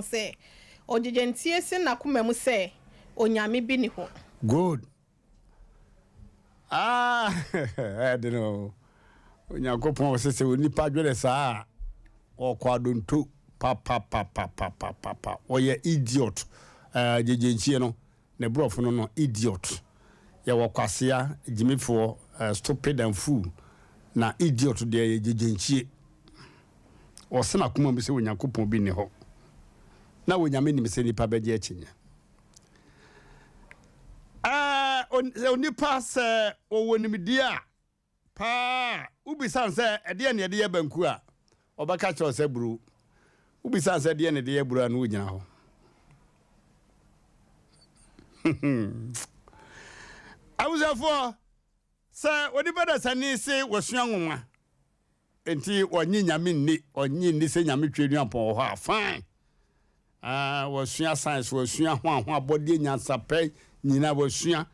sɛ, Ogyegyentie se n'akoma mu sɛ, Onyame bi nni hɔ. Good. Ah, ɛde no. Onyankopɔn sɛ sɛ onipa dwene saa a, ɔkɔ adonto papapapapapapa. Ɔyɛ idiot. Uh, gyegyentie no, ne borɔfo no no, idiot. Yɛwɔ kwasea, gyimifoɔ, uh, stupid and fool. Na idiot deɛ yɛ gyegyentie. Ɔse n'akoma mu sɛ Onyankopɔn bi nni hɔ. Na Onyame nim sɛ nipa bɛgye akyinnye. Ɛɛ, onipa sɛ ɔwɔ nimdeɛ a paa, wobisa no sɛ ɛdeɛ na yɛde yɛ banku a, ɔbɛka kyerɛ wo sɛ buro. Wobisa no sɛ ɛdeɛ na yɛde yɛ buro a, na ɔgyina hɔ. Abusuafoɔ, sɛ onipa dasani se wasua nwoma, Nti ɔnye Nyame nni, ɔnye nni sɛ Nyame Tweaduampɔn wɔ hɔ a, fine. Ah, wasua science, wasua ho a ho abɔdeɛ nyansapɛ nyinaa wasua.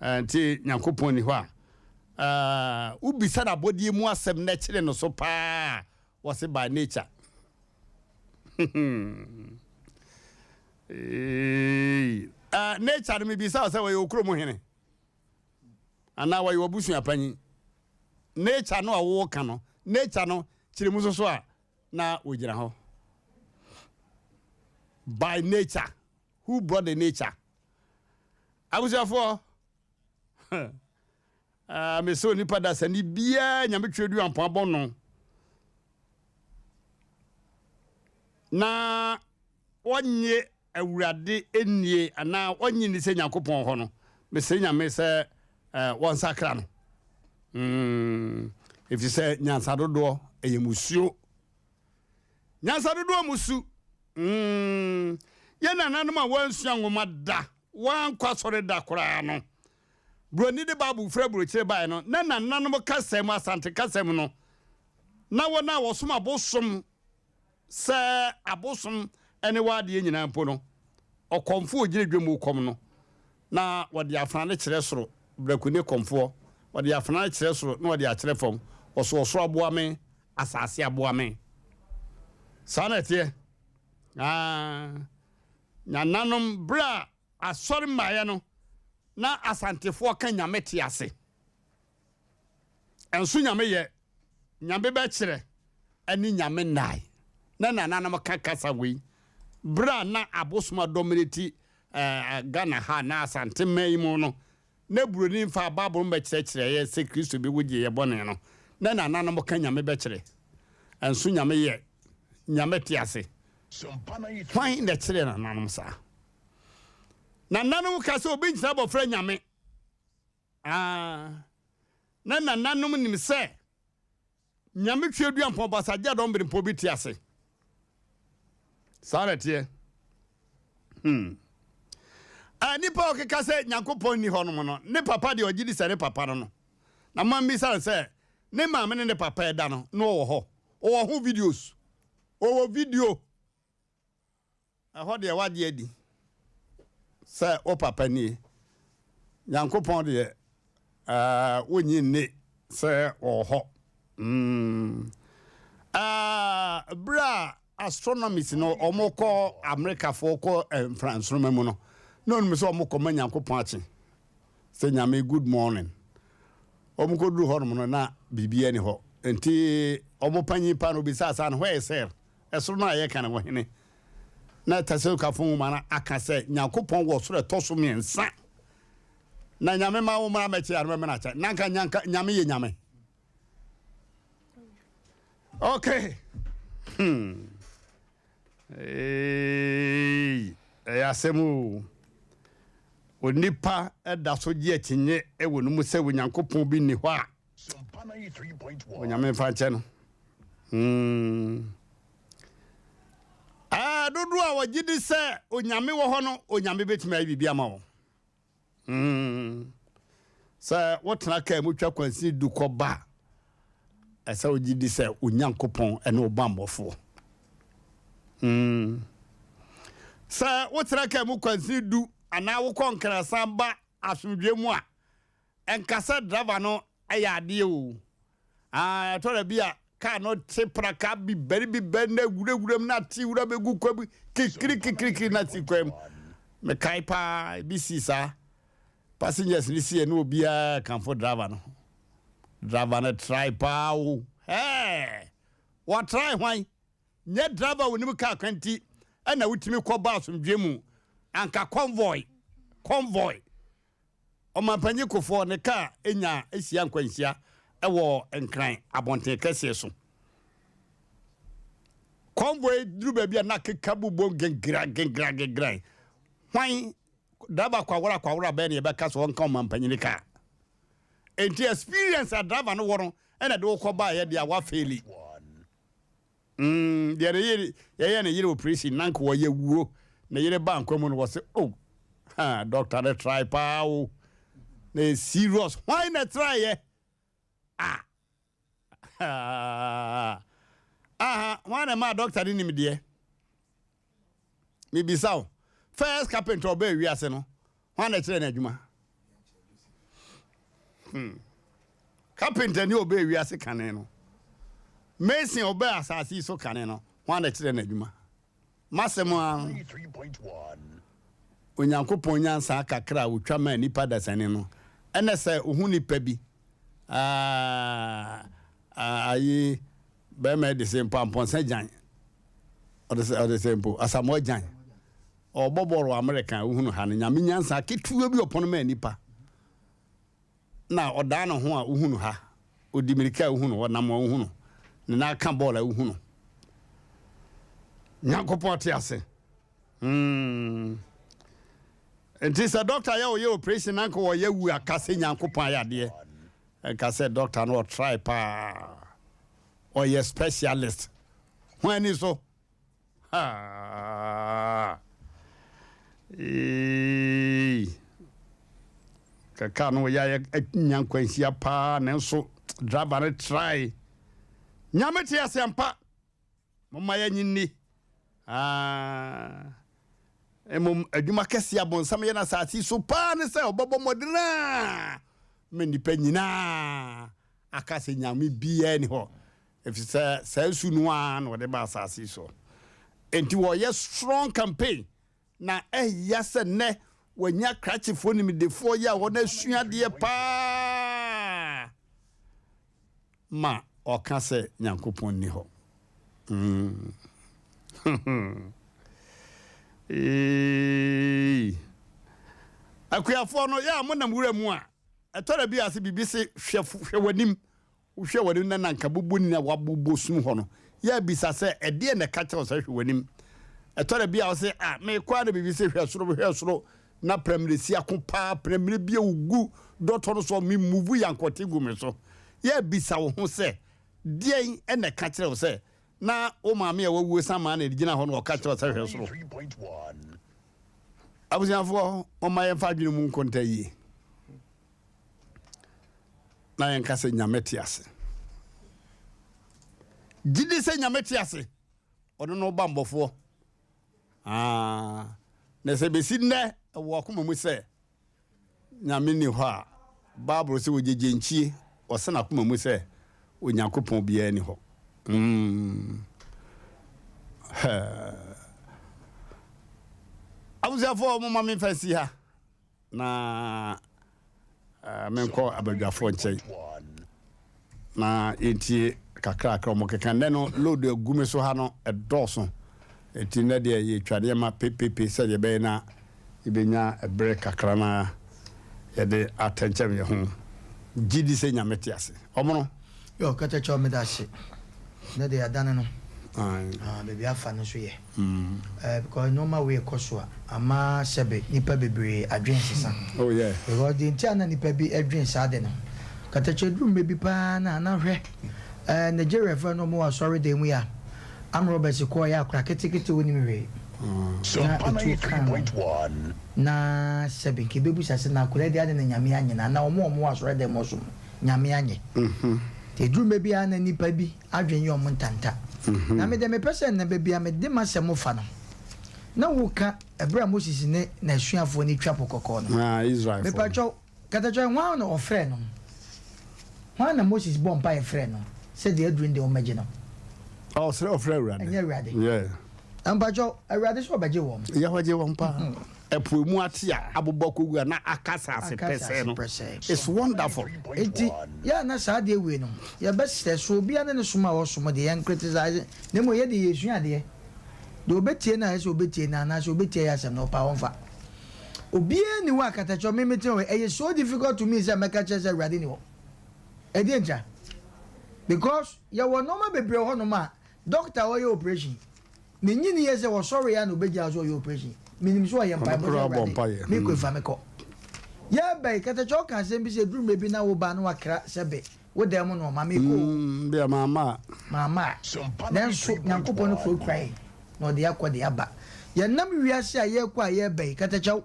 Ah, nti Nyankopɔn ni hɔ a. Ah, wobisa no abɔdeɛ mu asɛm na ɛkyere no so paa, wɔse by nature. Eeii, ah, nature no mebisa wo sɛ wɔyɛ okurom hene? Anaa wɔyɛ w'abusua panyin? Nature no a woka no, nature no kyerɛ mu soso a na wogyina hɔ. By nature, who brought the nature? Abusuafoɔ, ah, mesɛ onipa dasani biara nyame twerɛ du ampɔn abɔ no na ɔnnye Awurade nnie anaa ɔnnye nni sɛ Nyankopɔn wɔ hɔ no, mesrɛ Nyame sɛ wɔnsakra no. Mm, ɛfiri sɛ nyansa dodoɔ ɛyɛ musuo. Nyansa dodoɔ musu. Mm, yɛn nananom a wɔansua nwoma da, wɔankɔ asɔre da koraa no, Buroni de Bible firi aburokyire baeɛ no, na nananom kasa mu, Asante kasa mu no, na wɔn a wɔsom abosom Sɛ abosom ne w'adeɛ nyinaa mpo no, ɔkɔmfoɔ a ɔgyina dwam rekɔm no, na ɔde afena no kyerɛ soro, Braku ne kɔmfoɔ, ɔde afena no kyerɛ soro na ɔde akyerɛ fam, ɔso ɔsoro aboa me, asase aboa me. Saa na ɛteɛ. Ah, nananom, berɛ a asɔre mmaeɛ no, na Asantefoɔ ka Nyame te ase. Ɛnso Nyame yɛ, Nyame bɛkyerɛ ɛne Nyame nnae. Na nananom ka kasa wei berɛ a na abosom adɔminati eh, Ghana ha na Asante man yi mu no, na buroni mfaa Bible mmɛkyerɛkyerɛeɛ sɛ Kristo bɛwu gye yɛ bɔne no, na nananom ka Nyame bɛkyerɛ. Ɛnso Nyame yɛ, Nyame te ase. Hwan na ɛkyerɛɛ nananom saa? Nananom ka sɛ obi nkyerɛ abɔfra Nyame. Ah, na nananom nim sɛ Nyame Tweaduampɔn Basagyadɔm Berempɔn bi te ase. Saa na ɛteɛ. Hmm. Ah, nipa a ɔkeka sɛ Nyankopɔn nni hɔnom no, ne papa deɛ ɔgye di sɛ ne papa no no. Na mo mmisa no sɛ, ne maame ne ne papa ɛda no, na ɔwɔ hɔ. Ɔwɔ ho videos. Ɔwɔ video. Ɛhɔ deɛ woagye adi sɛ wo papa nie. Nyankopɔn deɛ uh, wonnye nni sɛ ɔwɔ hɔ. Mm. Uh, berɛ a astronomers no wɔkɔ Amerikafoɔ kɔ eh, mfransoroma mu no, na ɔnim sɛ wɔkɔ ma Nyankopɔn akye sɛ Nyame good morning. Wɔkɔduru hɔnom no na biribiara ni hɔ. Nti wɔn panyin pa no obisaa saa no, where is hell? Ɛsoro no a yɛka no wɔ hene? Na Tesalokafo nwoma no aka sɛ Nyankopɔn wɔ soro ɛtɔ so mmiɛnsa. Na Nyame ma wo mmara mɛkyɛ ano mɛmena kyɛ. Na nka nyanka Nyame yɛ Nyame. Okay. Hmm. Hey, ɛyɛ asɛm o. Onipa da so gye akyinnye wɔ no mu sɛ Onyankopɔn bi nni hɔ a. Onyame mfa nkyɛ no. Hmm. Ah, dodoɔ a wɔgye di sɛ Onyame wɔ hɔ no, Onyame bɛtumi ayɛ biribi ama wɔn. Hmm. Sɛ wotena kaa mu twa kwansin du kɔ ba a, ɛsɛ wogye di sɛ Onyankopɔn ne wo bammɔfoɔ. Hmm. Sɛ wotena kaa mu kwansin du anaa wokɔ nkrasan ba asomdwoe mu a, Ɛnka sɛ driver no yɛ adeɛ o. Ah, ɛtɔ da bi a Kaa no te praka bibɛri bibɛri na wurawura mu na te wura bɛgu kwa mu kikiri kikirikiri na te kwa mu. Mekae paa ebi sii saa. Passengers no siiɛ na obiara kamfo driver no. Driver no try paa o. Hɛɛ! Wɔtry hwan? Nyɛ driver a onim kaa kwan nti na wotumi kɔ ba asomdwoe mu. Anka convoy, convoy. Ɔmanpanyin Kufuor ne kaa nya hyia nkwanhyia wɔ Nkran abɔnten kɛseɛ so. Convoy duru baabi a na keka bobom gengra gengra gengran. Hwan driver kwawora kwawora bɛn na yɛbɛka sɛ ɔnka ɔmanpanyin kaa? Enti experience a driver no wɔ no ɛna de wokɔ baeɛ deɛ a wafeeli. Mm, deɛ ne yere yɛyɛ ne yere operation na nka wɔyɛ wuo ne yere ba nkwa mu no wɔse oh ha doctor no try paa o na yɛ serious hwan na try yɛ ah aha hwan na ɛmaa doctor no nimdeɛ Mebisa wo, first carpenter ɔbaa wiase no, hwan na ɛkyerɛ no adwuma? Hmm. Carpenter ni ɔbaa wiase kane no. Mason ɔbaa asase yi so kane no, hwan na ɛkyerɛ no adwuma? Masɛm a Onyankopɔn nyansa kakra a otwa maa nipa dasani no, ɛnɛ sɛ ohu nipa bi, ah, ayi, Bɛrima yi de se mpo ampɔnsa gyan. Ɔde sɛ ɔde sɛ mpo Asamoah gyan. Ɔbɔ bɔɔl wɔ Amerika a wohunu ha no nyame nyansa ketewa bi ɔpɔn maa nipa. Na ɔdaa ne ho a wohunu ha. Odi mirika a wohunu, ɔnam a wohunu. Ne nan ka bɔɔl a wohunu. Nyankopɔn te ase. Hmm. Nti sɛ dɔkta yɛ ɔyɛ operation na nka ɔyɛ wu aka sɛ Nyankopɔn ayɛ adeɛ. Nka sɛ doctor no ɔtry paa ɔyɛ specialist ho ani so haa eii kaka no ɔyɛ ayɛ nya nkwanhyia paa nanso driver no try nyame te ase ampa. Momma yɛnnye nni. Ah, mmom adwuma kɛse a bonsam yɛ no asase yi so paa ne sɛ ɔbɛbɔ mmɔden a ma nnipa nyinaa aka sɛ nyame biara ni hɔ, efisɛ saa su no ara na ɔde ba asase yi so. Enti wɔyɛ strong campaign Na ɛya sɛ nnɛ wɔanya krakyefoɔ nimdefoɔ yi a wɔasua adeɛ paa ma ɔka sɛ Nyankopɔn nni hɔ. Mm. Eei. Akuafoɔ no, yɛ a monam wura mu a, ɛtɔ da bi a sɛ biribi se hwɛ hwɛ w'anim Wohwɛ w'anim na na anka bobonini a wɔabobɔ sum hɔ no, yɛ a bisa sɛ, Ɛdeɛn na ɛka kyerɛ wo sɛ hwɛ w'anim? Ɛtɔ da bi a wose, Ah, merekɔ ara na biribi se hwɛ soro, hwɛ soro, na prɛmire si ako paa, prɛmire bi a ɔgu dɔtɔ no so, memuvu yankɔte gu me so. Yɛ a bisa wo ho sɛ, Deɛn na ɛka kyerɛ wo sɛ na wo maame a wawuo san maa na ɛgyina hɔ na ɔka kyerɛ wo sɛ hwɛ soro? Abusuafoɔ, momma yɛmfa adwene mu nkonta yie. na yɛnka sɛ Nyame te ase. Gyidi sɛ Nyame te ase, ɔno no bammɔfoɔ. Ah, na sɛ bɛsi nnɛ ɛwɔ akoma mu sɛ Nyame ni hɔ a, Bible sɛ wɔgyegye nkyie, ɔsɛ n'akoma mu sɛ Onyankopɔn biara ni hɔ. Mm. Abusuafoɔ, momma memfa nsi ha. Na menkɔ abadwafoɔ nkyɛn na yɛntie kakrakra wɔn keka. Nnɛ no load agu me so ha no ɛdɔɔso, nti nnɛ deɛ yɛtwa nneɛma pepepe sɛdeɛ ɛbɛyɛ na yɛbɛnya ɛberɛ kakra na yɛde atɛnkyɛm yɛn ho. Gye di sɛ Nyame te ase. Ɔmono. Yo, Katakyɛw meda ase. Nnɛ deɛ yɛadane no. Ah, baabi afa no nso yɛ. Eh, because nneɛma wei kɔ so a, ama sɛbe nnipa bebree adwene sesa. Oh yeah. Because deɛ nti a na nnipa bi adwene saa de no, Katakyɛ duru mmerɛ bi paa na na hwɛ, eh, Nigeriafoɔ no wɔn wɔ asɔredan mu yi a, armed robbers kɔɔ yɛ akora ketekete wɔnim hwee. Na etuo kaa no. Na sɛbe nka ebebusa sɛ na akora yi deɛ adɛn na Nyame anyɛ no anaa wɔn a wɔwɔ asɔredan mu ɔsom no. Nyame anyɛ. Nti ɛduru mmerɛ bi a na nnipa bi adwene yɛ wɔn ntanta. Na me deɛ mepɛ sɛ nnɛ baabi a mede m'asɛm fa no, na woka ɛberɛ a Moses ne n'asuafoɔ no retwa Po Kɔkɔɔ no. Ah, Israelfoɔ no. Mepakyɛw, katakyɛ, hwan na ɔfrɛɛ no? Hwan na Moses bɔɔ mpaeɛ frɛɛ no? sɛ deɛ aduru no deɛ wɔmmɛgye no. Ɔsrɛ ɔfrɛ Awurade. Ɛnyɛ Awurade. Yeah. Na mpakyɛw, Awurade sɛ ɔbɛgye wɔn. Yɛ ɔgye wɔn paa. Ɛpo emu ate a abobɔ kɔgu a na aka asase Aka pɛsɛɛ asase no. pɛsɛɛ. It's wonderful. Enti, yɛ a na saa adeɛ wei no, yɛbɛsrɛ, so obiara ne ne som a ɔsom deɛ, yɛn criticize, na mmom yɛ deɛ yɛsua adeɛ. Deɛ ɔbɛtie no a, ɛsɛ sɛ ɔbɛtie no anaasɛ ɔbɛtie yɛ asɛm no, ɔpɛ a ɔmfa. Obiara nni hɔ a katakyɛ, me mete hɔ yi, ɛyɛ so difficult to me sɛ mɛka kyerɛ sɛ Awurade nni hɔ. Ɛdeɛn ntia? Because yɛwɔ nnoɔma bebree wɔ hɔnom a, doctor a ɔyɛ operation, Me nyini yɛ sɛ wɔsɔre a na obegyaa so ɔyɛ operation. Menim sɛ ɔyɛ Ɔno mpaebɔ sɛ koraa bɔ Awurade mpaeɛ. me kɔ fa me kɔ. Yɛreba yi katakyɛ ɔka asɛm bi sɛ eduru mmerɛ bi na wo ba na wakra sɛ be wo dan mu nnoɔma mekɔ o. Mm, bia mamma a. Mamma a. Nanso Nyankopɔn no kurakura yɛn na ɔde akɔ de aba. Yɛnam wiase a yɛrekɔ a yɛreba yi katakyɛw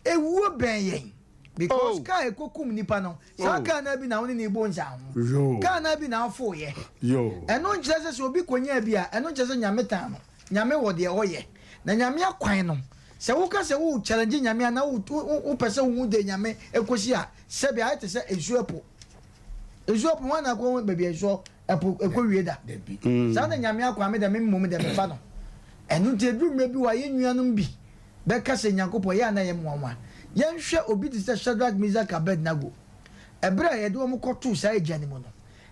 ewuo bɛn yɛn. Because Oh. car ekokum nipa no, saa Oh. car naa bi na wo ne no bɔ nsaho. Yoo. Car naa bi na afoo yɛ. Yoo. Ɛno nkyerɛ sɛ sɛ obi konyaa bi a, ɛno nkyerɛ sɛ Nyame tan no. Nyame wɔ deɛ ɔyɛ. Na Nyame akwan no, sɛ woka sɛ wo challenge Nyame anaa wo wo pɛ sɛ wohu deɛ Nyame ekosi a, sɛbi ayɛ te sɛ nsuo ɛpo. Nsuo ɛpo, hwan na akɔhu baabi a nsuo ɛpo ɛkɔ wie da? Saa na Nyame akwan, me deɛ me mmom deɛ mefa no. Ɛno nti ɛduru mmerɛ bi wɔ a yɛn nuanom bi bɛka sɛ Nyankopɔn yɛ a na ɛyɛ nwanwa. Yɛnhwɛ obi te sɛ Shadrach, Meshach, Abednego. Ɛberɛ a yɛde wɔn kɔtoo saa egya no mu no,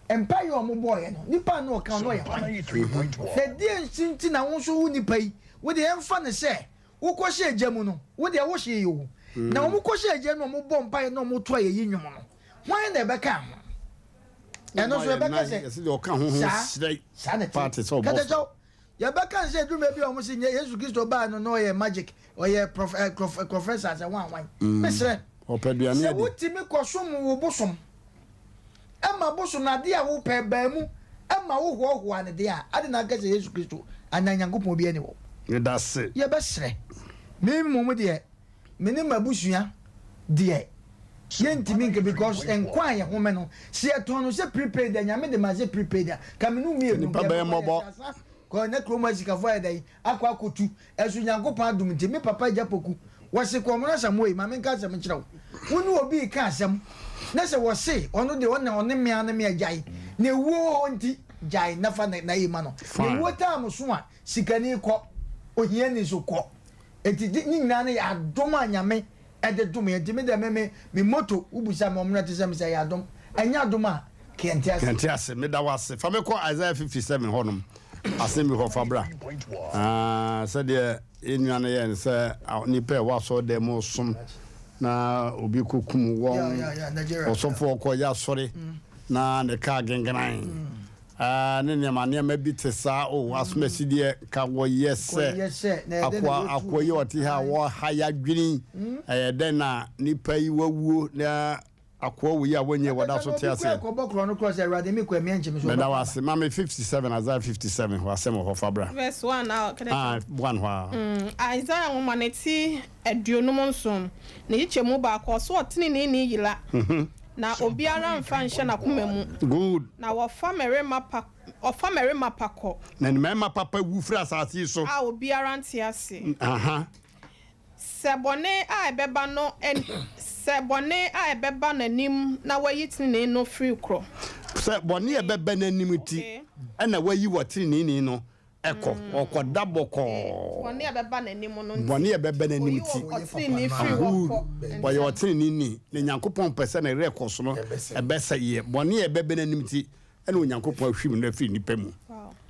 mpaeɛ a wɔbɔeɛ no, nipa a na ɔka ho no ɔyɛ hwan? Na ɛdeɛn nti na wo nso wo nipa yi, wo deɛ yɛmfa no sɛ wokɔhyɛɛ egya mu no, wo deɛ wohyee o. Na wɔkɔhyɛɛ egya no mu a wɔbɔɔ mpaeɛ na wɔto ayɛyi nnwom no, hwan na ɛbɛka ho? Ɛno nso yɛbɛka sɛ saa, saa na ɛteɛ. Katakyɛw, Yɛbɛka no sɛ ɛduru baabi a wɔn se nyɛ Yesu Kristo baa no na ɔyɛ magic, ɔyɛ prɔf ɛ krɔf krɔfɛsa sɛ hwan hwan. Mesrɛ, Ɔpɛ aduane sɛ adi. wotumi kɔsom wo bosom ma bosom no adeɛ a wopɛ baa mu ma wohoahoa no deɛ a, adɛn na aka sɛ Yesu Kristo anaa Nyankopɔn biara nni hɔ? Medase. Yɛbɛsrɛ. Me mmom deɛ, Me ne m'abusua deɛ yɛntumi nka because nkwa a yɛhome no sɛ yɛtɔn no sɛ prepaid a Nyame de ma sɛ prepaid a ka me ne wo mmienu Nnipa nka bɛyɛ yɛbɛkɔ mmɔbɔ. yɛte asa kɔ na kurom asikafoɔ ayɛ dɛn akɔ akɔtu ɛso Nyankopɔn adom nti me papa Agya Poku wɔse kɔ ɔmono Asamoah yi ma menka asɛm nkyerɛ wo wo ne obi reka asɛm na sɛ wɔse ɔno deɛ ɔne ɔne me ara ne me agyae na ewuo wɔ hɔ nti gyae na fa na yi ma no na Fine. ewuo time so a sikani kɔ ohiani nso kɔ Enti ne nyinaa no yɛ adom a Nyame de dom yɛn. Nti me deɛ me me me motto wo bisa me ɔmena te sɛ me sɛ ɛyɛ adom. Ɛnyɛ adom a ka yɛnte ase. Yɛnte ase. Meda wo ase. Fa me kɔ Isaiah 57 hɔ nom. Asɛm bi hɔ fa bra. Ah, sɛdeɛ yɛn nua no yɛɛ no sɛ nnipa a ɛwɔ asɔredan mu resom na obi kɔkum wɔn, ɔsɔfoɔ kɔyɛ asɔre na ne kaa gengenan. Ah, ne nneɛma nneɛma bi te saa o asomasi deɛ ka wɔyɛ sɛ akoa akoa yi ɔte ha wɔha yɛadwene hmm? ɛyɛ dɛn na nipa yi wawuo na akoa wei a wɔnyɛ wɔda so te aseɛ meda wo ase ma me 57 Isaiah 57 hɔ asɛm wɔ hɔ fa bra verse 1 a ah, 1 hɔ a mm, Isaiah nwoma ne ti 57 ne kyekyɛmu baako ɔso ɔteneneeni yera mhm. Na obiara mfa nhyɛ n'akoma mu. Good. Na wɔfa mmarima pa, wɔfa mmarima pa kɔ. Na mmarima papa wu firi asase yi so. A obiara nte ase. Aha. Sɛ bɔne a ɛbɛba no, sɛ bɔne a ɛbɛba n'anim na wayi tenenee no firi korɔ. Sɛ bɔne a ɛbɛba n'anim ti na wayi wɔ teneneeni no Ɛkɔ, ɔkɔda bɔkɔɔ. Bɔne a ɛbɛba n'anim no nti. Bɔne a ɛbɛba n'anim nti. Oyi ɔteneneeni firi hɔ kɔ ntɛm. Ɔyɛ ɔteneneeni, na Nyankopɔn pɛ sɛ ne werɛ kɔ so no, ɛbɛsɛ yɛ. Bɔne a ɛbɛba n'anim nti, ɛna Onyankopɔn ahwim no afiri nnipa mu.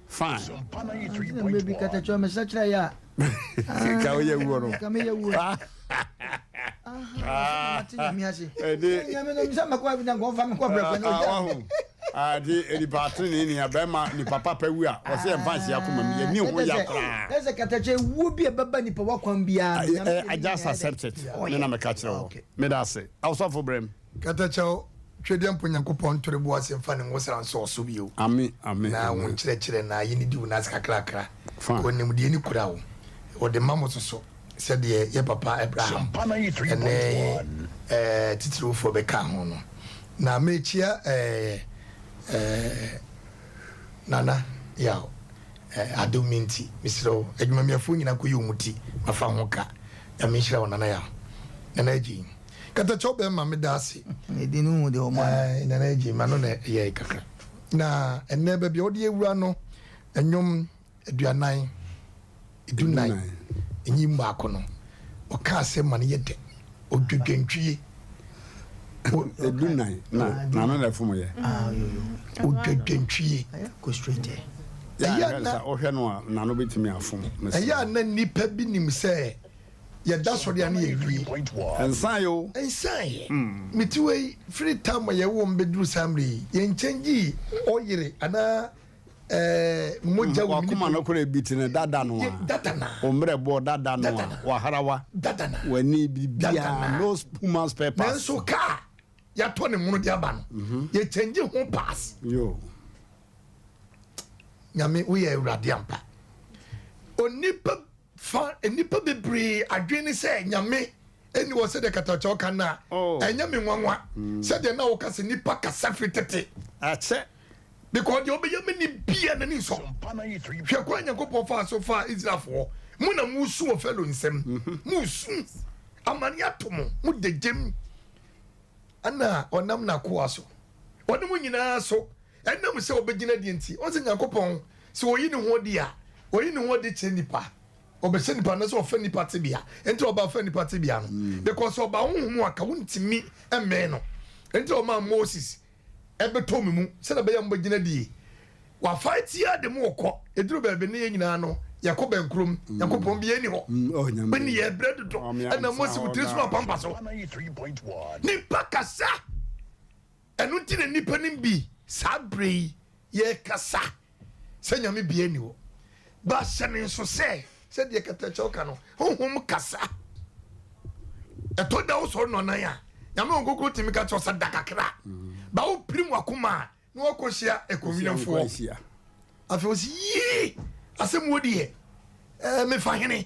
Fine. Nti na mmerɛ bi katakyɛ me sakyera yɛ a. Ka woyɛ wuo no. Ka meyɛ wuo. Ade nipa atene ni bɛrima nipa papa wu a ɔsɛ yɛn fa nsi akoma mu yɛn ni ho ya koraa. Ɛsɛ katakyɛ wuo bi a ɛbɛba nipa wakwan biara. I just accept it. Me na meka kyerɛ wɔ. Meda ase. Awosɔfo brɛm. Katakyɛw Twedeɛ mpo Nyankopɔn ntore bo ase mfa ne ngosra nsɔ ɔso bio. Amen amen Na wo amen. nkyerɛkyerɛ na yɛne di wo nan ase kakrakra. Fine. Kɔ nimdeɛ ne kura wo. Wɔde ma mo soso sɛdeɛ yɛ papa Abraham ne eh, titiriwofoɔ bɛkaa ho no. Na mekyia eh, eh, Nana Yaw eh, adom me nti. Mesrɛ wo, adwumamiafoɔ nyina nkɔyi wɔn ti mafa ho ka. Nyame nhyira wo Nana Yaw. Nana Agyei. Katakyɛw bɛɛma meda ase. Edin no hu deɛ ɔmo ayɛ. Ɛɛ Nana Agyei ma no na ɛyɛɛ kakra. Na ɛnnɛ baabi a wode awura no, Nnwom 40, 14 nyim baako no, ɔka asɛm ma no yɛ dɛ, odwodwantwie. 14 na n'ano na ɛfom yɛ. Odwodwantwie. Ɛyɛ na ɔhwɛ no a n'ano betumi afom. Ɛyɛ a na nnipa bi nim sɛ yɛda sɔre a na yɛwie. Ɛnsan yɛ o. Ɛnsan yɛ. Mete hɔ yi, firi tam a yɛwoo me bɛduru saa mmerɛ yi, yɛnkyɛngyii ɔyere anaa ɛɛ mogya wɔ me Wakoma no kora ebi te no dada no a. Dada na. Wo mmerɛ bɔ dada no a. Waharawa. Dada na. W'ani biribiara no human spare parts. Nanso kaa yɛatɔ ne mono de aba no, yɛkyɛngye ho pass. Yo. Nyame woyɛ Awurade ampa. Onipa fa nnipa bebree adwene ne sɛ Nyame ɛni hɔ sɛdeɛ katakyɛw ka no a, oh. ɛnyɛ me nwanwa mm. sɛdeɛ na woka sɛ nnipa kasa firi tete. Akyɛ. Because deɛ ɔbɛyɛ me ne bia n'ani nsɔ. Hwɛ kwan Nyankopɔn faa so faa Israelfoɔ. Mo na musu wɔ Farao nsam. Mhm. Musu. Amane ato mo. Mo degyem. Ɛna ɔnam n'akoa so. Ɔne mo nyinaa so. Ɛnam sɛ ɔbɛgyina deɛ nti, ɔn sɛ Nyankopɔn, sɛ ɔyi ne ho adi a, ɔyi ne ho adi kyerɛ nnipa. Ɔbɛhyɛ nnipa no sɛ ɔfa nnipa tebea. Nti ɔba fa nnipa tebea no. Mm. Because ɔba honhom mu a, ka wontumi mmɛn no. Nti ɔmaa Moses ɛbɛtɔ me mu sɛdeɛ ɛbɛyɛ a mobɛgyina die. Wafa tia de mo kɔ. Ɛduru baabi ne yɛn nyinaa no, yɛkɔ bɛnkurom. Mm. Nyankopɔn biara nni hɔ. Mm, oh, Nyame. Bɛne yɛbrɛ dodo. Ɛna Mose wo tiri so na ɔpampa so. Nipa kasa. Ɛno nti na nnipa no bi saa berɛ yi yɛrekasa sɛ Nyame biara nni hɔ. Ba hyɛ no nso sɛ, sɛdeɛ katakyɛw ka no, honhom kasa. Ɛtɔ da wosɔre nnɔnan a, Nyame Honhom Kronkron tumi ka kyerɛ wo sɛ da kakra. Ba wopirim w'akoma a, na wakɔhyia ɛkɔnwinamfoɔ. Afei ɔsi yii asɛm wɔ deɛ ɛɛ mefa hene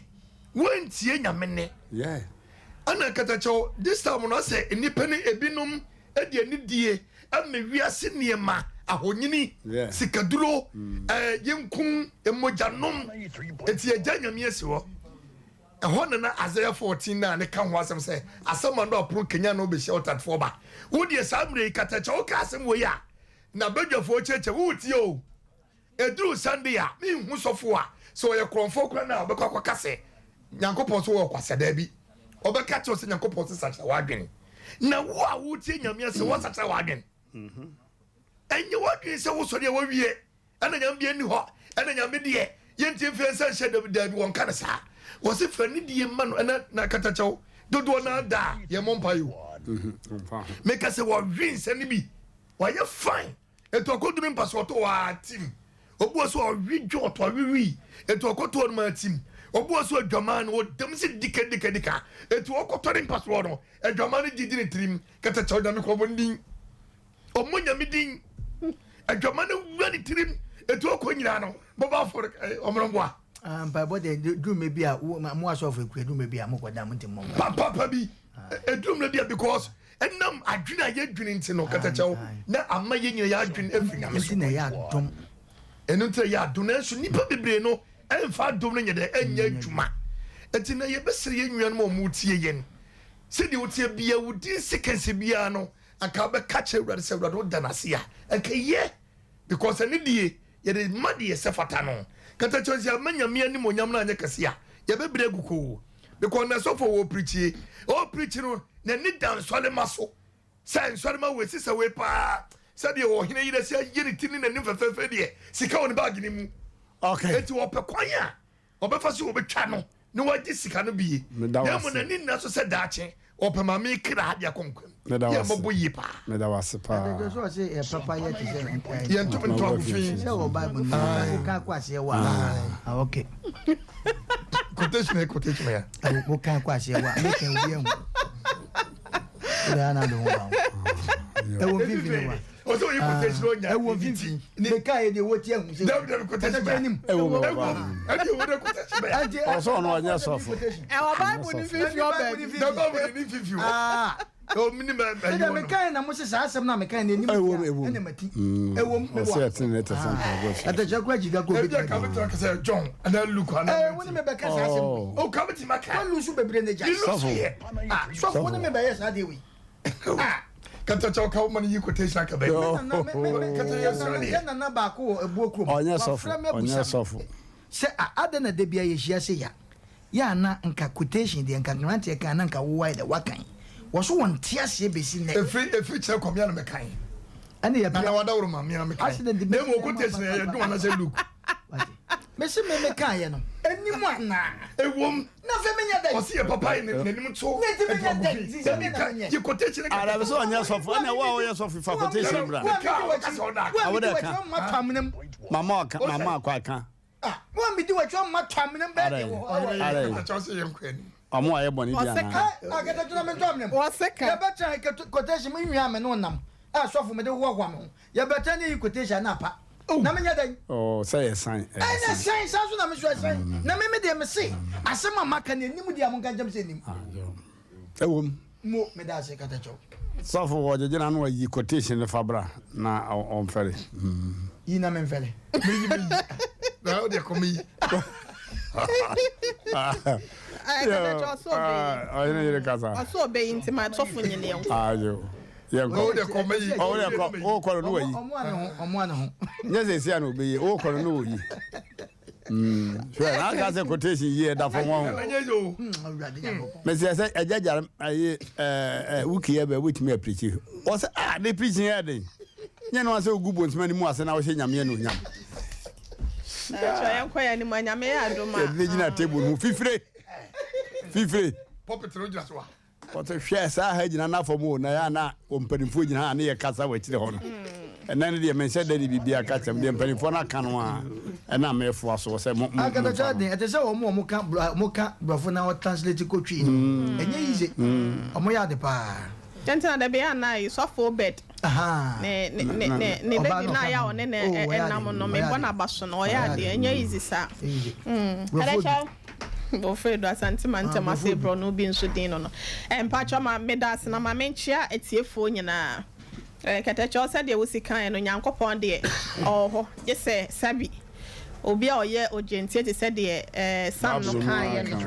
wɔntie Nyame nne. Ɛna katakyɛw this time no asɛ nnipa no ebinom de anidie ama wiase nneɛma, ahonyini, sikaduro, ɛɛ yɛnkum, mogyanom, enti yɛgya Nyame asi hɔ. Ɛhɔ na na Isaiah 14 no a ne ka ho asɛm sɛ asamando apono kanyan na wobɛhyia ɔtatefoɔ ba. Wo deɛ saa mmerɛ yi katakyɛ woka asɛm wei a na badwafoɔ kyerɛkyerɛ woretie o. Ɛduru Sunday a menhu sɔfo a sɛ ɔyɛ korɔmfoɔ koraa no a ɔbɛkɔ akɔka sɛ Nyankopɔn so wɔwɔ kwasea daabi. Ɔbɛka kyerɛ wo sɛ Nyankopɔn se sakyera w'adwene. Na wo a woretie Nyame asɛm woasakyera w'adwene. Ɛnyɛ w'adwene sɛ wosɔre a woawie. Ɛna Nyame deɛ nni hɔ, ɛna Nyame deɛ yɛntie mfiri nsa nhyɛ daabi, daabi wɔnka no saa. Wɔse fa nidie ma no ɛna na katakyɛw dodoɔ no ara da a yɛmmɔ mpaeɛ o. Meka sɛ wɔwe nsa no bi, wɔayɛ fine, ɛtu akɔduru mpa so ɔtɔ hɔ ara tim. Obi wɔ so a ɔwe dwo ɔtɔ awe wii, ɛtu ɔkɔtɔ hɔ nom ara tim. Obi wɔ so adwaman no ɔdam sɛ dika dika dika, ɛtu ɔkɔtɔ ne mpa soɔ no adwaman no gyegye ne tirim, katakyɛw Nyame kɔ bɔ ne din. Ɔmmɔ Nyame din. Adwama no wura ne tirim. Etu ɔkɔ nyinaa no, bɔbɔ afɔre eh, ɔmono mboa. Ah, mpaebɔ deɛ duru mmerɛ bi a mo asɔfo akura duru mmerɛ bi a mokɔ da mo nti mmɔ mpaebɔ. Papa bi eduru mmerɛ bi a because ɛnam adwene a yɛdwene nti no katakyɛw na ama yɛn nyina yɛ adwene afiri Nyame so. Nti na ɛyɛ adom. Ɛno nti na ɛyɛ adom nanso nnipa bebree no ɛmfa adom no nyɛ dɛ ɛnyɛ adwuma. Nti na yɛbɛsrɛ yɛn nuanom a wɔtie yɛn sɛdeɛ wotie bia wo din sekansi biara no Anka wobɛka kyerɛ Awurade sɛ, Awurade woda no ase a, anka ɛyɛ because ɛne deɛ yɛde ma deɛ ɛsɛ fata no. Kata kyerɛ sɛ ama Nyame animuonyam no anyɛ kɛse a, yɛbɛbrɛ agu koo. Because na sɔfo wɔ preachie, ɔɔ preach no, n'ani da nsɔrema so. Sɛ nsɔrema wei sisa wei paa, sɛdeɛ ɔhene yerɛ sɛ ayɛ ne ti ne n'anim fɛfɛɛfɛ deɛ, sika wɔ ne baage no mu. Okay. Enti ɔpɛ kwan a Ɔbɛfa so wɔbɛtwa no na wagye sika no bie, Meda na wo mmom ase. n'ani nna so sɛ daakye ɔpɛ maame yi kra de akɔ nkwa mu. Meda wo Yɛ ase. mmɔbɔ yie paa. Meda wo ase paa. Adagye so ɔse yɛ papa yɛ te sɛ ɛ. Yɛ ntom nto ago fi. Sɛ wɔ Bible no mu woka kɔ aseɛ wɔ a. Ah okay. Quotation yɛ quotation yɛ. Woka kɔ aseɛ wɔ a meka obi ahu. Wode ana de ho ba ho. Ɛwɔ mfimfini wa. Ɔsɛ oyi quotation onya. Ɛwɔ mfimfini. Meka yɛ deɛ wɔti ahu sɛ. Dabi dabi quotation bɛ. Anim. Ɛwɔ mu Ɛwɔ mu. Ɛdi ɛwɔ de quotation bɛ. Ɔsɛ ɔno ɔnyɛ sɔfo. Ɛwɔ Bible ni mfimfini ɔbɛ bi. Na Bible ni mfimfini wɔ. Ɛwɔ mu ni mɛ mɛ Ɛdɛ meka yɛ na mo se saa asɛm na meka yɛ na anim. Ɛwɔ mu ɛwɔ mu. Ɛna mati. Ɛwɔ mu. Ɔsɛ ɛtene ne tɛsɛ mpaebɔ fi. Ɛtɛkyɛ kura gyika kɔ obi. Ebi a kabi tena kɛsɛ John ana Luke ana. Ɛɛ wo ne me bɛka saa asɛm wei. O kabi ti ma ka. Wɔn lusu bebree na gya. Sɔfo. Sɔfo wo ne me bɛyɛ saa deɛ wei. Ah. Katakyɛ ɔka wo ma no yi quotation aka bɛyɛ. Me nana me me me me yɛ nana baako wɔ ebuo kurom. Ɔnyɛ sɔfo, Wafrɛ me ɔnyɛ abusa me sɔfo. sɛ a adɛn na da biara yɛhyia sei a yɛ a na nka quotation deɛ nka mmeranteɛ kan na nka wo ayɛ dɛ wakan. Wɔ so wɔnte aseɛ bɛsi nnɛ. Efiri efiri kyerɛ kɔ mea na mɛkan. Ɛne yɛ Nana wadaworo ma mea mɛkan. Accident Na bɛsi emu na quotation ɛma yɛ dwom anaasɛ Luke. Wate. Mese me mekaeɛ no anim anaa? Ewom. Na afei menyɛ dɛn? Ɔsi yɛ papa yi n'anim to. Ne nti menyɛ dɛn? Sisi Dabi dɛn na ka menyɛ? yi quotation ka. Arabi sɛ ɔnyɛ sɔfo ɛna wo a woyɛ sɔfo fa quotation bra. Wo a medi w'akyi, wo a medi w'akyi, ɔmma tɔ amena mu. Mama ɔka mama akɔ aka. Ah, wo a medi w'akyi, ɔmma tɔ amena mu bɛyɛ deɛ wɔ hɔ. Ara yi. Katakyɛ ɔsi yɛn kɔ anim. Ɔmo ayɛ bɔne bi Ɔsɛ anaa? ka. Ah, kɛtɛ tena mentɔ amena mu. Wɔse ka. Yɛbɛkyerɛ kɛtɛ- quotation me nua me ne wo nam. Ah, sɔfo mede hoahoa me ho. Yɛbɛkyerɛ ne yi quotation na apa. Na menyɛ dɛn? Oh, sɛ yɛ san. Ɛyɛ Ɛna san. sɛn san so na me so ɛsɛn. Na me me deɛ me se asɛm a maka no anim deɛ a monka nkyɛm sɛ anim. Ah, yo. Ɛwom. Mo meda ase katakyɛw. Sɔfo wɔ gyegye na no ayi quotation no fa bra na ɔmfɛre. Yi na memfɛre. Meyi meyi. Na o deɛ kɔ meyi. Katakyɛ ɔsɛ ɔbɛyi. Ɔhene yere kasa. Ɔsɛ ɔbɛyi nti ma sɔfo nyini yɛn kɔ. Ah, yo. Yɛnkɔ. O deɛ kɔ meyi. Ɔwɔ deɛ kɔ, wokɔ no no wayi. Ɔmo a ne ho, ɔmo a ne ho. Nyɛ sɛ esi a na obeyi, wokɔ no no wɔyi. Hwɛ, na aka sɛ quotation yi ɛda fam wɔn ho. Ɛnyɛ yɛ o. Awurade Nyankopɔn. Mesi ɛsɛ ɛgya gyare ayi ɛɛ ɛ wuki yɛ bɛ wotumi apirikyi. Ɔsɛ ah ne pirikyi yɛ den. Nyɛ no asɛ ogu bonsoma ne mu ase na ɔhyɛ nyameɛ no nyam. Ɛkyɛ yɛn kɔ yɛn anim anyame yɛ adom a. Yɛde ne gyina table ho fifire. Fifire. Pulpit no gyina so a. Wɔte hwɛ saa ha gyina na fam o na yɛ ana wɔ mpanimfoɔ gyina ha ne yɛ kasa wɔ akyire hɔ no. Ɛnɛ no deɛ menhyɛ da de biribi aka kyɛm deɛ mpanimfoɔ no aka no a ɛna mefoa so sɛ mo mo Akatakyɛ momfa den no. ɛte sɛ wɔn a wɔn ka wɔn ka borɔfo na wɔ translate kɔ twi no. Ɛnyɛ easy. Wɔn yɛ ade paa. Kyɛnkyɛn na dabi ana yi sɔfo Obed. Ahaa. Ne ne ne ne ne Ɔbaa lady na na ɔka yɛ a ho. ɔne ne Oh, ɔyɛ ade. ɛnam no Ɔyɛ mebɔ ade. n'aba so no ɔyɛ Ɔyɛ adeɛ ade. ɛnyɛ easy saa. Easy. Borɔfo Katakyɛ Wɔfrɛ do Asante mantam Ah, ase Borɔfo borɔno bi nso din no no. Mpakyɛ ma meda ase na ma menkyea atiefoɔ nyinaa. Kɛtɛkyɛw sɛdeɛ wosi kaeɛ no Nyankopɔn deɛ ɔwɔ hɔ gye sɛ sabi obi a ɔyɛ ogyentie te sɛ deɛ Sam no kaeɛ no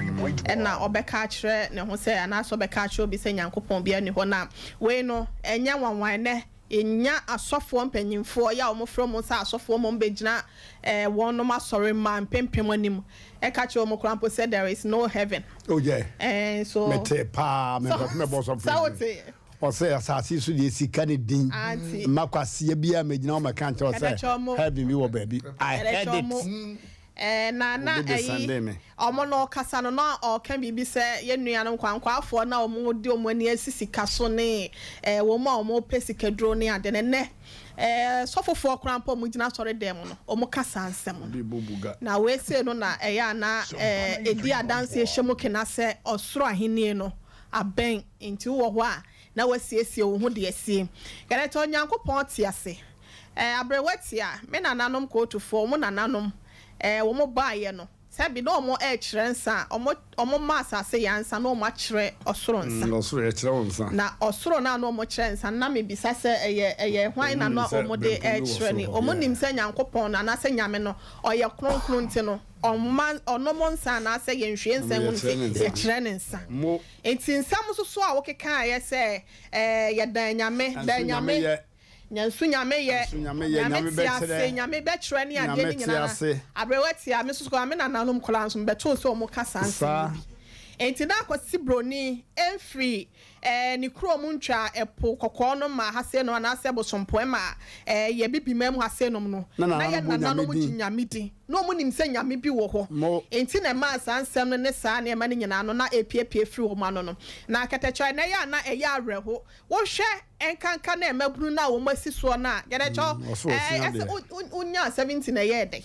ɛna ɔbɛka akyerɛ ne ho sɛ anaasɛ ɔbɛka akyerɛ obi sɛ Nyankopɔn biara nni hɔ na wei no ɛnyɛ nwanwa ɛnɛ yɛnya asɔfoɔ mpanyimfoɔ yɛ a wɔfrɛ wɔn sɛ asɔfoɔ ma wɔbɛgyina wɔnom asɔre mma mpempem anim ɛka kyerɛ wɔn koraa mpo sɛ there is no heaven. Oh yeah. Eh, so. Mete paa, me nkurɔfo mɛbɔ sɔfo. Sɛ wote. Ɔsɛ asase so deɛ sika ne din. Auntie. Mma kwaseɛ biara mɛgyina hɔ mɛka nkyerɛ wo sɛ heaven bi wɔ baabi. I heard it. Eh, na na Obi de ɛyi sande me. ɔmo na ɔkasa no na ɔka biribi sɛ yɛn nuanom nkwankwaafoɔ na ɔmo de ɔmo ani asi sika so ne eh, wɔn a ɔmo pɛ sikaduro ne ade no nnɛ eh, sɔfofoɔ koraa mpo a ɔmo gyina asɔre dan mu no ɔmo ka saa nsɛm no. Obi bɔ buga. Na wei sei no na ɛyɛ a na eh, ɛdi adanseɛ hyɛ mu kena sɛ ɔsoro ahennie no abɛn nti wowɔ hɔ a na woasiesie wo ho de asie. Kɛnɛtɛ Onyankopɔn te ase. Eh, aberewa tia, me nananom kootufoɔ, wɔn nananom, eh, wɔn baeɛ no, sɛbi na wɔn rekyerɛ nsa a, wɔn, wɔn ma asase yɛ ansa na wɔn akyerɛ ɔsoro nsa. Mm, ɔsoro yɛkyerɛ wo nsa. Na ɔsoro no a na wɔn kyerɛ nsa no, na mebisa sɛ ɛyɛ, ɛyɛ hwan na na wɔn de rekyerɛ ni? Wɔn nim sɛ Nyankopɔn no anaasɛ Nyame no, ɔyɛ kronkron nti no, ɔmma, ɔnom nsa anaasɛ yɛnhwie nsa ngu no nti, yɛkyerɛ ne nsa. Nti nsɛm nso so a wokekaeɛ sɛ, eh, yɛdan Nyame, dan Nyame. Nyansu Nyame yɛ, Nyame te ase, Nyame bɛkyerɛ ne adeɛ ne nyinaa na aberewa tia me nso so koraa me nananom koraa nso mebɛtoo sɛ wɔn ka saa nsɛm no bi. Enti na Kwasi Broni mfiri eh, ne kurom ntwaa ɛpo kɔkɔɔ no mmaa ha sei nom anaasɛ Bosompo ɛma eh, yɛ Bibiman mu ha sei nom no, na yɛ nananom gye Nyame di, na wɔn nim sɛ Nyame bi wɔ hɔ, enti na ɛmaa saa nsɛm no ne saa nneɛma no nyinaa no na ɛrepiapia firi wɔn ano no. Na kɛtɛkyɛ ɛnɛ yɛ a na ɛyɛ awerɛho Wohwɛ nkanka ne mmabunu no a wɔn asi soɔ no a, yɛdɛ kyɛw, ɛɛ, ɛsɛ wo, wo, wonyaa 70 na ɛyɛɛ dɛn?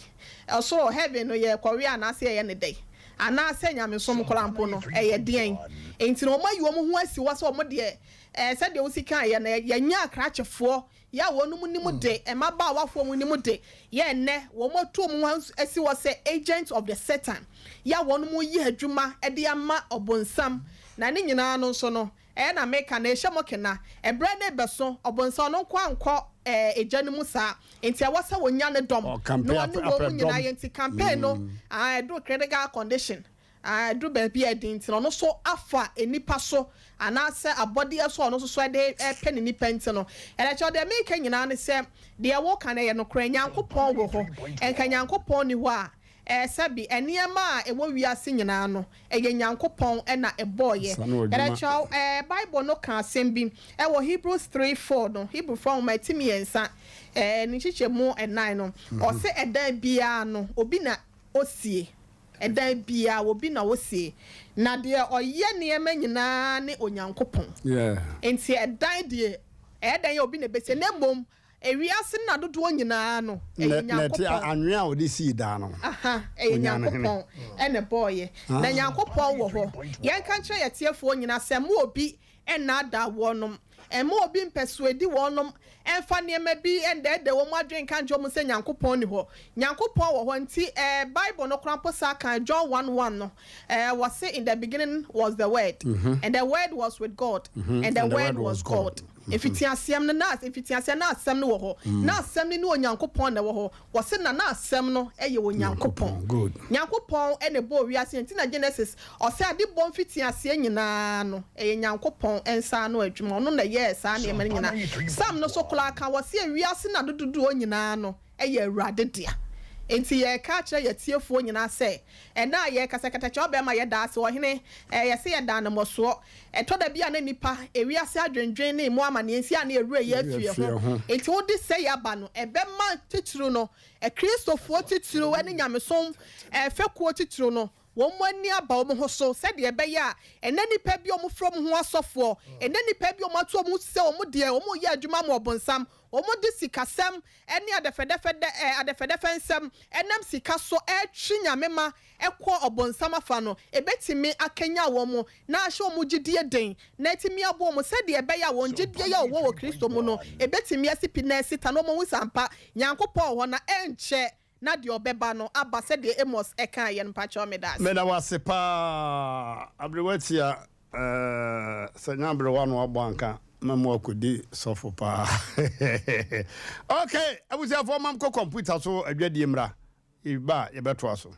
Ɔsoro, heaven no, yɛkɔwe anaasɛ yɛyɛ no dɛn? Anaasɛ nyamesom koraa mpo no, ɛyɛ deɛn? Enti no, wɔayi wɔn ho asi hɔ sɛ wɔn deɛ, ɛɛ, sɛdeɛ wosi kaeɛ no, yɛnyɛ akrakyefoɔ, yɛ a wɔnom nim de, mmabaawafoɔ a wɔnim de, yɛ nnɛ, wɔatu wɔn ho asi hɔ sɛ agents of the Satan, yɛ a wɔnom reyɛ adwuma de ama ɔbonsam, na ne nyinaa no nso no, Ɛɛ na meka no, ehyɛ mo kena. Ɛberɛ no rebɛso, ɔbonsam no nko ankɔ ɛɛ egya no mu saa. Nti ɛwɔ sɛ wɔnya ne dɔm Ɔ na campaign ɔne apɛ wɔn apɛ nyinaa dɔm. yɛ. Nti campaign no, ah, ɛduru critical condition. Aduru baabi a ɛden nti no, ɔno nso afa nnipa so anaasɛ abɔdeɛ so a ɔno nso so de repɛ ne nipa nti no. Ɛnɛkyɛ deɛ mereka nyinaa ne sɛ, deɛ woka no ɛyɛ nokorɛ. Nyankopɔn wɔ hɔ. Nka Nyankopɔn nni hɔ a, ɛɛ sɛbe nneɛma a ɛwɔ wiase nyinaa no, ɛyɛ Nyankopɔn na ɛbɔeɛ. Ɛnɛkyɛ ɛɛ Bible no ka asɛm bi ɛwɔ Hebrews 3:4 no, Hebrifoɔ nwoma ɛti mmiɛnsa ɛɛ ne nkyekyɛmu ɛnan no, ɔse ɛdan biara no, obi na osie. Ɛdan biara, obi na osie. Na deɛ ɔyɛ nneɛma nyinaa ne Onyankopɔn. Enti ɛdan deɛ, ɛyɛ dɛn a obi na ɛbɛsie, na mmom ewiase nna dodoɔ nyinaa no, ɛyɛ Na ɛte Nyankopɔn. anwea a ɔde sii dan no, Aha, ɛyɛ ɔnyaa no hene. Nyankopɔn na ɛbɔeɛ. Na Nyankopɔn wɔ hɔ. Yɛnka nkyerɛ yɛn atiefoɔ nyinaa sɛ, mo obi nnaadaa wɔnom. Mma obi mpɛsoadi wɔnom mfa nneɛma bi nnɛɛdɛɛ wɔn adwene nka nkyerɛ wɔn sɛ Nyankopɔn nni hɔ. Nyankopɔn wɔ hɔ nti eh, Bible no koraa mpo saa kan, John 1 1 no eh, wɔse in the beginning was the word, and the word was with God, and the word was God. Mfitiaseɛm no na mfitiaseɛ na asɛm no wɔ hɔ, na asɛm no ne Onyankopɔn na ɛwɔ hɔ. Wɔse na na asɛm no yɛ Onyankopɔn. Nyankopɔn na ɛbɔɔ wiase nti na Genesis ɔse ade bɔ mfitiaseɛ nyinaa no ɛyɛ Nyankopɔn nsa ano adwuma ɔno na ɛyɛɛ saa nneɛma no nyinaa. Psalm no so koraa ka wɔse ewiase na dododoɔ nyinaa no yɛ Awurade dea. Nti yɛreka akyerɛ yɛatiefoɔ nyinaa sɛ ɛnnɛ a yɛrekasa katakyɛ ɔbɛrima yɛda ase ɔhene ɛɛ yɛse yɛda no mmɔsoɔ Ɛtɔ da bi a na nnipa, ewiase adwendwen ne emu amanneɛ nsi a na yɛn werɛ yɛ afi yɛn ho. Enti wode sɛe aba no, ɛbɛma titiriw no, Akristofoɔ titiriw ne nyamesom fekuo titiriw no, wɔn ani aba wɔn ho so sɛdeɛ ɛbɛyɛ a ɛnnɛ nnipa bi a wɔfrɛ wɔn ho asɔfoɔ, ɛnnɛ nnipa bi a wɔato wɔn ho si sɛ wɔn deɛ wɔreyɛ adwuma ama ɔbonsam, wɔde sikasɛm ne adɛfɛdɛfɛdɛ, adɛfɛdɛfɛ nsɛm nam sika so retwe Nyame mma kɔ ɔbonsam afa no, ebetumi akanyan wɔn na ahyɛ wɔn gyidie den, na atumi aboa wɔn sɛdeɛ ɛbɛyɛ a wɔn gyidie a wɔwɔ wɔ Kristo mu no, ebetumi asi pi na asi ta, na wɔahu sɛ ampa Nyankopɔn wɔ hɔ, na ɛnkyɛ na deɛ ɔbɛba no aba sɛdeɛ Amos kaeɛ no. Mpakyɛw meda ase. Meda wo ase paa aberewa tia eh, sɛ nyɛ aberewa na wabɔ anka na mo akɔdi sɔfo paa. Ok, abusuafoɔ mam kɔ kɔmputa so adwadie mmra. Yɛba a, yɛbɛtoa so.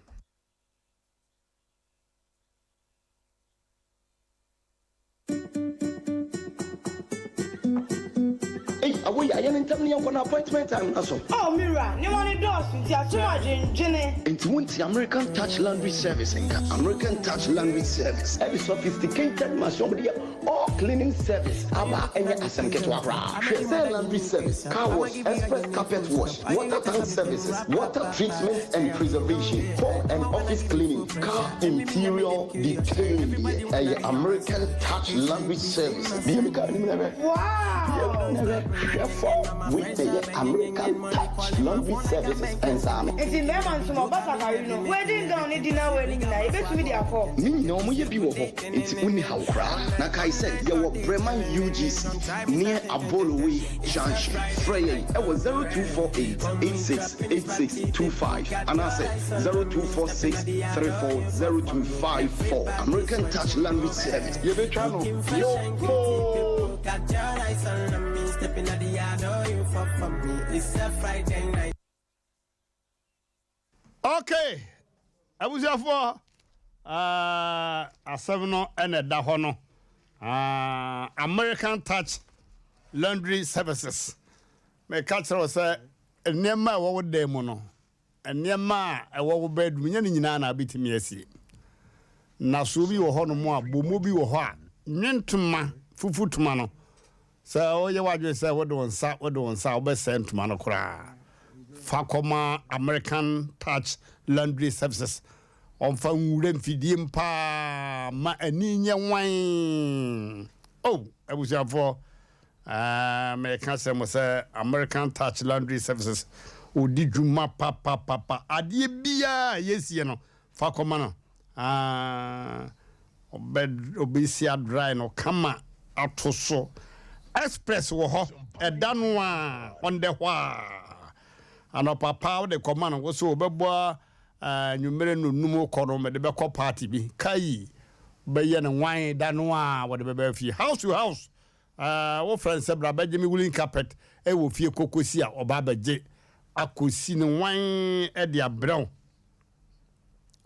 Ei awoyi ayɛ no ntɛm ne yɛnkɔ na appointment time no aso. Oh me wura, nneɛma no dɔɔso nti asom adwendwene. Enti wonte American Touch Laundry Service nka? American Touch Laundry Service ɛde sophisticated machine a wɔde yɛ all cleaning service aba a ɛnyɛ asɛm ketewa koraa. Hwɛ sɛ laundry service, car wash, express carpet wash, water tank services, water treatment and preservation, home and office cleaning, car interior detailing deɛ, ɛyɛ American Touch Laundry Service. Bue me car no mu na hwɛ. Bue mu na hwɛ. Hwɛ fam. Wei na ɛyɛ American Touch Laundry Services nsa ano. Nti mmarima nso ma ɔbatakari no, wedding gown ne dinner wear no nyinaa yɛbɛtumi de akɔ. Ne nyinaa wɔyɛ bi wɔ hɔ. Enti wonni haw koraa. Na kae sɛ yɛwɔ Breman UGC near Abolowe Junction. Frɛ yɛn wɔ 0248 86 86 25 anaasɛ 0246 34 0254. American Touch Language Service. Yɛbɛtwa no yopoo. Okay, abusuafoɔ, uh, asɛm no ɛna ɛda hɔ no. Uh, American Touch Laundry Services. Meka kyerɛ wo sɛ nneɛma a ɛwɔ wo dan mu no, nneɛma a ɛwɔ wo bedroom, nyɛ ne nyinaa na abɛtumi asie. Nnasoɔ bi wɔ hɔnom a, bomo bi wɔ hɔ a, nwentoma, fufu toma no, Sɛ woyɛ w'adwene sɛ wode wo nsa wode wo nsa a, wobɛsɛe ntoma no koraa. Fa kɔma American Touch Laundry Services. Wɔmfa nwura mfidie mu paa ma ani nyɛ nwann. Oh, abusuafoɔ, eh, meka kyerɛ mo sɛ American Touch Laundry Services ɔdi dwuma papapapa. Adeɛ biara a yɛsie no, Fa kɔma no aa ɔbɛ ɔbɛsi adry no kama ato so. Express wɔ hɔ ɛda no a ɔndɛ hɔ a anɔpa paa wode kɔma no wo so ɔbɛbɔ anwummere nnɔnum kɔ no mede bɛkɔ party bi kai bɛyɛ no nwan da no a wɔde bɛba fie house to house wo frɛ no sɛ bra bɛgye me woolen carpet ɛwɔ fie kɔkɔsi a ɔba abɛgye akɔsi no nwan de abrɛ wo.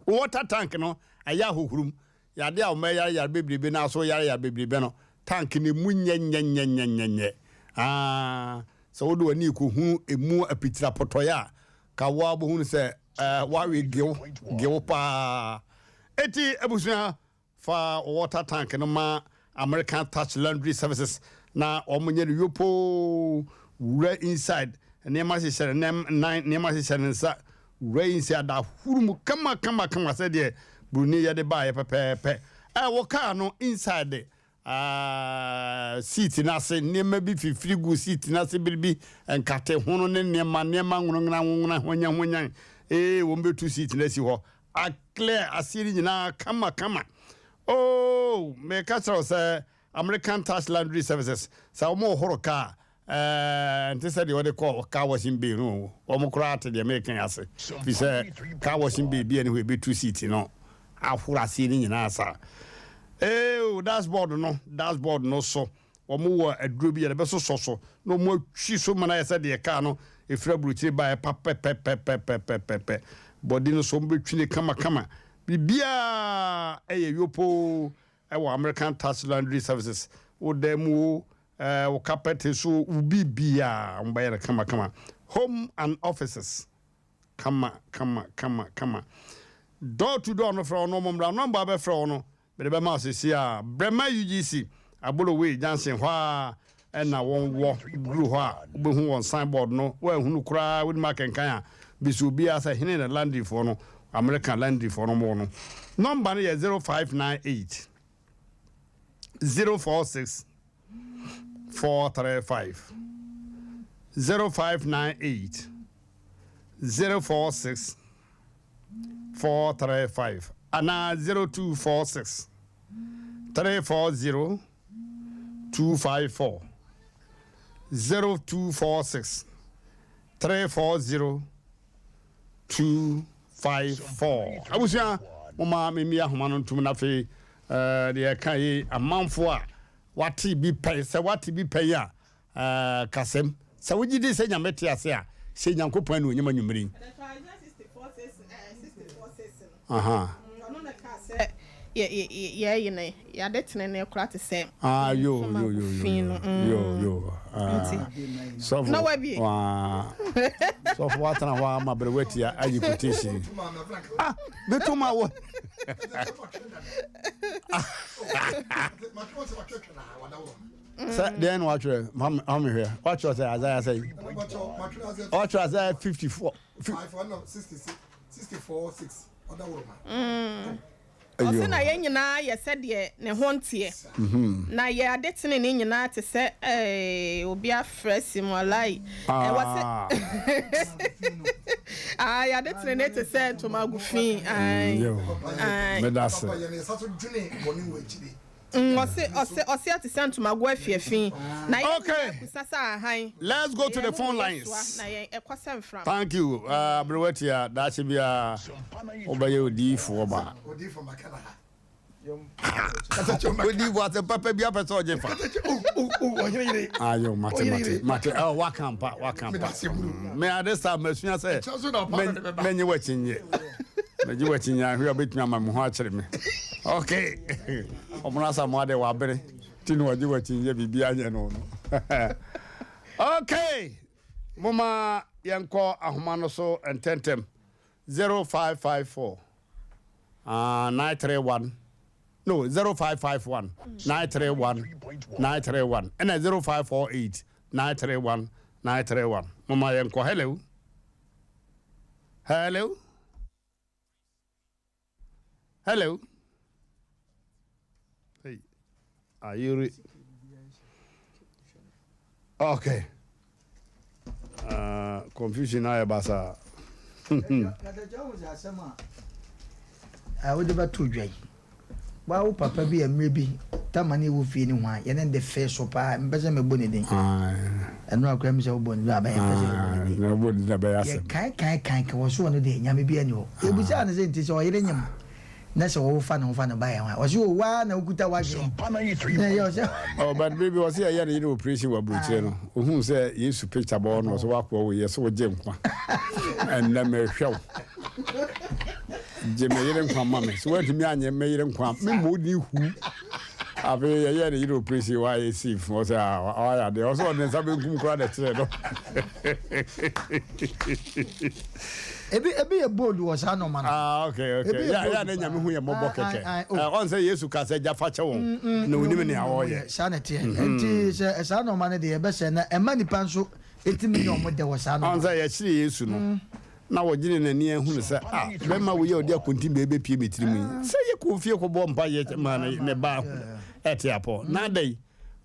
Wo water tank no ɛyɛ ahohurum. Yadeɛ a wɔn yare yare bebrebe no aso yare yare bebrebe no, tank no emu nyɛ nyɛ nyɛ nyɛ nyɛ nyɛ. Aa, sɛ wode w'ani rekɔhunu emu apitirapɔtɔeɛ a, ka wo ara wobɛhunu sɛ ɛɛ woawe gew gew paa. Eti abusua, Fa wo water tank no ma American Touch Laundry Services na wɔn nyɛ no yopoo. Wura inside, nneɛma hyehyɛ ne nan, nneɛma hyehyɛ ne nsa. Wura inside ahuru mu kama kama kama sɛdeɛ buroni yɛ de baeɛ pɛpɛɛpɛ. Ɛ wo car no inside ah, seat no ase nneɛma bi fifiri gu seat no ase biribi nkate hono ne nneɛma nneɛma nwonwona nwonwona hwanyan hwanyan. Ee wɔn bɛtu seat no asi hɔ A clear aseɛ no nyinaa kama kama. Oh, meka kyerɛ wo sɛ American Tax Laundry Services, sɛ wɔn horo kaa ɛɛ nte sɛ deɛ wɔde kɔ car washing bay no, wɔn koraa te deɛ meka yi ase. Fi sɛ car washing bay bi a ne hɔ ebetu seat no ahoro aseɛ no nyinaa saa. Ee, dashboard no, dashboard no so Wɔwɔ aduro bi a yɛde bɛsosɔ so na wɔatwi so ma no ayɛ sɛ deɛ kaa no ɛfiri aburokyire baeɛ pa pɛpɛpɛpɛpɛpɛ. Bɔdi no so wɔbɛtwi no kamakama. Biribiara yɛ yopoo wɔ American Touch Laundry Services. Wo dan mu o, wo carpet so o, wo biribiara wɔbɛyɛ no kamakama. Home and offices kama kama kama kama. Door to door no frɛ wɔn na wɔmmra. Nɔmba a wobɛfrɛ wɔn no Mede bɛma wo seesei ara. Brɛma UGC, Aboloway junction hɔ ara na wɔn wɔ. Woduru hɔ a, wobɛhu wɔn sign board no. Woanhunu koraa, wonim akenkan a, bisa obiara sɛ hene na Landryfoɔ no, Amerika Landryfoɔ no wɔ no. Nɔmba no yɛ 0598 046 435. 0598 046 435 anaa 0246 340 254 0246 340 254 abusua moma memmi ahoma no ntom na afei eh, deɛ ɛka yi amanfoɔ a wate bi pɛn sɛ wate bi pɛn a Ɛɛ, kasɛm. Sɛ wogye di sɛ Nyame te ase a, hyɛ Nyankopɔn anuonyam anwummere yi. Aha. Ah, yo, yo, yo, yo, yo, yo. Ah, sɔfo, ah, sɔfo watena hɔ ama bere watia ayi quotation. Ah, meto ma wo. Sɛ deɛn na watwerɛ mamehwɛ watwerɛ sɛ Isaiah sɛ watwerɛ Isaiah 54 Ɔse na yɛn nyinaa yɛ sɛdeɛ ne ho nteɛ, mhm. na yɛ ade tenenee nyinaa te sɛ eh, obi afrɛ si mu alai. Ɛwɔ sɛ ah. ah, yɛ ade tenenee te sɛ ntoma gu fi. Meda ase. Mm, ɔse, ɔse, ɔse ɛte sɛ ntomago afiafi, na yɛn Okay. nyinaa kusa sɛ ahan, Let's go na to yɛn the phone amumuyɛ soa, lines. na yɛn ɛkɔ sɛ mframa. Thank you. Uh, aberewa tia daakye biara wobɛyɛ odiyifoɔ ba. Odiyifoɔ asɛm papa bi apɛ sɛ ɔgye fa. Ayo mate mate mate. Oh, waka mpa waka mpa. Me ade sa masua sɛ menye w'akyinnye. Megye w'akyinnye ahwe a wobɛtumi ama me ho akyere me. Okay. Ɔmono Asamoah de wabere ti na ɔgye w'akyinnye biribi anyɛ no no. Okay. Moma yɛnkɔ ahoma no so ntɛntɛm. 0554 uh, 931 no 0551 931 931 ɛna 0548 931 931. Moma yɛnkɔ. Hello. Hello. Hello. Hey, are you re- Okay. Uh, confusion ayɛ basaa. A wode bɛto dwa yi. Woa wo papa bi a mmerɛ bi Tama ne ɛwɔ fie no ho a yɛne no de fee so paa mempɛ sɛ mɛbɔ ne din. Ɛno a koraa mi sɛ wobɔ ne din a bɛyɛ mpɛ sɛ yɛbɔ ne din. Yɛkae kae kae ka wɔ so ɔno deɛ nyame biara ni hɔ. Yɛbisaa no sɛ nti sɛ ɔyere nyem na sɛ ɔwo fa ne ho fa ne ba yɛ ho a ɔse o woa na wokuta w'adwene na ɛyɛ ɔsɛ. Oh but baby ɔse yɛyɛ ne yere operation wɔ aburokyire no ohuu sɛ Yesu picture bɔ hɔ no ɔse w'akoa wei yɛse wogye nkwa ɛnnɛ mehwɛ wo. Gye me yere nkwa ma me. Sɛ woantumi anyɛ me yere nkwa a, memmɔ wo din hu. Afei yɛyɛɛ ne yere operation, wayɛ safe. Ɔsɛ ah, wayɛ adeɛ. Ɔsɛ ɔde ne nsa benkum koraa na ɛkyerɛ no. Ebi ebi yɛ bold wɔ saa nɔɔma no. Ah, okay, okay. Ebi yɛ Ya bold ya na nyame hu yɛ mmɔbɔ paa. kɛkɛ. Ae, ae, oh. Eh, ɔn sɛ Yesu ka sɛ gya fa kyɛ wɔn na Na onim onim nea nea ɔreyɛ. ɔyɛ. Saa na ɛteɛ. Nti sɛ saa nɔɔma no deɛ ɛbɛsɛ na ɛma nipa nso etumi nyɛ ɔmo dɛ wɔ saa Ɔn nɔɔma sɛ no. yɛkyeree Yesu no, na wɔgyene n'ani ahunu sɛ, ah, bɛrima wei a ɔde akontin bɛɛ bɛpie me tirim yi, sɛ yɛkɔɔ fie kɔbɔɔ mpaeɛ maa ne ne ba ɛte apɔ. Na adɛn?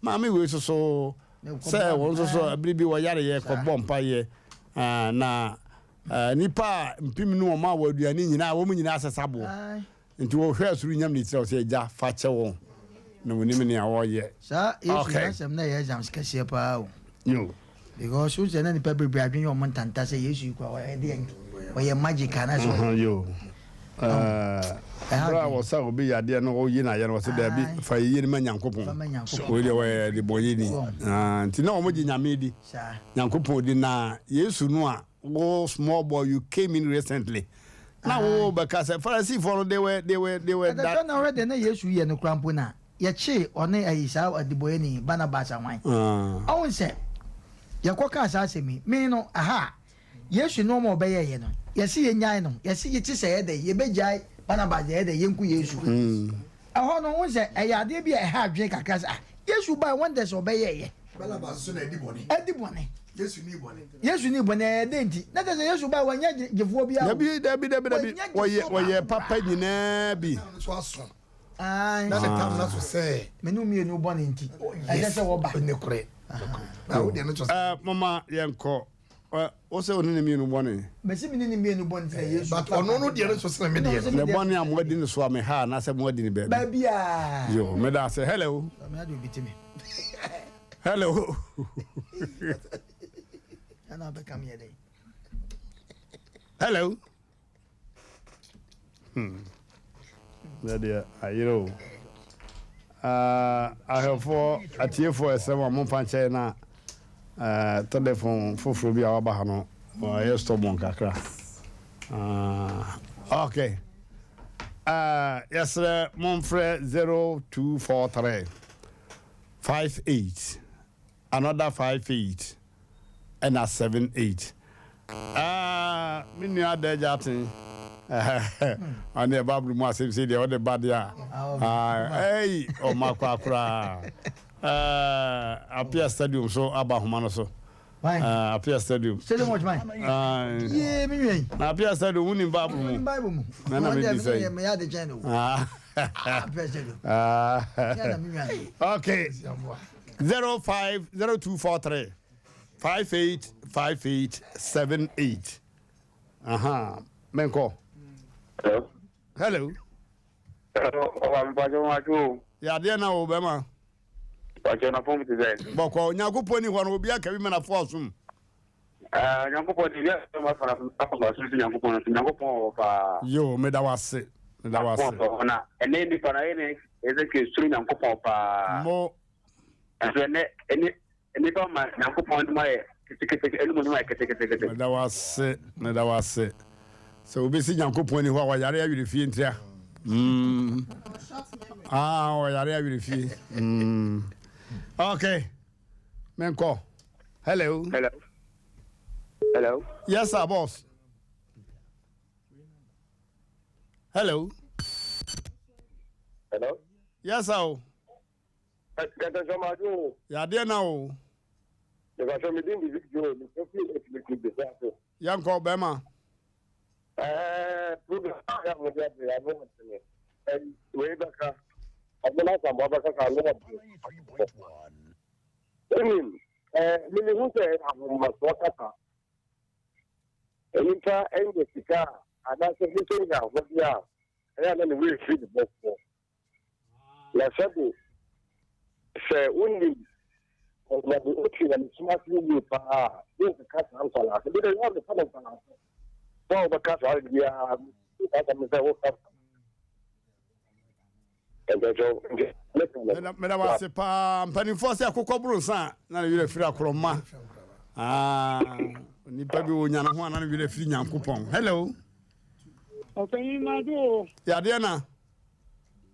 Maame wei nso so, sɛ wɔn nso so bere bi wɔyareɛ kɔbɔ mpaeɛ, ah, na ah, nnipa a mpem ne wɔn a wɔ aduane nyinaa, wɔn nyinaa sesa boɔ. Nti wɔhwɛɛ soro nyam ne tiri a ɔsɛ agya fa kyɛ wɔn na wɔnim nea wɔyɛ. Saa Yesu Okay. n'asɛm na ɛyɛ exams kɛseɛ paa o. Yo. Because wohu sɛ na nipa bebree adwene yɛ ɔmo ntanta sɛ Yesu yi koraa ɔyɛ deɛn? Ɔyɛ magic anaasɛ ɔyɛ. Mhm, yo. Ɛha Berɛ a adwene. wɔsa obi yadeɛ no ɔyi no ayɛ no ɔsɛ daabi Aye. fa yiyie no ma Nyankopɔn. Fa ma Nyankopɔn. Wei deɛ ɔyɛ debɔnyɛni. Wɔn. Ah, nti na wɔn gye Nyame di. Saa. Nyankopɔn di na Yesu no a wo small boy you came in recently na wo bɛka sɛ Farisifoɔ no they were they were they were that. Ɛdɛtɔ na ɔhwɛ deɛ na Yesu yɛ no koraa mpo na yɛkyee ɔne ayi saa adebɔyɛni Barnabas ahwan. Ɔhu sɛ yɛkɔ kaa saa asɛm yi me no aha Yesu nnoɔma a ɔbɛyɛeɛ no yɛse yɛnyae no yɛse yɛte sɛ yɛdɛ yɛbɛgyae Barnabas deɛ yɛdɛ yɛnku Yesu. Ɛhɔ no wohu sɛ ɛyɛ adeɛ bi a ɛha adwene kakra sɛ ah Yesu bae wonders a ɔbɛyɛeɛ. Barnabas nso na adi bɔne. Adi bɔne. Yesu nii bɔne. Yesu nii bɔne ɛyɛ dɛn nti? Na kyerɛ sɛ Yesu bae wanya gyefoɔ biara o. Dabi dabi dabi dabi Wanya wɔyɛ gyefoɔ wɔyɛ baako papa koraa. nyinaa bi. Na ne so aso. Ae. Na ne tam no aso sɛ. Me ne wo mmienu bɔne nti ɛsɛ sɛ wɔba. Nokorɛ. Na wo deɛ no kyerɛ sɛ. Ɛɛ moma yɛnkɔ. Ɛ, wo sɛ wo ne ne mmienu bɔne. Mese me ne ne mmienu bɔne nti na Yesu. But ɔno no deɛ no so sene me deɛ no. Ne bɔne a moadi no so a meha anaasɛ moadi no baabi. Baabiaa. Yo, meda ase. Hello. Ɔme ade obi te me. Hello. Ɛna ɔbɛka me yɛ dɛn? Hello. Hmm. Yɛ deɛ ayerɛ o. Ah, ahwɛfoɔ, atiefoɔ ɛsɛ mo a momfa nkyɛn na eh, telefon foforɔ bi a waba ha no ɔyɛ stubborn kakra. Ah, okay. Uh, yɛsrɛ momfrɛ 0243 58 another 58 ɛna 78 Ah, me nua ada agya aten. Ɔne ɛba abiri mu asɛm sɛ deɛ ɔde ba deɛ a. Ah, ɛyi ɔma kɔ akora. Ah, Apia Stadium so aba ahoma no so. Ah, Apia Stadium. Stadium watch man. Ah, Yee, me nua yi. Na Apia Stadium wunim Bible mu. Wunim Bible mu. Na na me bisa yi. Me ya de kyɛn no. Ah. Apia Stadium. Ah. Yeah, na me nua yi. Okay. 05 0243 58 58 78. Aha. Menkɔ. Hello. Hello. Hello, ɔba mpakyɛ wɔn atwo o. Yɛ adeɛ na wo bɛma. Mpakyɛ na fɔm te sɛ. Bɔkɔ Onyankopɔn ni hɔ no obi aka bi ma na fo ɔsom. Ɛɛ Nyankopɔn de bi asɛm afa na afa ma so Nyankopɔn no so Nyankopɔn wɔ paa. Yo, meda wase. Meda wase. Nyankopɔn wɔ na ɛnɛ nipa na yɛ ne ɛsɛ kɛ suro Nyankopɔn paa. Mo. Ɛnso ɛnɛ ɛne nnipa ma Nyankopɔn anim ayɛ ketekete, anim anim ayɛ ketekete. Meda wo ase, meda wo ase. Sɛ obi si Nyankopɔn ni hɔ a, ɔyare awerɛ fie ntia. Mm. Ah, ɔyare awerɛ fie. Mm. Okay. Menkɔ. Hello. Hello. Hello. Yes, sir, boss. Hello. Hello. Yes, sir. Kɛtɛsɛ ma adwo o. Yadeɛ na o. Mepatwɔ me din de Victor o, mefrɛ firi Etileke Besa ase. Yɛnkɔ bɛrima. Ɛɛ program a yɛ a mode abrɛ yɛ ano ɔdene. Ɛyi wei bɛka ɔbɛn asamoa bɛka sɛ ano ɔdene. Wonim ɛɛ mene hu sɛ ɛyɛ ahomasoɔ kasa. Nnipa anya sika a anaasɛ nnipa nya ahodeɛ a ɛyɛ a na ne werɛ firi ne bɔfoɔ. Na sɛbe sɛ wonim na de wote nyamesom ase yie paa a, wonkeka saa nkwadaa asɛm. Bi de yɛ mefa no nkwadaa asɛm. Wo a wobɛka saa de biara, saa asɛm sɛ woka meda wase paa mpanimfoɔ sɛ akokɔ boro nsa a na ne werɛ firi akorɔma ah, nipa bi wɔ nya ne ho a na ne werɛ firi nyankopɔn hello. Ɔpanyin Mado o. Yadeɛ na.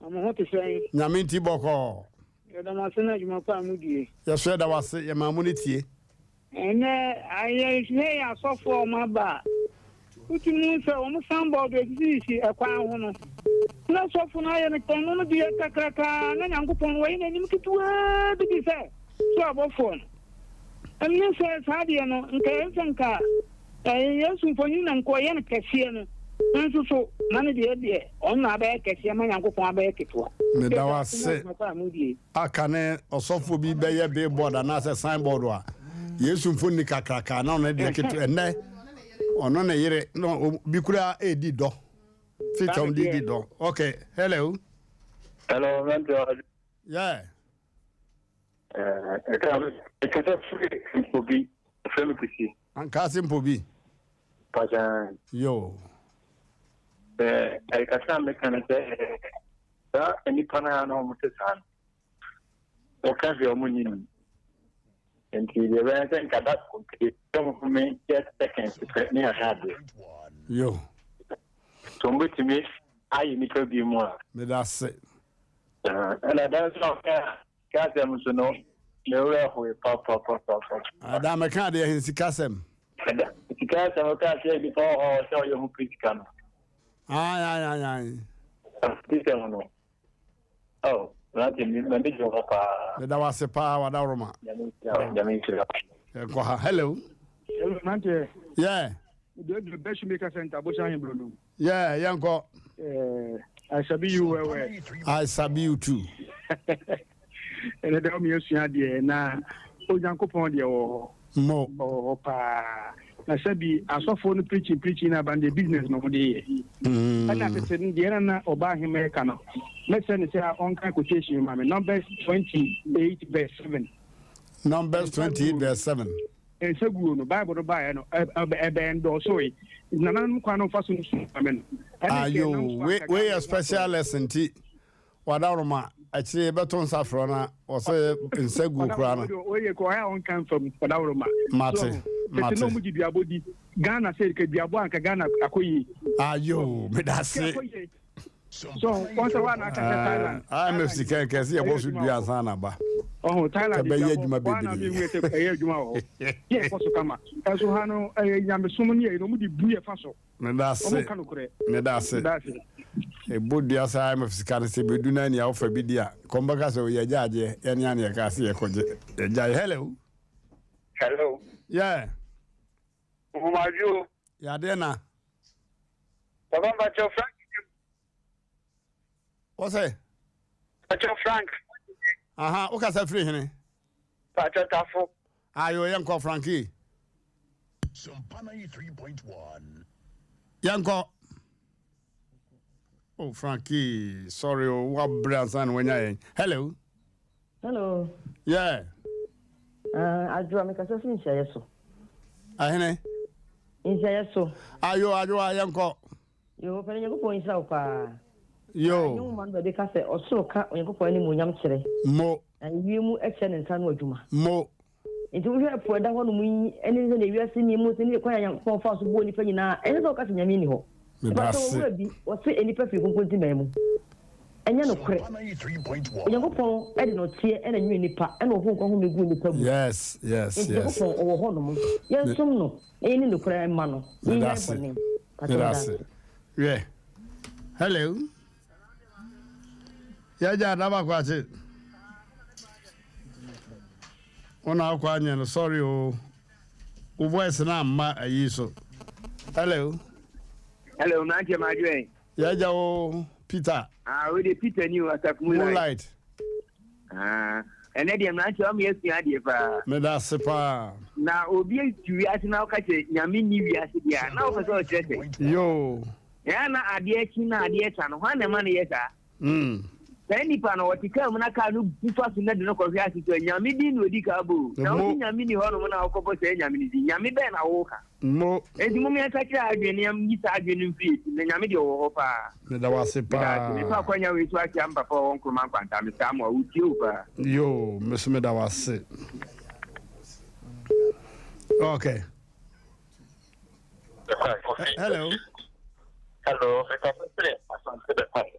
Na mo ho te sɛn? Nyame nti bɔkɔɔ. Yɛda mo ase ne adwuma pa a modie. Yɛso yɛda wo ase, yɛmaa mo ne tie. Ɛnnɛ yɛhwɛ yɛn asɔfoɔ a wɔn aba a, wotumi hu sɛ wɔn sanbɔɔdo a ɛsisisisi ɛkwan ho no, na sɔfo no ayɛ no kɛn no deɛ kakraka na Nyankopɔn no wɔyɛ n'anim ketewaa bi te sɛ soro abɔfoɔ no. Ɛne sɛ saa deɛ no, nka ɛyɛ sɛ nka ɛyɛ Yesu mfonini na nka ɔyɛ no kɛseɛ no, nso so na ne deɛ deɛ ɔno na abɛyɛ kɛseɛ ma Nyankopɔn abɛyɛ ketewa. Meda wo ase. Aka ne ɔsɔfoɔ bi bɛyɛ billboard anaasɛ signboard a Yesu mfoni kakraka na ɔno deɛ ketewa ɛnɛ ɔno ne yere na bi koraa ɛredi dɔ feature de di dɔ. Okay, hello. Hello, mentor. Yeah. Ɛkasa firi Mpobi, ɛfrɛ me Kwesi. Ankaase Mpobi. Pakyɛ. Yo. Ɛkasa a meka no sɛ saa nnipa no a na wɔn te saa no, wɔka hwɛ wɔn nni ni. Nti deɛ ɛbɛyɛ sɛ nka da kɔmpie sɛ wɔn me yɛ seconds pɛ ne ahwɛ adeɛ. Yo. So wɔn bɛtumi ayɛ nnipa bi mu a. Meda ase. Ɛna dan nso a ɔka Sikasɛm nso no, me werɛ hoe papapapapa. Ada mɛka adeɛ he sikasɛm. Ada sikasɛm ɔka sɛ nipa wɔ hɔ sɛ ɔyɛ ho pere sika no. Ae ae ae ae. Sikasɛm no. Oh, mmerante mi m'ani gye ho paa. Meda wo ase paa wadaworoma. Nyame nhyira wo, Nyame nhyira wo. Yɛnkɔ ha. Hello. Hello, mmerante. Yeah. Jojo Best Maker Center, Abohyɛ Ahembrono. Yeah, yɛnkɔ. Eh, I sabi you well well. I sabi you too. Ɛnɛ dɛ ɔmo yɛsua adeɛ na Onyankopɔn deɛ wɔ hɔ. Mo. Ɔwɔ hɔ paa. Na sɛbi asɔfoɔ no preaching preaching na aban deɛ business na ɔmo de yɛ. Ɛna tete no deɛ na na ɔbaa ahema ɛka no. Mɛsɛ ne sɛ ɔnka quotation ma me. Numbers 28 verse 7. Numbers 28 verse 7. Nsaguo no, Bible no baeɛ no, ɛbɛ ɛndɔɔsoe. Nti nananom kwan no mfa so no sum ma me no. Ɛne nka Ayo, ɛnam so wei anka wei Ghana yɛ yɛnya special asɔre. lesson nti wadaworoma akyire yɛbɛto nsa frɛ na wɔsɛ nsaguo koraa Ɔdaworo no. deɛ ɔyɛ kɔ ɔyɛ a ɔnka mfa mu ɔdaworo ma. So Mate, ɔho tete mate. na ɔmo gye duabɔ di Ghana sɛ nka duabɔ anka Ghana akɔ yie. Ayo, So meda nka ase. akɔ yie. So wɔn sɛ wɔn aka sɛ Thailand. IMF sika nka ɛsɛ yɛbɔ Ɛyɛ so adwuma dua wɔ hɔ. ansa na ba. Ɔho Thailand Ɛbɛyɛ duabɔ adwuma wɔn na mi bebree. hu sɛ ɛyɛ adwuma wɔ hɔ. Yɛ ɛkɔ so kama. Ɛso ha no ɛyɛ nyamesom ne ɛyɛ no wɔn de bu yɛ fa so. Meda ase. Wɔn ka nokorɛ. Meda ase. Meda ase. Ɛbɔ dua sɛ IMF sika no sɛ bɛdu na nea wofa bi di a kɔm bɛka sɛ oyɛ agya agyeɛ yɛne ane yɛka sɛ yɛkɔgye yɛgyae. Hello. Hello. Yeah. Nhomadwo. Yadeɛ na. Papa mpakyɛw Frank. Wɔsɛ. Mpakyɛw Frank. Aha, wokasa firi hene? Mpakyɛw Tafo. Ayo, yɛnkɔ Frankie. Yɛnkɔ. Oh, Frankie, sorry, oh, wabrɛ ansa na wanya yɛn. Hello. Hello. Yeah. Uh, Adwoa, mekasa fi nhyiaeɛ so. Ahene. Nhyiaeɛ so. Ayo, Adwoa, yɛnkɔ. Yo, pɛne Nyankopɔn nhyira wo paa. Yo. Ɛnyɛ nwoma no baabi ka sɛ ɔsoro ka Onyankopɔn animuonyam kyerɛ. Mo. Na ewiem kyerɛ ne nsa ano adwuma. Mo. Nti wohwɛ ɛpo a ɛda hɔ nom yi ne sɛdeɛ wiase nni mu ne kwan a Nyankopɔn faa so bɔɔ nnipa nyinaa a, ɛnsɛ sɛ woka sɛ Nyame nni hɔ. Meda Ɛfata ase. owura bi, wɔse nnipa firi konkontiman mu. Ɛnyɛ nokorɛ. Onyankopɔn de nɔteɛ na nwene nnipa ɛna ɔho nkwa home gu nnipa mu. Yes, yes, Nti yes. Nyankopɔn ɔwɔ hɔ nom. Yɛnsom no na yɛnni nokorɛ mma no. Meda Yɛnnyae ase. bɔne. Pakyɛ Meda meda ase. ase. Hwɛ. Hello. Yɛgya adaba kwakye. Wo na wokɔ anyɛ no sorry o. Wo voice na amma ayi so. Hello. Hello, mmeranteɛ ma adwene. Yɛgya o Peter. Ah, wo de Peter ni o, Asafo Moonlight. Moonlight. Ah, ɛnɛ deɛ mmeranteɛ wɔn yɛ sua adeɛ paa. Meda ase paa. Na obi tu wiase na ɔka kyerɛ nyame ni wiase deɛ a, na wopɛ sɛ ɔkyerɛ sɛ. Yoo. Ɛyɛ na adeɛ kyi na adeɛ sa no, hwan na ɛma no yɛ saa? Saa nipa no, ɔte kaa mu na kaa no bu fa so na de no kɔhwe ase so a, Nyame din na odi ka bɔ o. Na wose Nyame nni hɔnom na wokɔbɔ saa Nyame no din, Nyame bɛn na woka? Enti mom yɛnsakyera adwene na yɛnyi saa adwene no mfiri yɛn tirim, na Nyame deɛ ɔwɔ hɔ paa. Meda wo ase Meda ase. paa. Mefa akwanya wei so akyea me papa a ɔwɔ Nkrumah Nkwanta. Mesaa mo a, wotie wo paa. Yoo, me so meda wo ase. Okay. Hello. Hello, mekasa firi Asante Bɛkwae.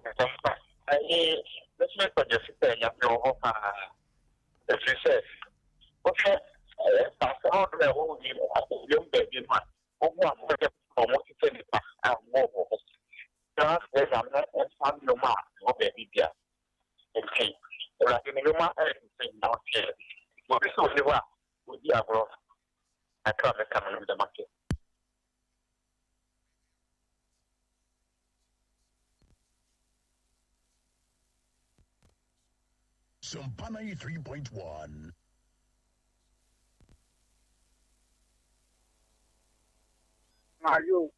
Mekasa ɛyi mɛtumi akɔgye sɛ Nyame wɔ hɔ paa ɛfiri sɛ wohwɛ nsaase ahodoɔ a ɛwɔ wiem wiem baabi no a wohu abɔdeɛ a wɔn te sɛ nnipa a wɔwɔ wɔ hɔ saa sɛ Nyame nsa nnwuma a ɛwɔ baabi bia nti Awurade ne nnwuma ɛyɛ sɛ nyina ɔteɛ obi sɛ ɔni hɔ a ɔdi agorɔ kakra a mɛka no no meda mo ase. Sompa 93.1. Mario.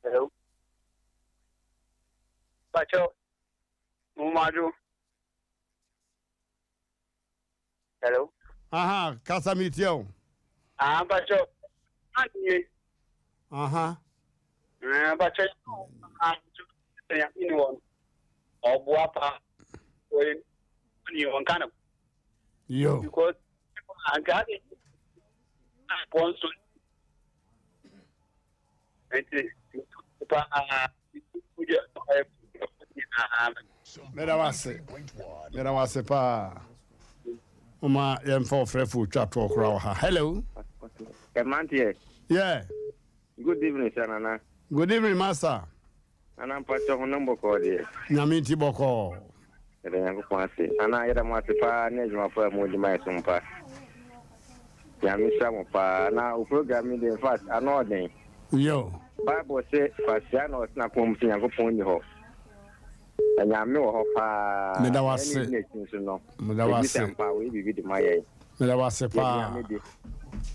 Hello. Pacho. Mario. Hello. Aha, kasa mi tie o. Ah, Pacho. Anye. Aha. Eh, Pacho. Ah, ya ni won. Ọbụa pa. Oye ni won kana. Yo. Because anka ade pon so. Enti pa Meda wase. Meda wase paa. Moma yɛmfa ɔfrɛfo otwa toɔ koraa wɔ ha. Hello. Mmeranteɛ. Yeah. Good evening, sir Nana. Good evening, master. Nana mpakyɛ honam bɔkɔɔ deɛ. Nyame nti bɔkɔɔ. Yɛda Nyankopɔn ase. Nana yɛda mo ase paa ne adwumafo a modi ma yɛ som pa. Nyame hyira mo paa. Na wo program yi de in fact ano ɔden. Yo. Bible se kwasia na ɔtena koma mu sɛ Nyankopɔn nni hɔ. Na Nyame wɔ hɔ paa. Meda wo ase. Ɛne n'akyi nso no. Meda wo Ebi ase. sɛ mpa wɔyɛ biribi de ma yɛn. Meda wo ase Yɛde paa. Nyame di.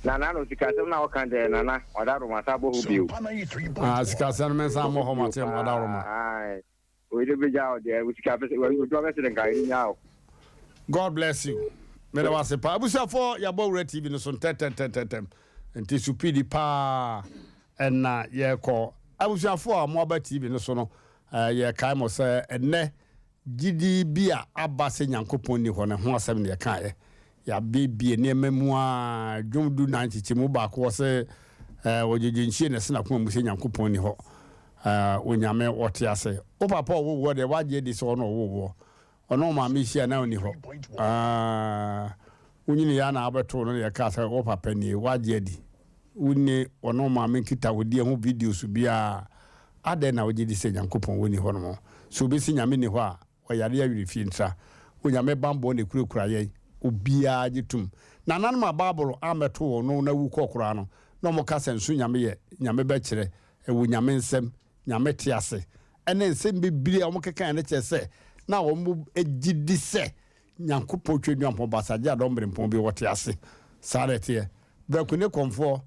Nana no sikasɛm na ɔka deɛ Nana ɔda Roma sa bɔ hɔ bio. Ah, sikasɛm no mensan mmɔ hɔ mate ɔda Roma. Aye. Oyi de bɛgya wo deɛ wo sika pɛ sɛ odwuma bɛsɛ de nka ɛni nya wo. God bless you. Meda wo ase paa. Abusuafoɔ yɛabɔ wura TV no so ntɛntɛntɛntɛm. Nti supidi paa ɛna yɛkɔ. Abusuafoɔ a moaba TV no so no, eh, yɛkae mo sɛ ɛnnɛ gyidi bi a aba sɛ Nyankopɔn nni hɔ no ho asɛm na yɛkaeɛ. Yɛabiebie nneɛma mu a dwom du nan nkyekyɛmu baako wɔ sɛ eh, ogyegyenhyie na ɛsɛ n'akoma mu sɛ Nyankopɔn nni hɔ. Eh, Onyame ɔte ase. Wo papa ɔwo woɔ deɛ woagye adi sɛ ɔno ɔwo woɔ. Ɔne wo maame hyia na ɔnni hɔ. Ah, wonyini yɛ na abɛtoo no na yɛkaa sɛ wo papa nie, woagye adi. Wonni ɔne wo maame nkitahodie ho videos biara. Adɛn na wogye di sɛ Nyankopɔn wɔnni hɔ nom? Sɛ obi se Nyame nni hɔ a, ɔyare awerɛfie ntra. Onyame banbɔ na ɛkurakura yɛn. Obiara gye tom. Nananom a Bible ammɛto wɔn no na wu kɔ koraa no, na wɔka sɛ nso Nyame yɛ, Nyame bɛkyerɛ, ɛwɔ Nyame nsam, Nyame te ase, ɛne nsɛm bebree a wɔkekaeɛ no kyerɛ sɛ na wɔgye di sɛ Nyankopɔn Tweaduampɔn Baasagye Adɔm Berempɔn bi ɔte ase. Saa na ɛteɛ. Berɛko ne kɔmfoɔ,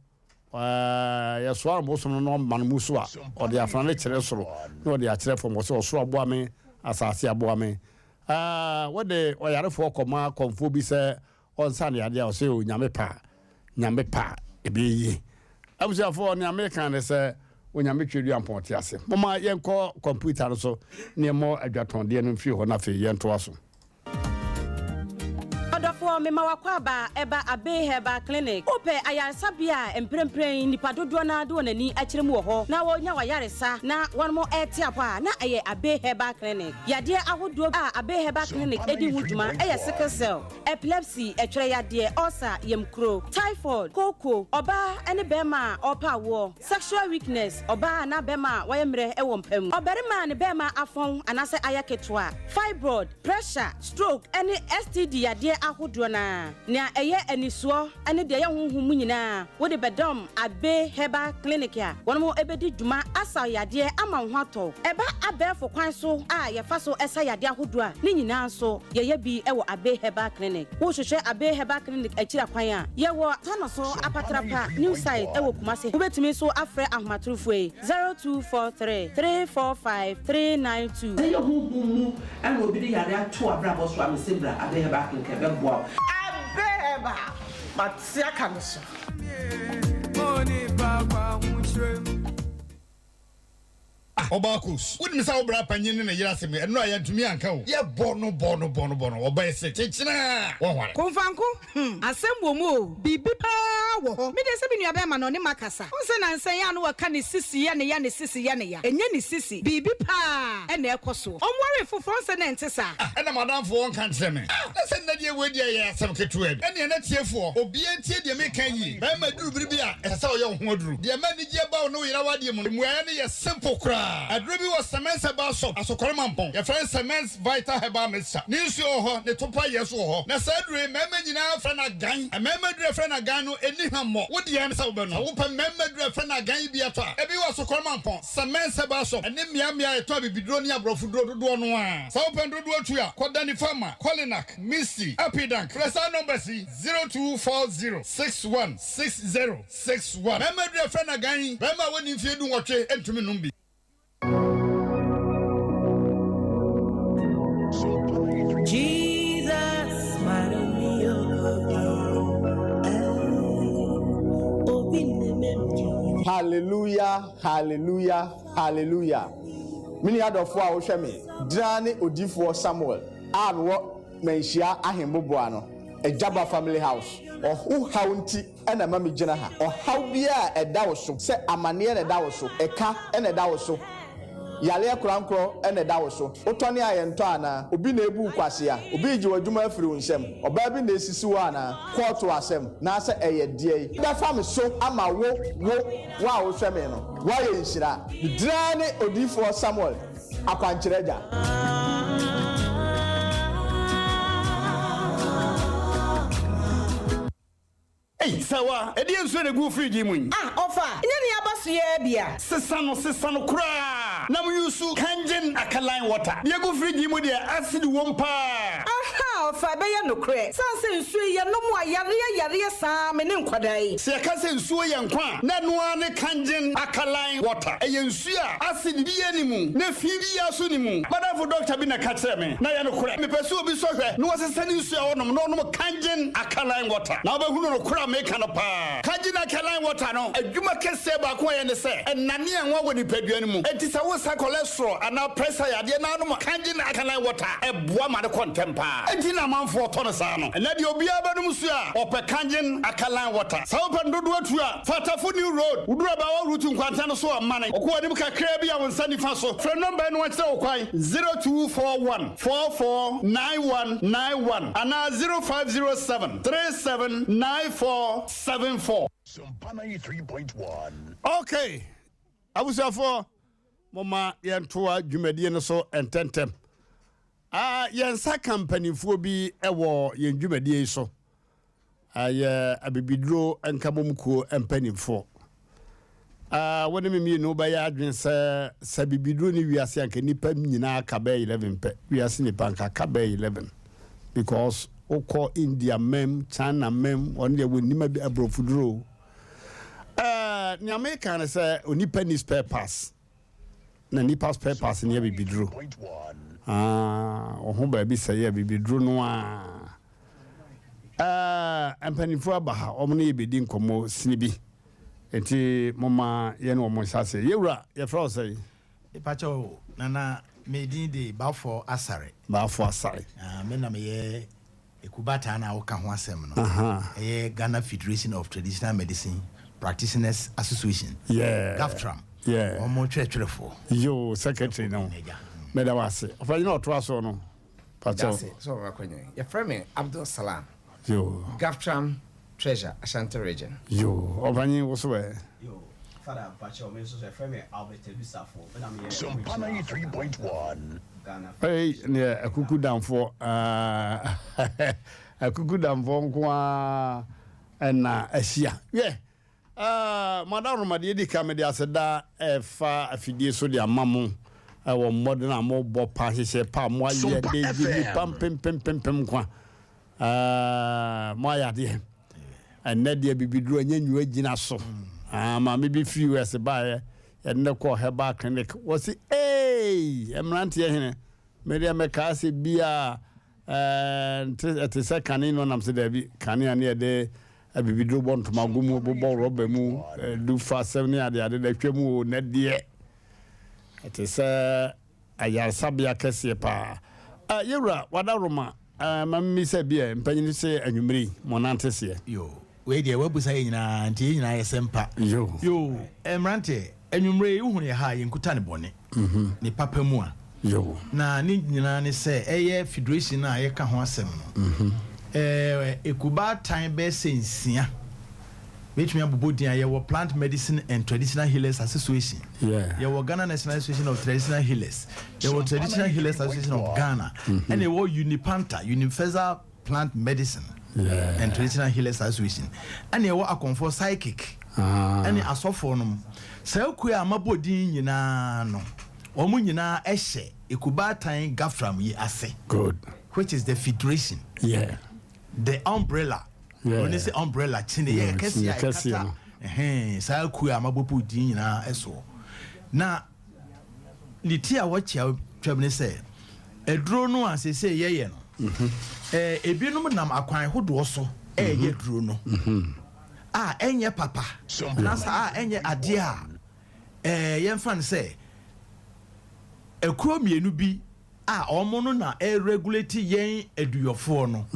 ɛɛ, yɛsoa no bosom no na ɔma no mu so a, ɔde afena no kyerɛ soro na ɔde akyerɛ fam. Ɔsɛ ɔsoro aboa me, asase aboa me. Ɛɛ, wode ɔyarefoɔ kɔma kɔmfoɔ bi sɛ ɔnsa no yadeɛ a, ɔsɛ o, Nyame pɛ a, Nyame pɛ a, ɛbɛyɛ yie. Abusuafoɔ, nea meka ne sɛ, Onyame Tweaduampɔn te ase. Momma yɛnkɔ kɔmputa no so na yɛmmɔ adwatɔndeɛ no mfiri hɔ na afei yɛntoa so. Ɔdɔfoɔ, mema w'akwaaba ɛba Abbey Herbal Clinic. Wopɛ ayaresabea a mprempren nnipa dodoɔ no ara de wɔn ani akyerɛ mu wɔ hɔ na wɔnya w'ayaresa na wɔnom rete apɔ a, na ɛyɛ Abbey Herbal Clinic. Yadeɛ ahodoɔ a Abbey Herbal Clinic di ho dwuma yɛ sickle cell, epilepsy, ɛtwerɛ yadeɛ, ulcer, yamkuro, typhoid, kooko, ɔbaa ne barima a ɔrepɛ awoɔ, sexual weakness, ɔbaa anaa barima a wayɛ mmerɛ wɔ mpa mu, ɔbarima a ne barima afɔn anaasɛ ayɛ ketewa, fibroid, pressure, stroke ne STD yadeɛ ahodoɔ no ara. Nea ɛyɛ anisoɔ ne deɛ ɛyɛ honhom mu nyinaa wode bɛdɔm Abbey Herbal Clinic a wɔn bɛdi dwuma asa wo yadeɛ ama wo ho atɔ wo. Ɛba abɛɛfo kwan so a yɛfa so sa yadeɛ ahodoɔ a, ne nyinaa nso yɛyɛ bi wɔ Abbey Herbal Clinic. Wohwehwɛ Abbey Herbal Clinic akyiri akwan a, yɛwɔ Tanoso Apatrapa New Site wɔ Kumasi. Wobɛtumi nso afrɛ ahomatorofoɔ yi, 0243 345 392. Sɛ ɛyɛ honhom mu na obi de yare ato w'abrabɔ so a, mese bra Abbey Herbal Clinic ɛbɛboa wo. Abbey Herbal, mate aka no so. Ah Ɔbaakus, wonim sɛ wo bra panyin ne ne yere asɛm yi, ɛno a yɛantumi anka o. Yɛbɔ no bɔ no bɔ no bɔ no, ɔbɛyɛ se kyekyena a, wɔnware. Komfanko, hmm, asɛm wɔ mu o, biribi paa. wɔ hɔ. Me deɛ sɛ me nua bɛɛma no ɔne makasa. Wohu sɛ nansa yi a na wɔka ne sisi yɛ ne ya ne sisi yɛ ne ya. Ɛnyɛ ne sisi. Biribi paa na ɛkɔ soɔ. Ɔnwaree foforɔ wohu sɛ na ɛnte saa. Ah ɛna m'adamfo ɔnka nkyerɛ me. Ah na sɛ nnɛ deɛ wei deɛ ɛyɛ asɛm ketewa bi. Ɛneɛ na tiefoɔ obiara ntie deɛ meka yie. Barima duru bere bi a ɛsɛ sɛ ɔyɛ wo ho aduru. Deɛ ɛma anigyeɛ ba wo ne wo yere awadeɛ mu no mmuaeɛ no yɛ simple koraa. Aduro bi wɔ Semens Herbal Shop, Asokore Mampong. Yɛfrɛ no Semens Vital Herbal Mixture. Ne nsuo wɔ hɔ, ne topa yɛ nso wɔ hɔ. Na saa aduro yi mmarima nyinaa frɛ no agan. Mmarima aduro a yɛfrɛ no agan no ɛnni hwammɔ. Wo deɛ ne sɛ wobɛnom. Sɛ wopɛ mmarima aduro a yɛfrɛ no agan yi bi atɔ a, ebi wɔ Asokore Mampong, Semens Herbal Shop ne mmeammea a yɛtɔn abibiduro ne aborɔfoduro dodoɔ no ara. Sɛ wopɛ no dodoɔ tu a, kɔ Danny Pharma, Kolinak, Misty, Epidank. Frɛ saa numbers yi, 0240 61 60 61. Mmarima aduru a yɛfrɛ no agan yi, barima a wadi mfeɛ dunwɔtwe ntumi nnom bi. Hallelujah, hallelujah, hallelujah. Me nua dɔfoɔ a wohwɛ me, gyina ne odiyifoɔ Samuel a mewɔ Manhyia Ahemboboa no, Agyaba Family House. Ɔho haw nti na ɛma migyina ha. Ɔhaw biara a ɛda wo so, sɛ amaneɛ na ɛda wo so, ɛka na ɛda wo so, yareɛ korankorɔ na ɛda wo so, wotɔne a yɛntɔ anaa, obi na ebu wo kwasea, obi regye w'adwuma afiri wo nsam, ɔbaa bi na esisi wo anaa, kɔɔto asɛm, naasɛ ɛyɛ deɛn bɛfa me so ama wo, wo, wo a wohwɛ me no, woayɛ nhyira. Me din ara ne Odiyifoɔ Samuel. Akwankyerɛ Agya. Ei, Sawa, ɛdeɛn nsuo na ɛgu wo fridge yi mu yi? Ah, ɔfa, nyɛ nea aba so yi ara bi a. Sesa no, sesa no koraa na mo use Kangen alkaline water. Deɛ ɛgu fridge yi mu deɛ, acid wom paa. Aha, ɔfa, ɛbɛyɛ nokorɛ. Sane sɛ nsuo yi, yɛnom a, yareɛ yareɛ saa, me ne nkwadaa yi. Sɛ yɛka sɛ nsuo yɛ nkwa a, na ɛno ara ne Kangen alkaline water. Ɛyɛ nsuo. A acid biara nni mu, na fi biara nso nni mu. M'adamfo dɔkta bi na ɛka kyerɛɛ me, na ɛyɛ nokorɛ. Mepɛ sɛ obi sɔ hwɛ na ɔsesa ne nsuo a ɔnom na ɔnom Kangen alkaline water, na wobɛhunu nokorɛ a meka no paa. Kangen alkaline water no adwuma kɛseɛ baako a ɛyɛ ne sɛ, ɛnane anwa wɔ nipadua no mu. Enti sɛ wosa cholesterol anaa pressure yadeɛ na wonom Kangen alkaline water a, ɛboa ma no kɔ ntɛm paa. Enti na amanfoɔ tɔ no saa no. Ɛnnɛ deɛ obiara bɛnom nsuo a, ɔpɛ Kangen alkaline water. Sɛ wopɛ no dodoɔ tu a, Fa Tafo New Road, woduru Abaawa Route nkwanta no so a, mane kɔ w'anim kakraa bi a wo nsa nifa so. Frɛ nɔmba yi na wɔnkyerɛ wo kwan, 0241 44 9191 anaa 0507 37 94 74. Sompa 93.1. Okay, abusuafoɔ, momma yɛntoa dwumadie no so ntɛntɛm. Ah, yɛn nsa ka mpanimfoɔ bi wɔ yɛn dwumadie yi so. Ɛyɛ Abibiduro Nkabom Kuo mpanimfoɔ. Ah, wo ne me mmienu bɛyɛ adwene sɛ sɛ abibiduro ne wiase anka nnipa nyinaa ka bɛyɛ 11 pɛ. Wiase nnipa anka ka bɛyɛ 11 because wokɔ India mam, China mam, wɔn deɛ wɔnnim aborɔfoduro. Eh, nea meka ne sɛ onipa ni spare parts. Na nipa spare parts ne abibiduro. Ah, ɔho baabi sɛ yɛ abibiduro no a. Eh, mpanimfoɔ aba ha, wɔn ne yɛbɛdi nkɔmmɔ sini bi. Nti moma yɛne wɔn nhyɛ aseɛ. Yɛwura, yɛfrɛ wo sɛn? Mepakyɛw Nana, me din de Baffour Asare. Baffour Asare. Ah, me na meyɛ Ekubataa no a woka ho asɛm no. Ɛyɛ Ghana Federation of Traditional Medicine Practitioners Association. Yeah. GAFTRAM. Yeah. Wɔn twerɛtwerɛfoɔ. Yoo, secretary no. Meda wo ase. Ɔpanyin a ɔtoa so no. Pakyɛw. Medase sɛ wɔma kwanya yi. Yɛfrɛ me Abdul Salam. Yoo. GAFTRAM Treasure, Ashanti Region. Yoo, ɔpanyin wo so ɛ? Yoo, Father mpakyɛw me nso so yɛfrɛ me Albert Adu Safo, me na meyɛ Sompa regional 93.1. Ghana Ei, neɛ akuku damfoɔ ah, akuku damfoɔ nko ara ɛna ahyia. Wiɛ, ah, mo adaworoma deɛ edi kan mede aseda ɛfa afidie so de ama mo ɛwɔ mmɔden a mobɔ pa nhyehyɛ pa a moayɛ Sompa de gye FM. nnipa mpempempempem nkwa. Ah, moayɛ adeɛ. Ɛnnɛ deɛ bibiduro ɛnyɛ nnwuma gyina so. Ah, maame bi firi US baeɛ, yɛde no kɔɔ herbal clinic. Wɔsi, ee, mmeranteɛ hene, me deɛ mekaa sɛ bia ɛɛ nte ɛte sɛ kane no nam sɛ daabi, kane a ne yɛde abibiduro bɔ ntomago mu, bobɔ rɔba mu, du fa asɛm ne adeade da twam o, nɛ deɛ ɛte sɛ Ayaresabea kɛseɛ paa. Ah, yɛwura, wada Roma. Ah, ma memmisa bi ɛ, mpanyini se anwummere yi, mo nante seɛ? Yoo. Wei deɛ wabusa yɛ nyinaa nti yɛ nyinaa yɛ sɛ mpa. Yo. Mmeranteɛ, anwummerɛ yi wohunu yɛ ha a yɛnkuta ne bɔne, ne papa mu a. Na ne nyinaa ne sɛ ɛyɛ federation a yɛka ho asɛm no. Ɛɛ ekubaatan bɛyɛ sɛ nsia. Mɛtumi abobɔ din a yɛwɔ Plant Medicine and Traditional Healers Association, yɛwɔ Ghana National Association of Traditional Healers, yɛwɔ Traditional Healers Association of Ghana, ɛna yɛwɔ Unipanta, Universal Plant Medicine and Traditional Healers Association, ɛna yɛwɔ Akɔmfoɔ Psychic, ɛne asɔfoɔ nom. Saa kuo a mabɔ din nyinaa no, wɔn nyinaa hyɛ Ekubaatan Gafram yi ase, which is the federation. The umbrella. Wɔn sɛ umbrella kyene yɛ kɛseɛ a ɛkata ɛhɛn saa kuo a mabɔbɔ din nyinaa ɛsoɔ. Na ne ti a wɔkyia twam ne sɛ aduro no a sese yɛyɛ no mhm. ɛɛ ebinom nam akwan hodoɔ so ɛɛyɛ mhm. duro no mhm. a ɛnyɛ papa anaasɛ a ɛnyɛ adeɛ a ɛɛ yɛmfa no sɛ akuo mmienu bi a wɔn no na ɛregulate yɛn aduyɔfoɔ no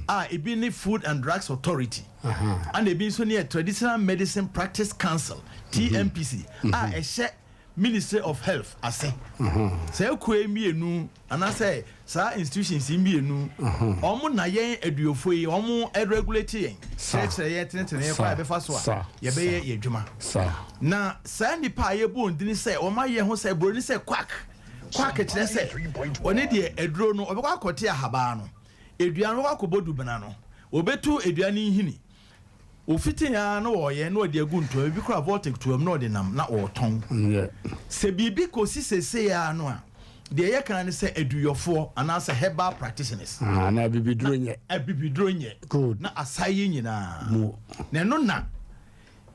a ebi ne Food and Drugs Authority ɛna ebi nso ne Traditional Medicine Practice Council TMPC a ɛhyɛ Ministry of Health ase. Saa kuo yi mmienu anaasɛ saa institutions yi mmienu wɔn na yɛn aduyɔfoɔ yi wɔn regulate yɛn kyerɛkyerɛ yɛn tenetene yɛn kwan a yɛbɛfa so a yɛbɛyɛ yɛn adwuma. Na saa nnipa a yɛbɔ wɔn din sɛ wɔn ayɛ ho sɛ buroni sɛ quack Quack kyerɛ sɛ ɔne deɛ aduro no ɔbɛkɔ akɔte ahabaa no, edua no ɔbɛkɔ akɔbɔ dubena no, ɔbɛtu edua no nhini. Ɔfiti ara na ɔreyɛ na ɔde agu ntoa mu, ebi koraa voltic toa mu na ɔde nam na ɔretɔn. Sɛ biribi kɔsi seesei ara no a, deɛ ɛyɛ kan ne sɛ aduyɔfoɔ anaasɛ herbal practitioners. Ah, na abibiduro nyɛ. Abibiduro nyɛ. Good. Na asa yi nyinaa. Na ɛno na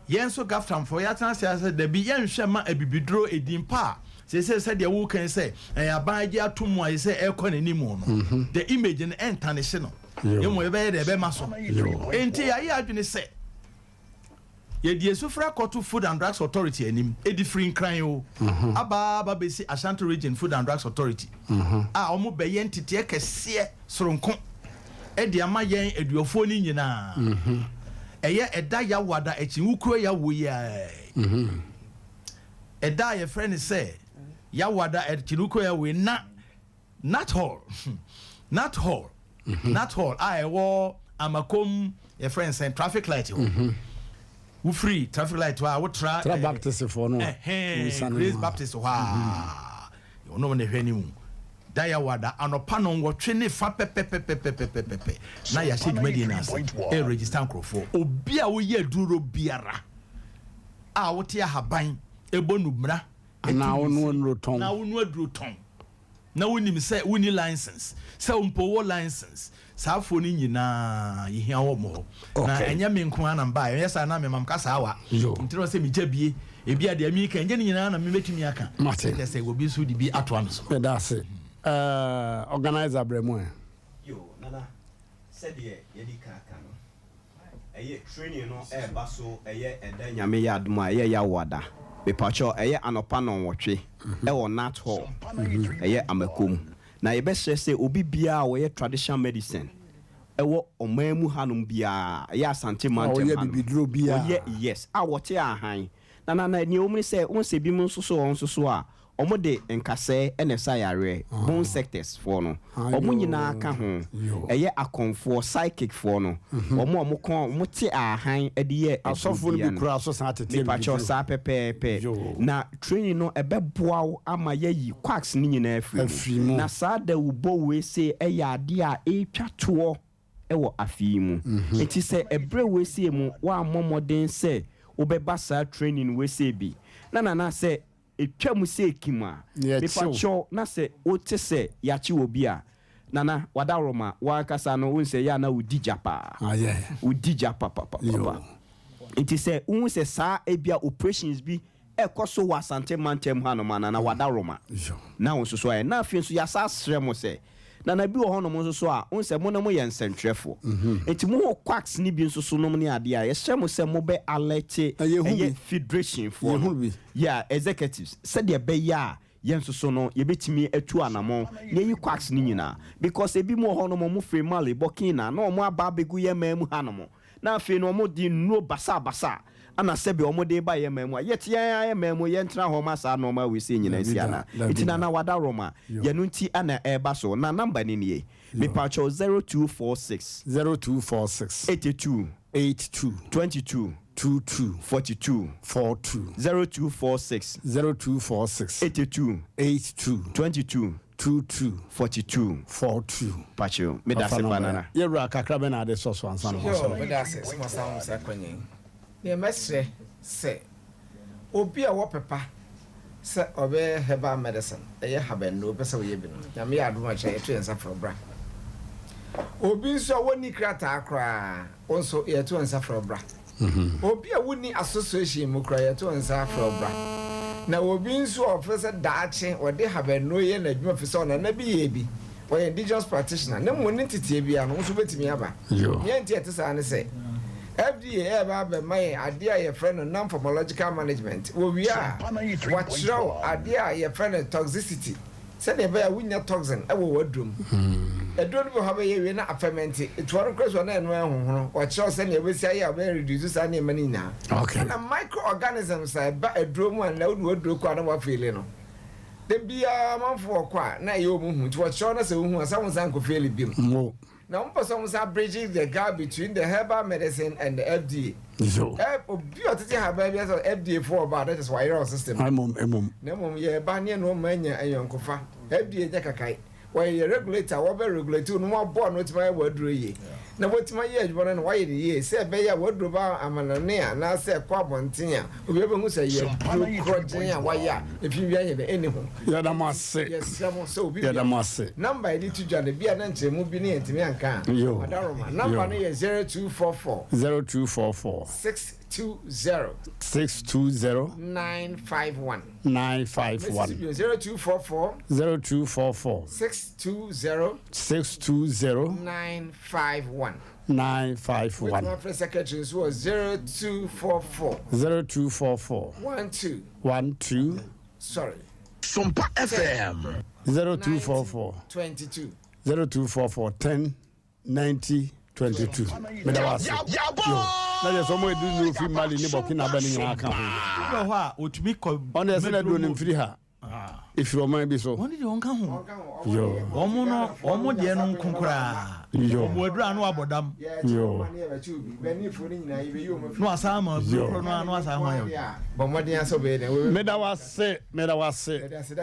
Yɛn nso Gaftamfoɔ, yɛatena ase ara sɛ dabi, yɛnhwɛ mma abibiduro edin pa a seesei sɛdeɛ woreka yi sɛ ɛyɛ aban agye ato mu a seesei ɛrekɔ n'anim no, the image no ɛntanehye no, na mmom yɛbɛyɛ deɛ ɛbɛma so. Enti yɛayɛ adwene sɛ yɛde asufrɛ akɔto Food and Drugs Authority anim, ɛdi firi Nkran o, aba aba bɛsi Ashanti Region Food and Drugs Authority a wɔbɛyɛ nteteɛ kɛseɛ soronko de ama yɛn aduɔfoɔ no nyinaa. Ɛyɛ ɛda Yawada akyi, wokuro Yawo yi ara yi. Ɛda a yɛfrɛ no sɛ Yawada akyi no wokuro Yawo yi na Nat Hall, Nat Hall, Nat Hall a ɛwɔ Amakom yɛfrɛ no sɛn traffic light hɔ. Wofiri traffic light hɔ a wotra Tra Baptist foɔ no a. Ɛhɛn, Grace Baptist hɔ a. Ɔno na ɛhwɛ anim da Yawada anɔpa nnɔnwɔtwe ne fa pɛpɛpɛpɛpɛpɛpɛ na yɛahyɛ dwumadie no ase ɛregister nkurɔfoɔ. Obi a woyɛ aduro biara a wote ahaban ɛbɔ nnubena Anaa wonoa nnuro tɔn. Anaa wonoa aduro tɔn na wonim sɛ wonni license, sɛ mpo wowɔ license Saa afoɔ no nyinaa yɛhia wɔn hɔ. Na ɛnyɛ me nko ara na mebaeɛ, ɛnyɛ saa na mema meka saa wa. Nti na ɔsɛ megya bie. Ebi a deɛ meka ɛnyɛ ne nyinaa na mebɛtumi aka. Mate. Kyerɛ sɛ obi nso de bi atoa me so. Meda ase. Eh, organizer brɛ mu ɛ. Yo, Nana, sɛdeɛ yɛadi kan aka no, ɛyɛ training no ɛreba so ɛyɛ ɛda Nyame yɛ adom a ɛyɛ Yawoada. Mepakyɛw, ɛyɛ anɔpa nnɔnwɔtwe ɛwɔ Nat Hall, ɛyɛ Amakom. Na yɛbɛsrɛ sɛ obi biara a ɔyɛ traditional medicine ɛwɔ ɔman mu hanom biara, ɛyɛ Asante mantam hanom, ɔyɛ yes, a wɔte ahan. Na na na nea ɛwɔ mu ne sɛ, wohu sɛ ebinom nso so wɔ hɔ nso so a, wɔde nkasɛɛ na ɛsa yareɛ, bone sectors foɔ no, wɔn nyinaa ka ho, ɛyɛ akɔmfoɔ, psychic foɔ no, wɔn a wɔkɔn, wɔte ahan de yɛ aduro Asɔfoɔ no bi biara no. koraa nso san tete Mepakyɛw, abibiduro. saa pɛpɛɛpɛ. Na Training no ɛbɛboa wo ama yɛayi quacks no nyinaa afiri mu. Na saa dawubɔ wei sei ɛyɛ adeɛ a ɛretwa toɔ wɔ afe yi mu. Nti sɛ ɛberɛ wei sei mu woammɔ mmɔden sɛ wobɛba saa training wei sei bi na nana sɛ ɛtwa mu sei kim a, mepakyɛw na sɛ wote sɛ yɛakye obi a, Nana, wadaworoma, wo ankasa no wohu sɛ ɛyɛ a na wodi gya paa. Wodi gya papapapapa. Nti sɛ wohu sɛ saa ebia operations bi ɛkɔ so wɔ Asante mantam hanom a, Nana wadaworoma. Na wo nso so ayɛ. Na afei nso yɛasa asrɛ mo sɛ, Nana bi wɔ hɔnom nso so a, wohu sɛ mo no moyɛ nsɛntwerɛfoɔ. Nti mohu quacks no bi nso so nom ne adeɛ a, yɛsrɛ mo sɛ mobɛ alerte ɛyɛ federation foɔ no, yeah, executives, sɛdeɛ ɛbɛyɛ a Yɛn nso so no yɛbɛtumi atu anamɔn na yɛayi quacks no nyinaa because ebi mo wɔ hɔ nom ɔmo firi Mali, Burkina na ɔmo aba abɛgu yɛn man mu ha nom. Na afei no wɔn de nnuro basabasa ana sɛbe wɔn de ba yɛn man mu a, yet yɛn ara yɛn man mu yɛntena hɔ ma saa nnoɔma wei sei nyinaa nsi anaa? Nti Nana Wadaroma, yɛno nti ana ɛreba so. Na number no nie, mepakyɛw 0246. 0246. 82. 82. 22. 22. 42. 42. 0246. 0246. 82. 82. 22. 22. 42. 42. Pakyɛw, medase paa Nana. Yɛwura kakra bɛn na ade sɔ so ansa na Yo, wasɔre? medase sɛ moasan mo saa kwan yi. Nea mɛsrɛ sɛ obi a ɔwɔ pɛ pa sɛ ɔbɛyɛ herbal medicine, ɛyɛ habannuro, ɔpɛ sɛ ɔyɛ bi no, Nyame yɛ adom a kyerɛ yɛto yɛn nsa frɛ wo bra. Obi nso a wɔnni krataa koraa, wo nso yɛto yɛn nsa frɛ wo bra. Obi a wonni association mu koraa, yɛto nsa frɛ wo bra. Na obi nso a ɔpɛ sɛ daakye ɔde habannuro yɛ n'adwuma fi sɛ ɔnana bi yɛɛ bi, ɔyɛ indigenous practitioner, na mmom ne nteteɛ biara no, wo nso wobɛtumi aba. Nea nti a ɛte saa ne sɛ, FDA reba abɛma yɛn adeɛ a yɛfrɛ no non-pharmacological management. Wɔwie a, wɔakyerɛ wo adeɛ a yɛfrɛ no toxicity. Sɛnea ɛbɛyɛ a wunnya toxin wɔ w'aduro mu. Aduro no bi wɔ hɔ a bɛyɛ wie na afɛmɛnte. Toa no kora so a na ɛno ɛnhohono. Wɔkyerɛ wo sɛnea wobɛsi ayɛ a wobɛ reduce saa nneɛma no nyinaa. Ɛna microorganisms a ɛba aduro mu a nnɛ wode w'aduro kɔ a na woafeeli no. Da biara amanfoɔ kɔ a na ɛyɛ wɔn hu nti wɔkyerɛ wo na sɛ wohu a sɛ wonsan nkɔfeeli biom. Na wɔn pɛ sɛ wɔn san bridge the gap between the herbal medicine and the FDA. So. Ɛ obi a ɔtete haban bi asɛ FDA fo ɔba a na kyerɛ sɛ wayerɛ wɔ system. Emom emom. Na mmom yɛreba ne ɛna ɔma anya ayɔnkofa. FDA nyɛ kakae. Wɔyɛ yɛ regulator a wɔbɛ regulate wo na wɔaboa na wɔatumi ayɛ w'aduro yie. Na wɔatumi ayɛ adwuma no na wɔayɛ no yie sɛ ɛbɛyɛ a w'aduro ba amanɔne anaasɛ ɛkɔ abɔnten a obiara bɛhu sɛ ɛyɛ aduro korɔgyenn a wɔayɛ a efi biara nyɛ dɛn ɛnni ho. Yɛda mo ase. Yɛsrɛ mo sɛ obi Yɛda mo ase. Number a yɛde to dwa no ebia na nkyerɛmu bi ne yɛntumi anka a, Yo. Ɔdaroma. Number Yo. no yɛ 0244. 0244. 620. 620. 951. 951. Mesi so bio, 0244. 0244. 620. 620. 951. 951. Wobɛtumi afrɛ secretary nso wɔ 0244. 0244. 12. 12. Sorry. Sompa FM. 0244. 22. 0244 10 90 22. Meda wo ase. Yo. Na yɛ sɛ ɔmo edu nuru firi Mali ne Burkina ba ne nyinaa ka ho. Obi wɔ hɔ a otumi kɔ. Ɔno yɛ sɛ na duro no mfiri ha. Efiri ɔman bi so. Wɔn deɛ wɔn ka ho. Yo. Wɔn no wɔn deɛ no nko koraa. Yo. Wɔn aduru ano abɔ dam. Yo. Na wasan ama aduro korɔ no ano asan ho ayɛ. Meda wo ase, meda wo ase,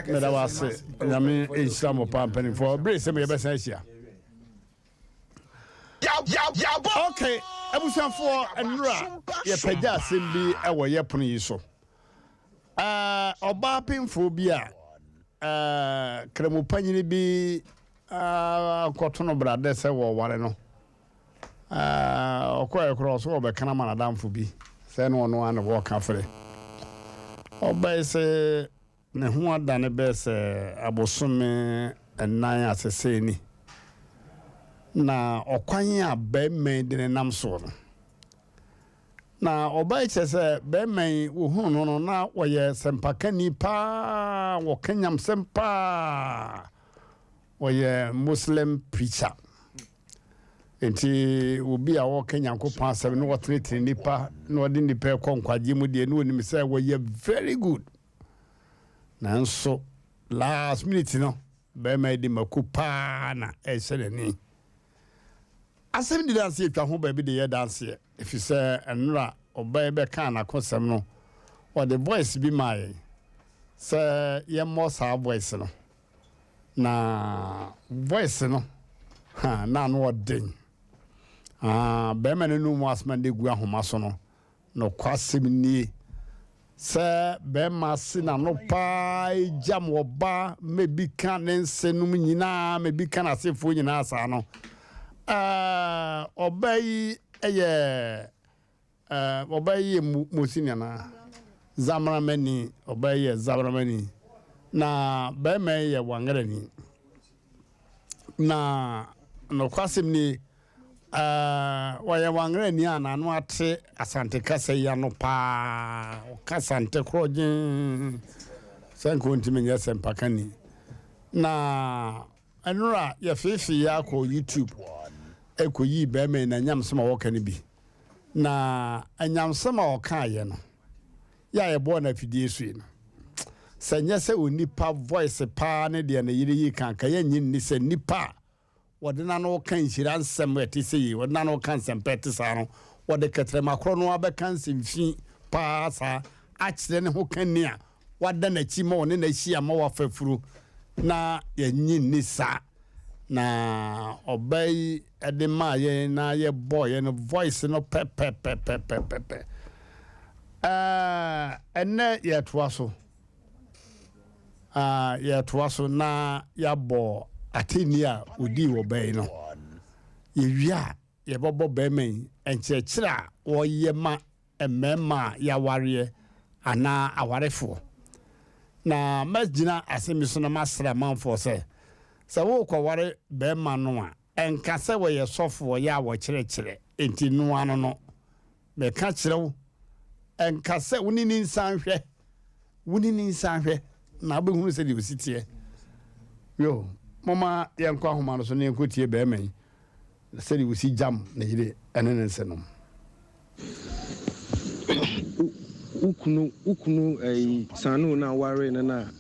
meda wo ase. Nyame nhyira mo paa mpanimfoɔ. Bere sɛ mo yɛbɛsan ahyia. Okay, abusuafoɔ nnura yɛpagya asɛm bi wɔ yɛ pono yi so. Ɔbaa pemfoɔ bi a kramopanyini bi akɔto no bradɛ sɛ wɔware no. Ɔkɔɛ koraa ɔso ɔbɛka ama n'adamfo bi sɛ ne ɔno ara na wɔka frɛ. Ɔbae sɛ ne ho adane bɛyɛ sɛ abosome nnan asesɛɛ ni. Na ɔkwan a barima yi de ne nam soɔ no, Na ɔbaa yi kyerɛ sɛ barima yi wɔhunu no no na ɔyɛ sɛmpakani paa, wɔka nyamsɛm paa, ɔyɛ Muslim preacher. Nti obi a ɔka Nyankopɔn asɛm na ɔtenetene nipa na ɔde nipa kɔ nkwagye mu deɛ na onim sɛ wɔyɛ very good. Nanso last minute no barima yi de mako paa na ɛhyɛ n'ani. Asɛm di danseɛ twa ho baabi de yɛ danseɛ efisɛ nnora ɔbaa yi bɛkaa n'akosɛm no ɔde voice bi maa yɛn sɛ yɛmmɔ saa voice no na voice no ha na ano ɔden ah bɛrima no num asɛm de gu ahoma so no Nokwasɛm nie, sɛ bɛrima se n'ano paa gyam ɔba ma bi ka ne nsenom nyinaa ma bi ka n'asefoɔ nyinaa saa no, ɛɛ, ɔbaa yi yɛ, ɛɛ, ɔbaa yi yɛ Mosini anaa? Zamramani, ɔbaa yi yɛ Zamramani, na bɛrima yi yɛ Wangerani. Na nokwasɛm nie, Ɔyɛ Wangerani a n'ano ate Asante kasa yi ano paa. Ɔka Asante korɔgyenn sɛ nka ɔntumi nyɛ sɛmpakani. Na ɛnora yɛfeefee yɛ akɔ YouTube ɛkɔyii bɛrima yi n'anyamsɛm a wɔka no bi. Na anyamsɛm a ɔkaeɛ no, yɛ a yɛbɔɔ no afidie so yi no, sɛ nyɛ sɛ onipa voice paa ne deɛ ne yere yi ka anka yɛnnye nni sɛ nipa a wɔde n'ano reka nhyira nsɛm a ɛte sɛ yei, wɔde n'ano reka nsɛmpa a ɛte saa no, wɔde kɛtrɛma korɔ no ara bɛka nsɛmfi paa saa akyerɛ ne ho kanni a wada n'akyi ma ɔne no ahyia ma wafa afuro na yɛnnye nni saa. Na ɔbaa yi de maa yɛn na yɛbɔɔ yɛn no voice no pɛpɛpɛpɛpɛpɛ. Ɛɛ ɛnnɛ yɛtoa so. Ah, yɛtoa so na yɛabɔ atɛnni a ɔdii wɔ bɛn no. Yɛwie a, yɛbɛbɔ bɛrima yi nkyerɛkyerɛ a wɔyɛ ma mmarima a yɛawareɛ anaa awarefoɔ. Na mɛgyina asɛm yi so na masrɛ amanfoɔ sɛ, sɛ worekɔware bɛrima no a, ɛnka sɛ wɔyɛ sɔfo wɔyɛ a wɔkyerɛkyerɛ nti noa no no. Meka kyerɛ wo, ɛnka sɛ wo ne ne nsan hwɛ, wo ne ne nsan hwɛ, na wobɛhunu sɛdeɛ ɔsi teɛ. Yo, momma yɛnkɔ ahoma no so na yɛnkɔtie bɛrima yi, sɛdeɛ ɔsi gyam ne yere ne ne nsenom. Wo kunu, wo kunu ɛyi Sanu no a wowaree no no a,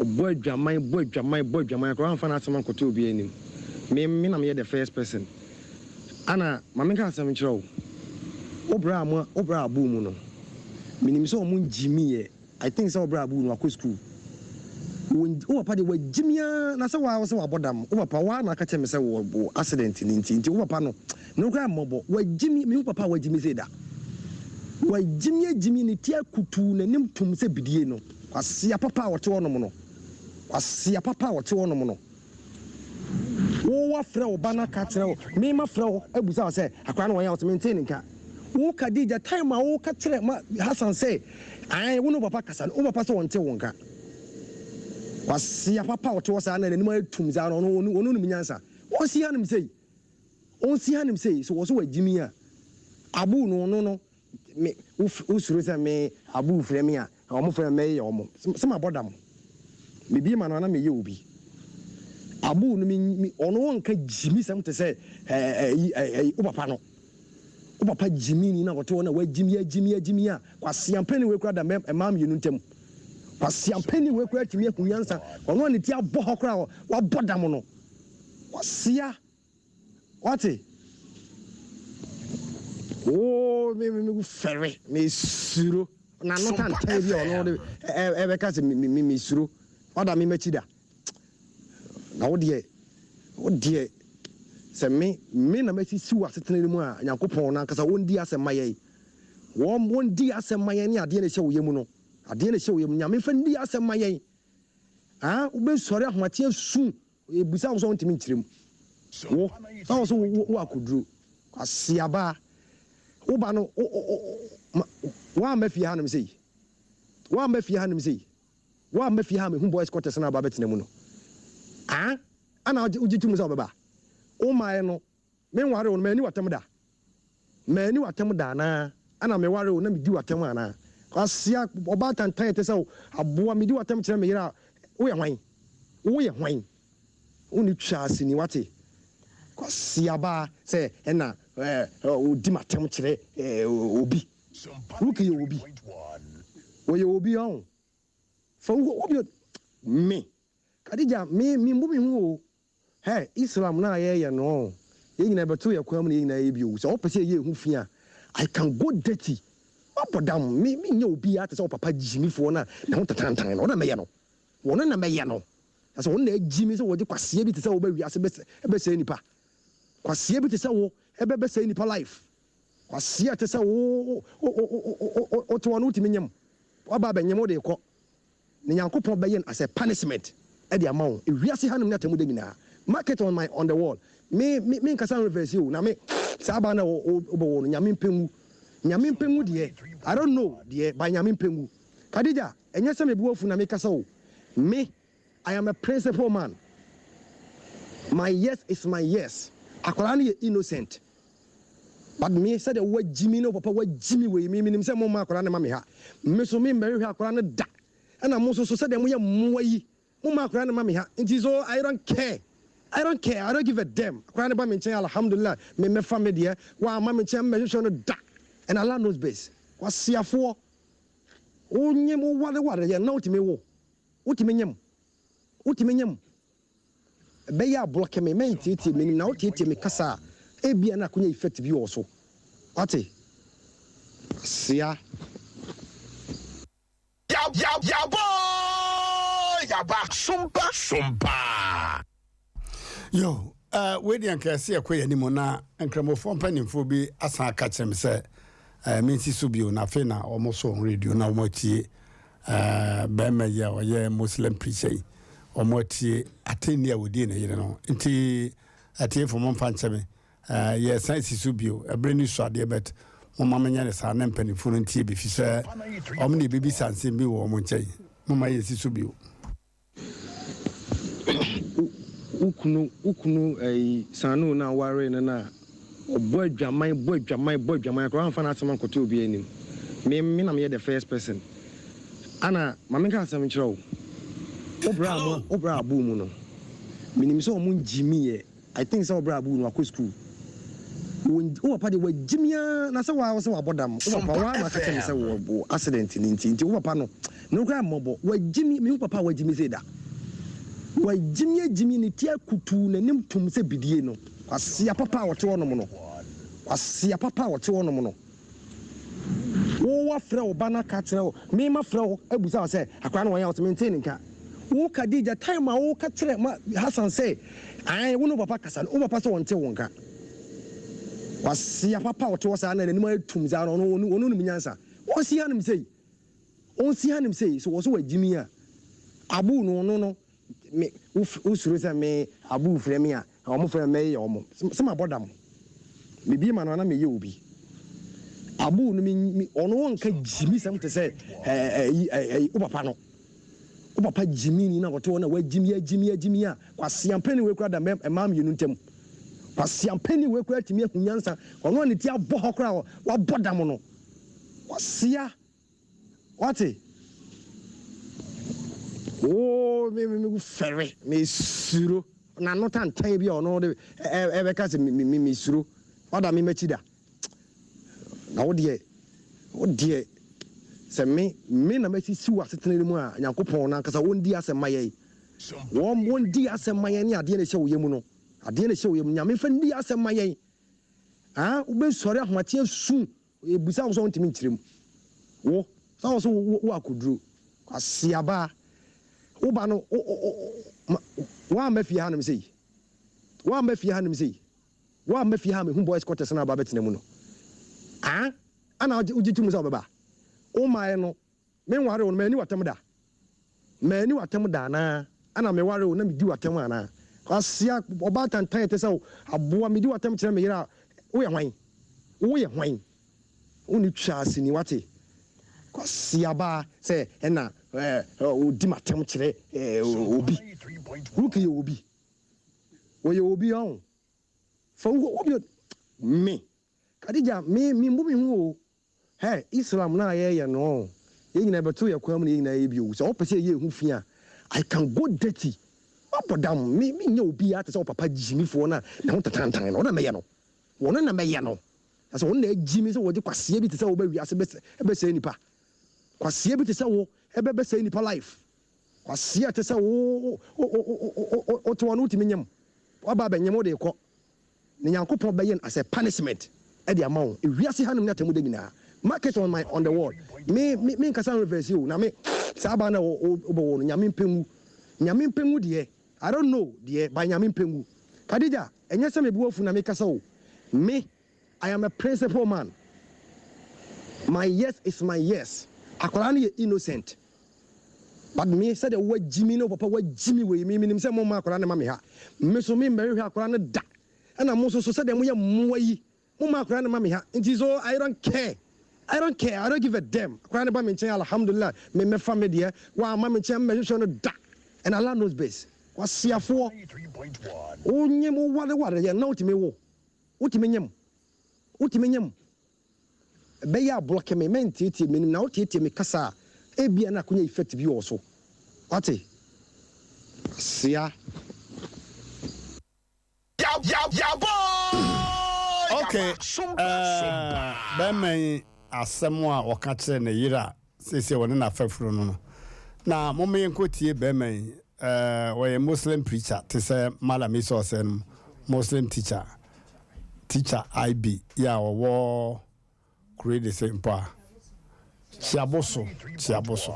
ɔbɔ adwaman, bɔ adwaman, bɔ adwaman koraa wamfa n'asɛm ankɔto obiara anim. Me, me na meyɛ the first person. Ana, ma menka asɛm nkyerɛ wo. Wo bra a mo, wo bra a aboo mu no, menim sɛ wɔn ngyimiiɛ. I think sɛ wo bra aboo no wakɔ school. Wo, wo papa deɛ wagyimi ara, na sɛ wo ara wo sɛ wabɔ dam. Wo papa, wo ara na aka kyerɛ me sɛ wo, wo accident no nti, nti wo papa no, ne ho koraa mmɔbɔ. Wagyimi, menhu papa a wagyimi sei da. Wagyimi agyimi, ne ti akutu, n'anim tumm sɛ bidie no. Kwasea papa a ɔte hɔnom no. Kwasea papa a ɔte hɔnom no. Wo wafrɛ wo ba no aka akyerɛ wo, me mafrɛ wo abusa wo sɛ akwadaa no wɔ he a, wo se mentee ne nka. Wo Khadija, time a woka kyerɛ ma Hassan sɛ ae wo ne wo papa kasa no, wo papa sɛ ɔnte wo nka. Kwasea papa a ɔte hɔ saa na n'anim ayɛ tumm saa no, ɔno ɔno nim nyansa. Ɔnsi hanom sei, ɔnsi hanom sei, sɛ wɔ so wagyimi a, Abu no ɔno no, Me, wo, wo suro sɛ me, Abu frɛ me a, wɔn frɛ me mɛyeyɛ wɔn. Sɛ mabɔ dam. Mebie m'ano a na meyɛ obi. Abu no, me, me, ɔno ɔnka gyimisɛm te sɛ ɛɛ, ɛyi, ɛyi, wo papa no. Wo papa gyimini na ɔte hɔ na wagyimi, agyimi, agyimi a, kwaseampani wei koraa da mɛ, mmaa mmienu ntam. Kwaseampani wei koraa atumi ahu nyansa. Ɔno a ne ti abɔ hɔ koraa, wabɔ dam no. Kwasea. Wate? Oo, me, me, me fɛre, me suro. Na no tantan bi a ɔno de ɛbɛka sɛ me, me, me suro. Wada me makyi da. Na wo deɛ, wo deɛ, sɛ me, me na masisi wɔ asetena no mu a, Nyankopɔn no ankasa ɔndi asɛm ma yɛn. Wɔn, wɔndi asɛm ma yɛn ne adeɛ na ɛhyɛ wo yam no. Adeɛ na ɛhyɛ wo yam. Nyame fa ndi asɛm ma yɛn. Ah, wobɛsɔre ahomakye asu. Ebisa wo sɛ wontumi nkyerɛ mu. Wo, na wo so wo wo akoduro. Kwasiaba. Wo ba no, wo wo wo ma woamma fie hanom sei. Woamma fie hanom sei. Woamma fie ha mehu boys quarters na aba abɛtena mu no. Ah? Ana wogye tom sɛ wobɛba? Womaeɛ no, Menwaree wo no, manni w'atɛm da. Manni w'atɛm da anaa? Ɛna mewaree wo na medi w'atɛm anaa? Kwasea, ɔbaa tantan a ɛte sɛ wo, aboa, medi w'atɛm kyerɛ me yere a, woyɛ hwan? Woyɛ hwan? Wo ne twa sini, wate? Kwasea baa sɛ ɛna ɔdi m'atɛm kyerɛ obi. Rookie yɛ obi. Ɔyɛ obi ɔn. Fa wo, obi, me, Khadija, me, membu me ho o. Hey, Islam no a yɛyɛ no ɔn, yɛn nyinaa yɛbɛto yɛn kwan mu na yɛn nyinaa yɛyɛ bi o. Sɛ wopɛ sɛ yɛyɛ yɛn ho fi a, I can go dirty. Woabɔ dam, me menyɛ obiara te sɛ wo papa gyimifoɔ no a ne ho tetantan no, ɔno na mɛyɛ no. Ɔno na mɛyɛ no. Na sɛ ɔno na agyimi sɛ wɔde kwasea bi te sɛ wo ba wiase bɛsɛe nipa. Kwasea bi te sɛ wo ɛbɛ bɛsɛe nipa life. Kwasea te sɛ wo wo wote hɔ no wotumi nyem. Woaba abɛnyem wode rekɔ. Na Nyankopɔn bɛyɛ no as a punishment de ama wo ewiase hanom ne atemmuda nyinaa. Mark it on my on the wall. Me me me nkasa nreverse o, na me saa baa no a wo wobɛwɔ no Nyame mpɛ nwu. Nyame mpɛ nwu deɛ, I don't know deɛ, but Nyame mpɛ nwu. Khadija, ɛnyɛ sɛ me bo afu na mekasa o, me I am a principle man. My yes is my yes. Akwadaa no yɛ innocent. But me sɛdeɛ woagyi me ne wo papa woagyi me wei me menim sɛ momma akwadaa no mma me ha. Me so me mmɛhwehwɛ akwadaa no da. Ɛna mo nso so sɛdeɛ moyɛ mmoa yi momma akwadaa no mma me ha. Nti so I don't care. I don't care. I don't give a damn. Akwadaa no ba me nkyɛn alhamdulillah me mɛfa me deɛ. Wamma me nkyɛn mmɛhwehwɛ no da. And Allah knows best. Kwasiafoɔ. Wo nyem wo ware ware yɛ na wotumi wo. Wotumi nyem. Wotumi nyem. Ɛbɛyɛ a blɔke me mɛntietie m'anim na wotietie me kasa a ebia na akonya effect bi wɔ wo so. Wate? Kwasia. Yaboo yaba sompa sompa. Yo, uh, wei deɛ nka ɛsɛ yɛkɔ yɛn anim na nkramofoɔ mpanimfoɔ bi asan aka kyerɛ me sɛ uh, mensi so bio na afei na wɔn so wɔn radio na wɔn atie uh, bɛrima yi a ɔyɛ muslim preacher yi wɔn atie atenni a wɔdii ne yere no nti atiefo mo mfa nkyɛ me Eh, yɛsan si so bio. Ɛberɛ no sua deɛ but momma menyɛ no saa na mpanimfoɔ no ntie bi fi sɛ wɔn na yɛbɛbisa nsɛm bi wɔ wɔn nkyɛn. Momma yɛnsi so bio. Wo kunu wo kunu ɛyi Sanu no a wowaree no no a ɔbɔ adwaman bɔ adwaman bɔ adwaman koraa wamfa n'asɛm ankɔto obiara anim. Me me na meyɛ the first person. Ana ma menka asɛm nkyerɛ wo. Wo bra a mo wo bra a aboo mu no menim sɛ wɔn ngyimiiɛ. I think sɛ ɔbrɛ abu no wakɔ school. Wo wo papa deɛ wagyimi aa na sɛ waa wo sɛ wabɔ dam. Wo papa waa na aka kyerɛ me sɛ wɔ wo accident no nti nti wo papa no ne ho koraa mmɔbɔ. Wagyimi mehu papa a wagyimi sei da. Wagyimi agyimi ne ti akutu n'anim tum sɛ bidie no. Kwasea papa a ɔte hɔnom no. Kwasea papa a ɔte hɔnom no. Wo wafrɛ wo ba no aka akyerɛ wo, me mafrɛ wo abusa wo sɛ akwadaa no wɔ he a, wo se mentee ne nka. Wo Khadija, time a woka kyerɛ ma Hassan sɛ ae wo ne wo papa kasa no, wo papa sɛ ɔnte wo nka. Kwasea papa a ɔte hɔ saa na n'anim ayɛ tumm saa no, ɔno ɔno nim nyansa. Ɔnsi hanom sei, ɔnsi hanom sei, so wɔ so wagyimi a, Abu no ɔno no, me wo suro sɛ me Abu frɛ me a, Wɔn frɛ me mɛyeyɛ wɔn sɛ mabɔ dam. Mebue m'ano a na meyɛ obi. Abu no me me ɔno ɔnka gyimisɛm te sɛ ɛyi ɛyi wo papa no. Wo papa gyimini na ɔte hɔ na wagyimi agyimi agyimi a kwaseampani wei koraa da mmaa mmienu ntam. Kwaseampani wei koraa tumi ahu nyansa. Ɔno a ne ti abɔ hɔ koraa wabɔ dam no. Kwasea. Wate? Oo, me, me, me fɛre, me suro. N'ano tantan bi a ɔno de ɛbɛka sɛ me, me, me suro. Wada me m'akyi da. Na wo deɛ, wo deɛ, sɛ me, me na masisi wɔ asetena no mu a, Nyankopɔn no ankasa ɔndi asɛm ma yɛn. Wɔn, wɔndi asɛm ma yɛn ne adeɛ na ɛhyɛ wo yam no. Adeɛ na ɛhyɛ wo yam. Nyame fa ndi asɛm ma yɛn. Ah, wobɛsɔre ahomakye asu. Yɛbisa wo sɛ wontumi nkyerɛ mu. Wo, sɛ wo so wo wo akoduro. Kwasiabaa. Wo ba no, wo wo wo ma woamma fie hanom sei. Woamma fie hanom sei. Woamma fie ha mehu boys quarters no a aba abɛtena mu no. Ah? Ana wogye wogye to mu sɛ wobɛba? Womaeɛ no, Menwaree wo no, manni w'atɛm da. Manni w'atɛm da anaa? Ɛna mewaree wo na medi w'atɛm anaa? Kwasea, ɔbaa tantan te sɛ wo, aboa, medi w'atɛm kyerɛ me yere a, woyɛ hwan? Woyɛ hwan? Wonni twaase ni, wate? Kwasea baa sɛ ɛna ɔdi m'atɛm kyerɛ obi. Ruki yɛ obi. Ɔyɛ obi ɔn. Fa wo, wo bio, me, Khadija, me, membu me ho o. Hey Islam no a yɛyɛ no ɔn yɛn nyinaa ɛbɛto yɛn kwan mu na yɛn nyinaa yɛyɛ bi o sɛ wopɛ sɛ yɛyɛ ɛho fi a I can go dirty mabɔ dam me menyɛ obiara te sɛ wo papa gyimifoɔ no a ne ho tetantan no ɔno na mɛyɛ no wɔno na mɛyɛ no na sɛ wɔno na agyimi sɛ wɔde kwasea bi te sɛ wo ba wiase bɛsɛe nipa kwasea bi te sɛ wo ɛbɛ bɛsɛe nipa life kwasea te sɛ wo wo wo te hɔ no wotumi nyem waba abɛnyem wode kɔ Na Nyankopɔn bɛyɛ no as a punishment de ama wo ewiase hanom ne atemmuda nyinaa. Mark it on my on the wall. Me me me nkasa reverse o na me saa abaa no a wo wobɛwɔ no Nyame mpɛ ngu. Nyame mpɛ ngu deɛ I don't know deɛ but Nyame mpɛ ngu. Khadija ɛnyɛ sɛ me bo afu na mekasa o. Me I am a principle man. My yes is my yes. Akwadaa no yɛ innocent. But me sɛdeɛ woagyi me ne wo papa woagyi me wei me menim sɛ momma akwadaa no mma me ha. Me so me mmɛhwehwɛ akwadaa no da. Ɛna mo nso so sɛdeɛ moyɛ mmoa yi momma akwadaa no mma me ha. Nti so I don't care. I don't care. I don't give a damn. Akwadaa no ba me nkyɛn alhamdulillah me mɛfa me deɛ. Wamma me nkyɛn mmɛhwehwɛ no da. And Allah knows best. Kwasiafoɔ. Wonyem wowareware yɛn na wotumi wo. Wotumi nyem. Wotumi nyem. Ɛbɛyɛ a blɔke me, mɛnteetee m'anim, na woteetee me kasa a, ebia na akonya effect bi wɔ wo so. Wate? Kwasea. Okay, eh, bɛrima yi asɛm a ɔka kyerɛ ne yere a seesei ɔne n'afafuro no no. Na momma yɛnkɔtie bɛrima yi, eh, ɔyɛ Muslim preacher te sɛ Mallam Issa Osei no, Muslim teacher, teacher IB, yɛ a ɔwɔ kuro yi de sɛ mpo a, Kyiaboso, Kyiaboso,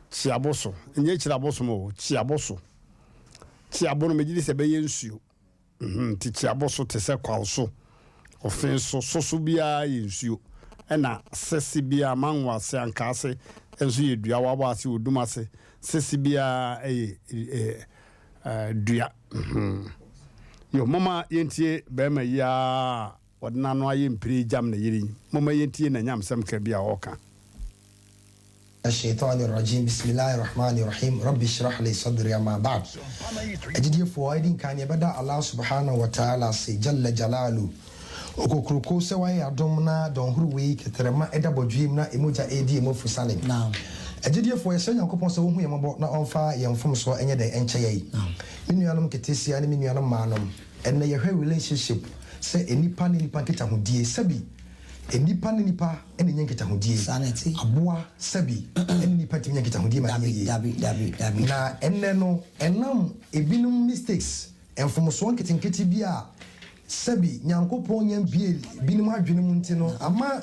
Kyiaboso, nyɛ Kyirabosom o, Kyiaboso. Kyiabo no megye di sɛ ɛbɛyɛ nsuo. Nti kyeabo so te sɛ kwaw so, ɔfe so, soso biara yɛ nsuo, ɛna sese biara, mango ase, ankaa ase nso yɛ dua, wawɔ ase, odum ase, sese biara yɛ dua. Yo, momma yɛntie barima yi ara a ɔde n'ano ayɛ mpire gyam ne yere yi, momma yɛntie n'anyamsɛm ka bi a ɔreka. Ash-Shaytaani Ar-Rajiim Bismillaahi Ar-Rahmaani Ar-Rahiim Rabbi shrah li sadri Amma ba'd Agyidiefoɔ, edi nkan yɛbɛda Allah Subhaanahu wa Ta'ala ase Jalla Jalaaluh, Okokroko sɛ wayɛ yɛn adom na dɔnhoro wei kɛtɛrɛma ɛda bɔdweam na emogya redi emu afusane. Agyidiefoɔ, yɛsrɛ Nyankopɔn sɛ Ɔnhu yɛn mmɔbɔ na Ɔmfa yɛn mfomsoɔ nyɛ dɛn nkyɛ yɛn. Me nuanom nketesia ne me nuanom mmaanom, ɛnnɛ yɛhwɛ relationship sɛ nnipa ne nnipa nkitahodie, sɛbi Nnipa ne nnipa na ɛnya nkitahodie. Aboa, sɛbi, ne nnipa ntumi nya nkitahodie ma no nyɛ yie. Na ɛnnɛ no, ɛnam ebinom mistakes, mfomsoɔ nketenkete bi a sɛbi Nyankopɔn nya bue binom adwene mu nti no, ama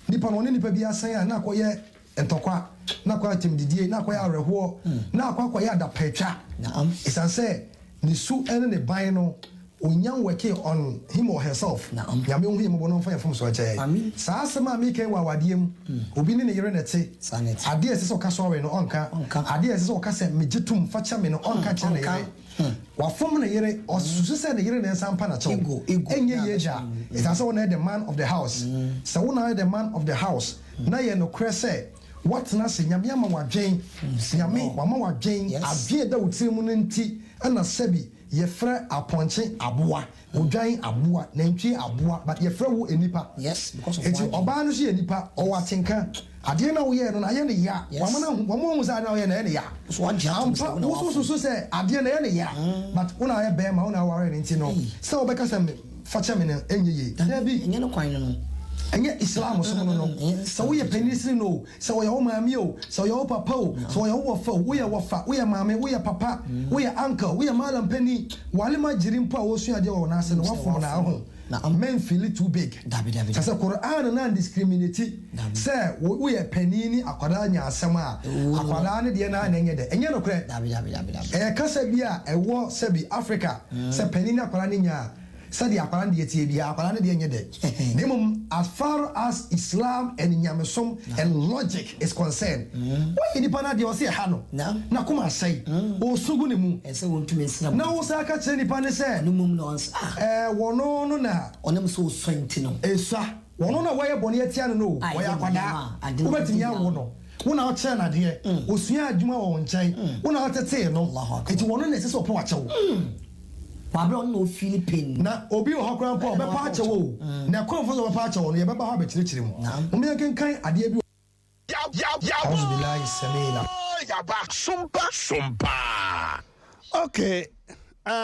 nipa no ɔne nipa bi asan a na akɔyɛ ntɔkwa, na akɔyɛ atɛmdidie, na akɔyɛ awerɛhoɔ, na akɔ akɔyɛ adapaatwa. Ɛsiane sɛ ne su ne ne ban no, ɔnnya nwɛkee on him or herself. Nyame ɔnhu yɛn mmɔbɔ na ɔmfa yɛn mfomsoɔ nkyɛ yɛn. Saa asɛm a mereka yi wɔ awadeɛ mu, obi ne ne yere na ɛte, adeɛ a ɛsɛ sɛ ɔka sorry no, ɔnka, adeɛ a ɛsɛ sɛ ɔka sɛ megye tom, fa kyɛ me no, ɔnka nkyerɛ ne yere. Wafom ne yere, ɔsusu sɛ ne yere na ɛnsa mpa n'akyɛw. Ɛnyɛ yie da. Ɛsiane sɛ wo na yɛ the man of the house. Sɛ wo na woyɛ the man of the house, na yɛ nokorɛ sɛ woatena ase, Nyame ama wo adwen, Nyame wama wo adwen, adwen a ɛda wo tiri mu no nti na sɛbi yɛfrɛ apɔnkye aboa, odwan aboa, nantwie aboa, but yɛfrɛ wo nnipa. Enti ɔbaa no nso yɛ nipa, ɔwɔ atenka, adeɛ no a woyɛɛ no no ayɛ no ya, wama no ahu, wama wahu sɛ adeɛ no a woyɛɛ no ɛyɛ no ya. Ampa, wo nso wosusu sɛ adeɛ no ɛyɛ no ya, but wo na woyɛ bɛɛma, wo na wowaree no nti no, sɛ wobɛka sɛ me. Fa kyɛ me no ɛnyɛ yie. Dabi. Ɛnyɛ no kwan no no. Ɛnyɛ Islam som no no. Sɛ woyɛ panin sene no o, sɛ ɔyɛ wo maame o, sɛ ɔyɛ wo papa o, sɛ ɔyɛ wo wɔfa o, woyɛ wɔfa, woyɛ maame, woyɛ papa, woyɛ uncle, woyɛ mallam panin, w'almajiri mpo a ɔresua adeɛ wɔ wo nan ase no, woafom no a, ho. Men feel too big. Kyerɛ sɛ Qur'aan no andiscriminate sɛ woyɛ panin ne akwadaa nya asɛm a, akwadaa no deɛ no ara na ɛnyɛ dɛ. Ɛnyɛ nokorɛ. Ɛyɛ kasa bi a ɛwɔ sɛbi Africa sɛ panin ne akwadaa no nya a, sɛdeɛ akwadaa no deɛ teɛ biara, akwadaa no deɛ nyɛ dɛ. Na mmom as far as Islam and Nyamesom and logic is concerned, woayɛ nipa no adeɛ ɔse ɛha no, n'akoma asɛe, ɔresu gu ne mu, na wosan ka kyerɛ nipa no sɛ ɛɛ wɔno no na ɛsua, wɔno na woayɛ bɔne atia no no o, ɔyɛ akwadaa, wobɛtumi awo no, wo na wokyerɛ no adeɛ, ɔsuaa adwuma wɔ wo nkyɛn, wo na wotetee no, enti wɔno na ɛsɛ sɛ ɔpɛ w'akyɛw. Wɔ abere a ɔno na ɔfeeli pain no. Na obi wɔ hɔ koraa mpo a ɔbɛpa akyɛ wo o, na ɛkwan a ɔfa so ɔbɛpa akyɛ wo no, yɛbɛba hɔ abɛkyerɛkyerɛ mu. Momma yɛnkenkan adeɛ bi wɔ. Auzu billahi samiil. Ok, eh,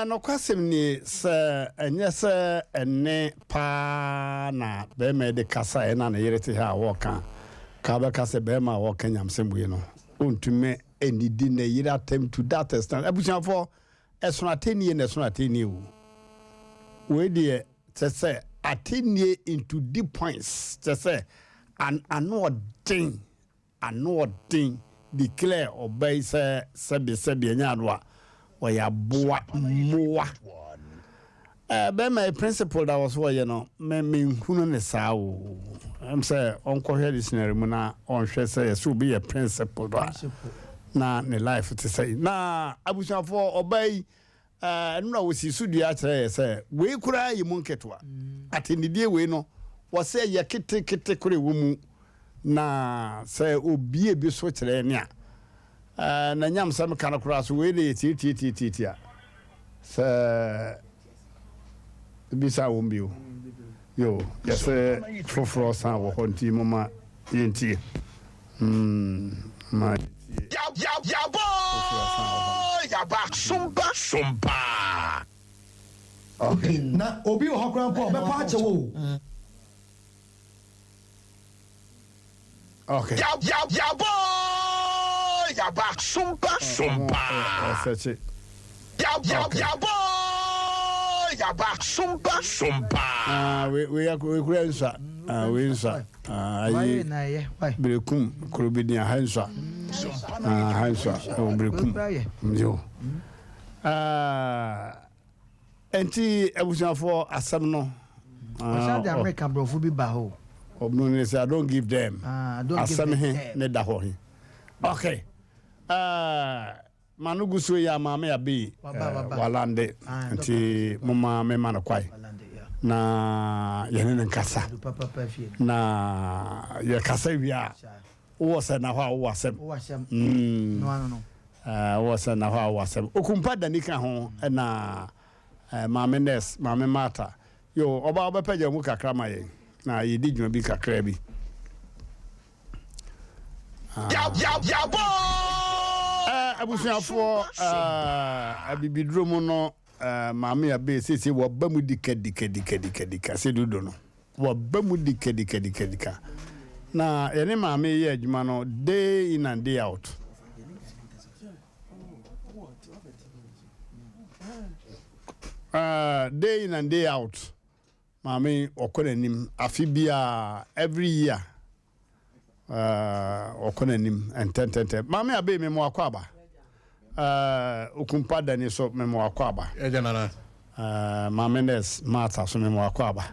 nokwasɛm nie, sɛ ɛnyɛ sɛ ɛnne paa na bɛrima yi de kasa ɛna ne yere te ha a wɔka, ka bɛka sɛ bɛrima a wɔka nyamsɛm wei no, ɔntumi nnidi ne yere atɛm to that extent. Abusuafoɔ, Ɛsono atɛnnie na ɛsono atɛnnie o. Wei deɛ kyɛ sɛ atɛnnie into deep points kyɛ sɛ an ano ɔden ano ɔden declare ɔba yi sɛ sɛbi sɛbi ɛnyɛ ano a ɔyɛ aboa mmoa. Eh, bɛrima yi principle da wɔ so ɔyɛ no, me menhunu ne saa o. Ɛm sɛ ɔnkɔhwɛ dictionary mu na ɔnhwɛ sɛ yɛsɛ obi yɛ principle a na ne life te sɛ. Na abusuafoɔ ɔbaa yi, eh, ɛno na wɔsi so dua kyerɛ yɛ sɛ wei koraa yɛ mu nketewa. Atɛnnidie wei no, wɔsɛ yɛ ketekete koro ɛwɔ mu na sɛ obie bi so kyerɛ ne a, eh, na nyamsɛm ka no koraa so wei de yɛ tiatiatiatiatia. Sɛ bisa wɔn bio. Yo, yɛsɛ foforɔ san wɔ hɔ nti moma yɛntie. Mm, ma yɛntie. Foforɔ san wɔ hɔ. Okay. Na obi wɔ hɔ koraa mpo a ɔbɛpa akyɛ wo o. Okay. Yabɔ yaba sumpa sumpa. Ɔsɛkye. Yabɔ yaba sumpa sumpa. Ah, we we we kura nsa. Ah, we nsa. Ah, ayi. Berekum kuro bi din aha nsa. Ah, aha nsa. Ɛwɔ Berekum. Yo. Ah. Enti abusuafoɔ asɛm no. Ɔsan de Amerika aborɔfo bi ba hɔ o. Ɔno ne sɛ I don't give them. Ah, I don't give Asɛm them. he ne da hɔ he. Okay. Uh, ma no gu so yi a maame abe Waba, waba. walande Ah, nti moma mema no kwae na yɛne no nkasa Adu papapa fie. na yɛkasa wie a wowɔ sɛ na hɔ a wowɔ asɛm Wowɔ asɛm. Mm. No ano no. Eh, wowɔ sɛ na hɔ a wowɔ asɛm okumpa dani ka ho ɛna eh, maame nurse maame martha yo ɔba wobɛpɛgya mu kakra ma yɛn na yɛdi dwuma bi kakra bi Eh, abusuafoɔ eh, abibiduro mu no eh, maame abe seesei wɔba mu dika dika dika dika dika sɛ dodo no Waba mu dikadikadikadika. Na yɛne maame yɛ adwuma no day in and day out. Uh, day in and day out. Maame ɔkɔ n'anim afe biara every year. Ɔkɔ n'anim ntɛntɛntɛm. Maame Abe me mo akɔ aba. Okumpa Dani so me mo akɔ aba. Ɛgya nana. Maame Nurse Martha so me mo akɔ aba.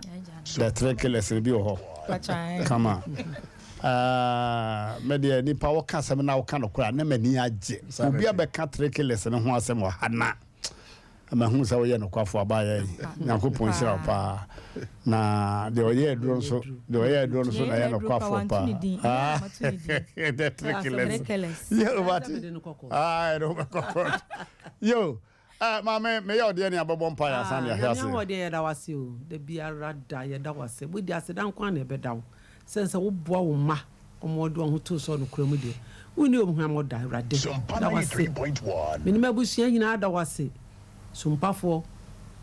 The three killers no bi wɔ hɔ. Kama. Me deɛ nipa wɔka asɛm na wɔka no koraa na m'ani agye. Obi abɛka three killers no ho asɛm wɔ ha na. Mahu sɛ woyɛ nokwafo abaayɛ yi. Nyankopɔn nhyira wo paa. Na deɛ ɔyɛ aduro nso, deɛ ɔyɛ aduro nso na ɛyɛ nokwafo paa. Ah, the trickles. Yo, but ah, ɛno bɛkɔ court. Yo, eh, maame, meyɛ ɔdeɛ ne abɛbɔ mpa yɛ asan ne ahwɛ ase. Nyame ahoɔden yɛda wo ase o, da biara da yɛda wo ase. Wodi aseda nko ara na ɛbɛda wo. Sɛn sɛ woboa wo mma wɔn wɔde wɔn ho too so nokorɛ mu deɛ, wonni wɔn hwammɔ da. Awurade, da wo ase. Me ne m'abusua nyinaa da wo ase. Sompafoɔ,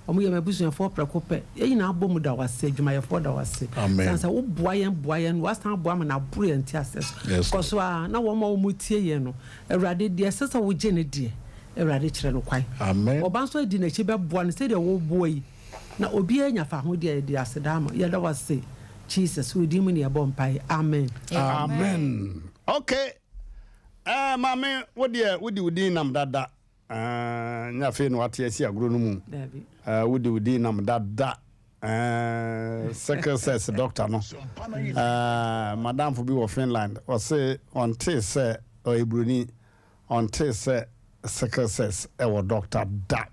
wɔn yɛ m'abusuafoɔ prɛko pɛ. Yɛn nyinaa bɔ mu da wo ase. Adwumayɛfoɔ da wo ase. Amen. Sane sɛ woboa yɛn, boa yɛn, woasan aboa ma no aboro yɛn nteaseɛ so. Yes, Kɔ so ara na wɔn a wɔtie yɛn no, Awurade, deɛ ɛsɛ sɛ wogye no deɛ, Awurade, kyerɛ no kwan. Amen. Ɔba nso adi n'akyi bɛboa no sɛdeɛ woboa yi. Na obiara anya fahodie a yɛde aseda ama. Yɛda wo ase Jesus wo din mu na yɛbɔ mpaeɛ amen. Amen ok eh maame wo deɛ wode wo din nam dada eh nyɛ afei na wate asi agorɔ no mu Dabi. eh wode wo din nam dada eh sickle cells doctor no eh madamfo bi wɔ Finland ɔse ɔntee sɛ ɔyɛ buroni ɔntee sɛ sickle cells ɛwɔ doctor da.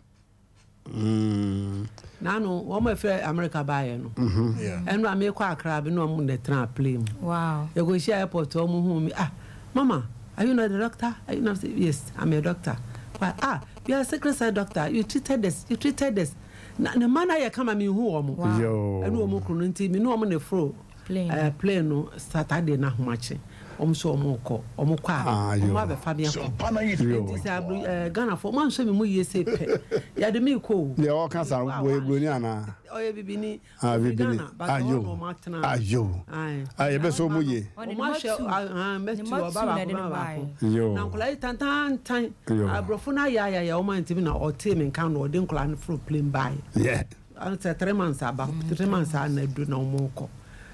Mm. Nano wɔn a ɛfiri America baeɛ no. Ɛno a mekɔ Accra bi na wɔn na ɛtena plane mu. Wow. Yɛkɔhyia airport wɔn hu mi ah mama are you not the doctor? Are you not? Yes I'm a doctor. Why ah you are a sickle cell doctor you treated this you treated this. Na ne mma no ayɛ kama menhu wɔn. Wow. Ɛne wɔn kunu no nti me ne wɔn na ɛforo Plane. Eh, plane no Saturday no ahomakye wɔn nso wɔn rekɔ wɔn kɔ a Ah, wɔn yo. abɛfa me akɔ Yo. nti sɛ abro eh, Ghanafoɔ mo ansɔ me mu yie sei pɛ yɛde me kɔ o Deɛ ɔka saa wɔyɛ buroni anaa? ɔyɛ bibini Ah, ɔfiri bibini. Ghana but Ah, ɔwɔ yo. na wɔn atena Ah, yo. Ae. Ah, yɛbɛsɔ mu yie. wɔn ahwɛ ah, ah, mɛtu Ne mma ɔba tu na baako ɛde ba no baako baeɛ. Yo. na nkwadaa yi tantantan Yo. aborɔfo no ayɛ ayɛ ayɛ wɔn antimi na ɔtee me nka na ɔde nkwadaa no foro plane baeɛ Yeah. Sɛ 3 months aba, 3 months a na adu na wɔrekɔ.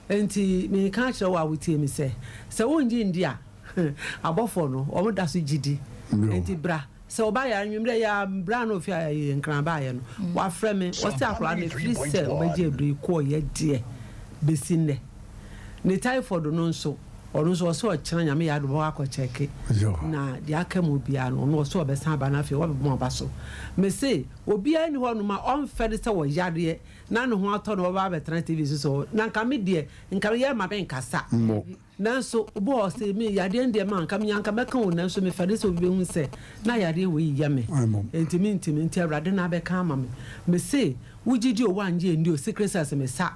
Enti mereka akyerɛ wo a wotie me sɛ, sɛ wonnye nndi a, abɔfoɔ no, wɔn da so gye di. Enti bra. Sɛ wo ba yare anwummerɛ yi ara, berɛ a na ɔfi ayi Nkran baeɛ no, wafrɛ me, ɔse akwadaa no ɛfiri sɛ ɔbɛgye aduro yi kɔeɛ deɛ bɛsi nnɛ. Ne typhoid no nso, ɔno nso ɔse ɔkyena Nyame yɛ adom ɔbɛkɔ akɔ kyɛke na deɛ aka mu biara no, ɔno ɔse ɔbɛsan aba na afei wabɛbɔ m'aba so. Mese Obiara nni hɔnom a ɔmfɛre sɛ ɔyareɛ na ne ho atɔ no ɔbɛba abɛtena TV so sɛ na nka me deɛ nka meyɛ ma menkasa. Nanso obi wɔ hɔ ɔse me yadeɛ no deɛ ma nka menya nka mɛka o nanso mefɛre sɛ obi bɛhu sɛ na yadeɛ wei yɛ me enti mentumi nti Awurade na abɛka ama me. Mese wogye di o woangye anni o secret cells me sa.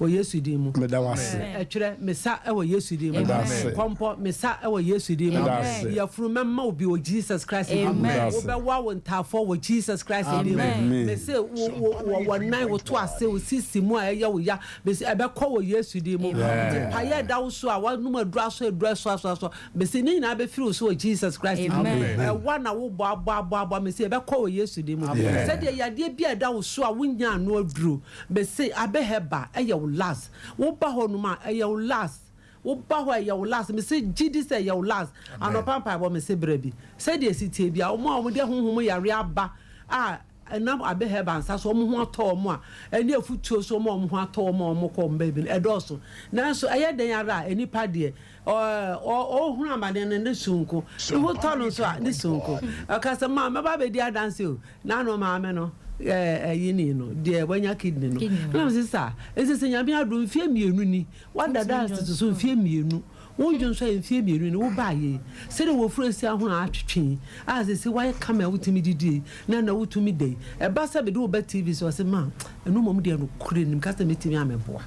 Wɔ Yesu din mu. Meda wo ase. Ɛtwerɛ, mesa wɔ Yesu din mu. Meda ase. Kɔmpɔ, mesa wɔ Yesu din mu. Meda ase. Yafunu, mɛma wo bi wɔ Jesus Christ din mu. Meda ase. Wobɛwa wo ntaafoɔ wɔ Jesus Christ din mu. Amen. Mese wo wo wɔ wɔ nan, wo to ase, wo sisi mu a ɛyɛ wo ya, mese ɛbɛkɔ wɔ Yesu din mu. Amen. Nti payɛ ɛda wo so a woanom aduru asɔ aduru asɔ asɔ asɔ, mese ne nyinaa bɛfiri wo so wɔ Jesus Christ din mu. Amen. Ɛwa na wobɔ abɔ abɔ abɔ, mese ɛbɛkɔ wɔ Yesu din mu. Amen. Sɛdeɛ yadeɛ bi a ɛda wo so a wonnya ano aduro, Mese abɛ hɛba ɛyɛ wo last wo ba hɔ nom a ɛyɛ wo last wo ba hɔ a ɛyɛ wo last mese gye di sɛ ɛyɛ wo last anɔpa mpaebɔ mese bra bi sɛdeɛ ɛsi teɛ bia wɔn a wɔn de honhom yareɛ aba a ɛnam abɛ hɛba nsa so wɔn ho atɔ wɔn a ɛne afutuo so wɔn a wɔn ho atɔ wɔn a wɔn kɔ wɔn baabi no ɛdɔɔso nanso ɛyɛ dɛn ara a nnipa deɛ Ɔrehunu amane no, ne sononko. Ne ho tɔ no nso a, ne sononko. Ɔka sɛ, Ma, mɛba abɛdi adanse o. N'ano maame no, ɛyi ni no, deɛ wanya kidney no. Ɛna mese, Saa, ɛsɛ sɛ Nyame adom, mfeɛ mmienu ni, woada dialysis so mfeɛ mmienu, wo ndwonsɔ yɛ mfeɛ mmienu ni, wobaeɛ yi, sɛdeɛ w'afuru asi ahono atwetwe yi, a seesei woayɛ kama a wotumi didi yi, na ɛnna wotumi da yi. Ɛba sɛ mede wo ba TV so, ɔse, Ma, ɛno mmom deɛ nokorɛ nim, ka sɛ mɛtumi amɛboa.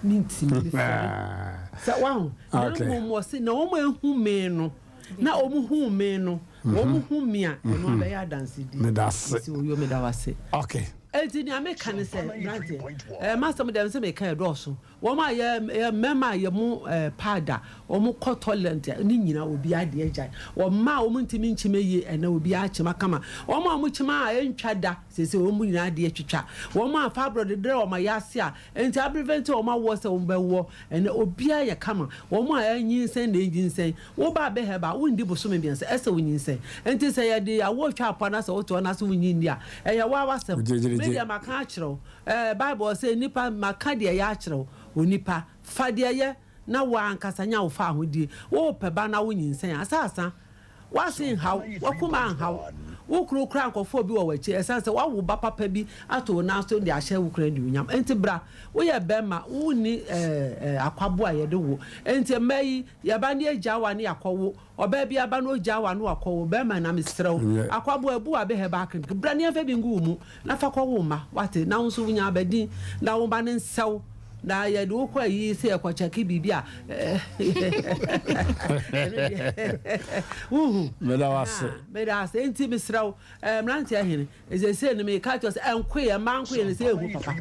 Mentumi, mefɛre. Sɛ wahu. Na mmom ɔse, na wɔn ehu me no, na wɔn hu me no, wɔn hu me a, ɛno abɛyɛ adansedie. Meda ase. Nti oyo, meda wo ase. Okay. Enti nea meka ne sɛ, mmeranteɛ, ɛɛ m'asɛm deɛ sɛ meka ɛdɔɔso. Wɔn a yɛ yɛ mmarima a yɛ mo ɛɛ pad a wɔn kɔ toilet ne nyinaa obiara deɛ agyae. Wɔn mmaa a wɔn ntumi nkyima yie ɛnɛ obiara akyima kama. Wɔn a wɔn kyima a ɛntwa da Seesei wɔn mu nyinaa de atwitwa wɔn a fibroid dedɛ wɔn ayaase a enti aprevente wɔn awoɔ sɛ wɔn bɛwoɔ. Ɛnnɛ obiara yɛ kama. Wɔn a anyinsɛn na ɛnyinsɛn. Wo ba abɛhɛba a, wondi bosome mmiɛnsa ɛsɛ wonyinsɛn. Enti sɛ yɛde awoɔ twa apoa na sɛ wote hɔ na sɛ wonnye nni a, ɛyɛ wo ara w'asɛm. Me deɛ maka akyerɛ wo. Ɛɛ Bible ɔse nnipa maka deɛ ɛyɛ akyerɛ wo. Onipa, fa deɛ ɛyɛ na wo ara ankasa nya wo faahodie. Worepɛ ba na wonyinsɛn a, sɛ asa. W'ase nhaw, w'akoma nhaw, wo kunu koraa nkɔfa obi wɔ w'akyi ɛsiane sɛ woawo ba papa bi ato wo nan so de ahyɛ wo kunu anuonyam. Enti bra, woyɛ bɛrima, wonni akwabo a yɛde wo. Enti mmaa yi, yɛba ne yɛgyaa wo a ne yɛakɔwo, ɔbaa bi aba na ɔgyaa wo a na wakɔwo, bɛrima na mesrɛ wo, akwabo abu w'abe herbal clinic, bra ne yɛmfa bi ngu wo mu Na fa kɔ wo mma, wate, na wo nso wonya abadin, na wo mma no nsɛ wo, na yɛde wo kɔ ayi sɛ yɛkɔ kyɛke biribi a, ɛno deɛ, wohu. Meda wo ase. Meda ase. Enti mesrɛ wo, mmeranteɛ hene, seesei no meka kyerɛ sɛ ɛnkoeɛ, mmaa nkoeɛ no sɛ ɛhu papa.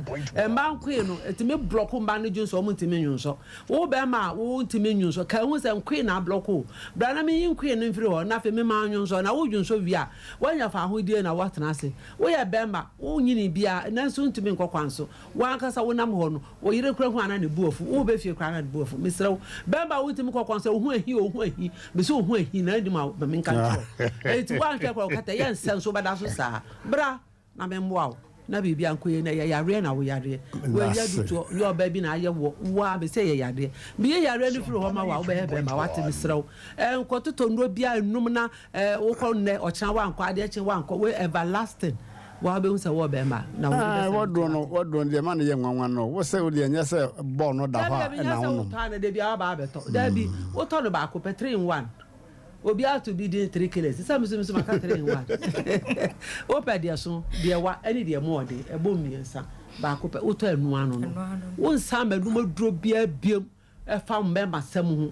Mmaa nkoeɛ no, ɛtumi blɔko mmaa no dwonsɔ, wɔn ntumi nwonsɔ. Wo bɛrima a wontumi nwonsɔ, ka ehu sɛ nkoe na ablɔko wo. Bra na menyi nkoe no mfiri hɔ, na afei mema wo nwonsɔ, na wodwonsɔ wie a, woanya fahodie na woatena ase. Woyɛ barima, wonnyinii biara, nanso wuntumi nkɔ kwan so. Wo ankasa wonam hɔ no, wo yere koraa hu a na ne bo afu. Woreba fie koraa na ne bo afu. Mesrɛ wo, barima a wuntumi nkɔ kwan so, wo ho ahi o, wo ho ahi. Mise wo ho ahi na anim a, ma menka nkyerɛ wo. Enti woanhwɛ koraa, wo kɛtɛ yɛ nsɛ nso wobɛda so saa. Bra na memmoa wo na biribi ankɔ yie na ɛyɛ yareɛ na woyareɛ. Woanya adutoɔ, nyɛ ɔbaa bi na ayɛ woɔ. Wo ara, mese ɛyɛ yareɛ. Meyi yareɛ no firi hɔ ma wo a, wobɛyɛ barima, woate? Mesrɛ wo, nkɔtotɔ nnuro biara nnom na Eh wokɔ nnɛ ɔkyena wankɔ adeɛ kye wankɔ wei everlasting waa wobɛhu sɛ wɔ bɛrima na wo Ah, wɔduro no wɔduro no deɛ ma no yɛ nwanwa no wo sɛ wo deɛ nyɛ sɛ bɔɔl no da hɔ a ɛna wo nom. Dabi dabi nyɛ sɛ wotɔ ana dabi a waba abɛtɔ dabi wotɔ no baako pɛ 3 in 1 obi ato bi din 3 killers sɛ me so me so maka 3 in 1 wopɛ deɛ so deɛ wa ɛne deɛ mu ɔden ɛbɔ mmiɛnsa baako pɛ wotɔ ɛno ano no wo nsa mɛnum aduro biara biam Ɛfa wo mmarimasɛm ho.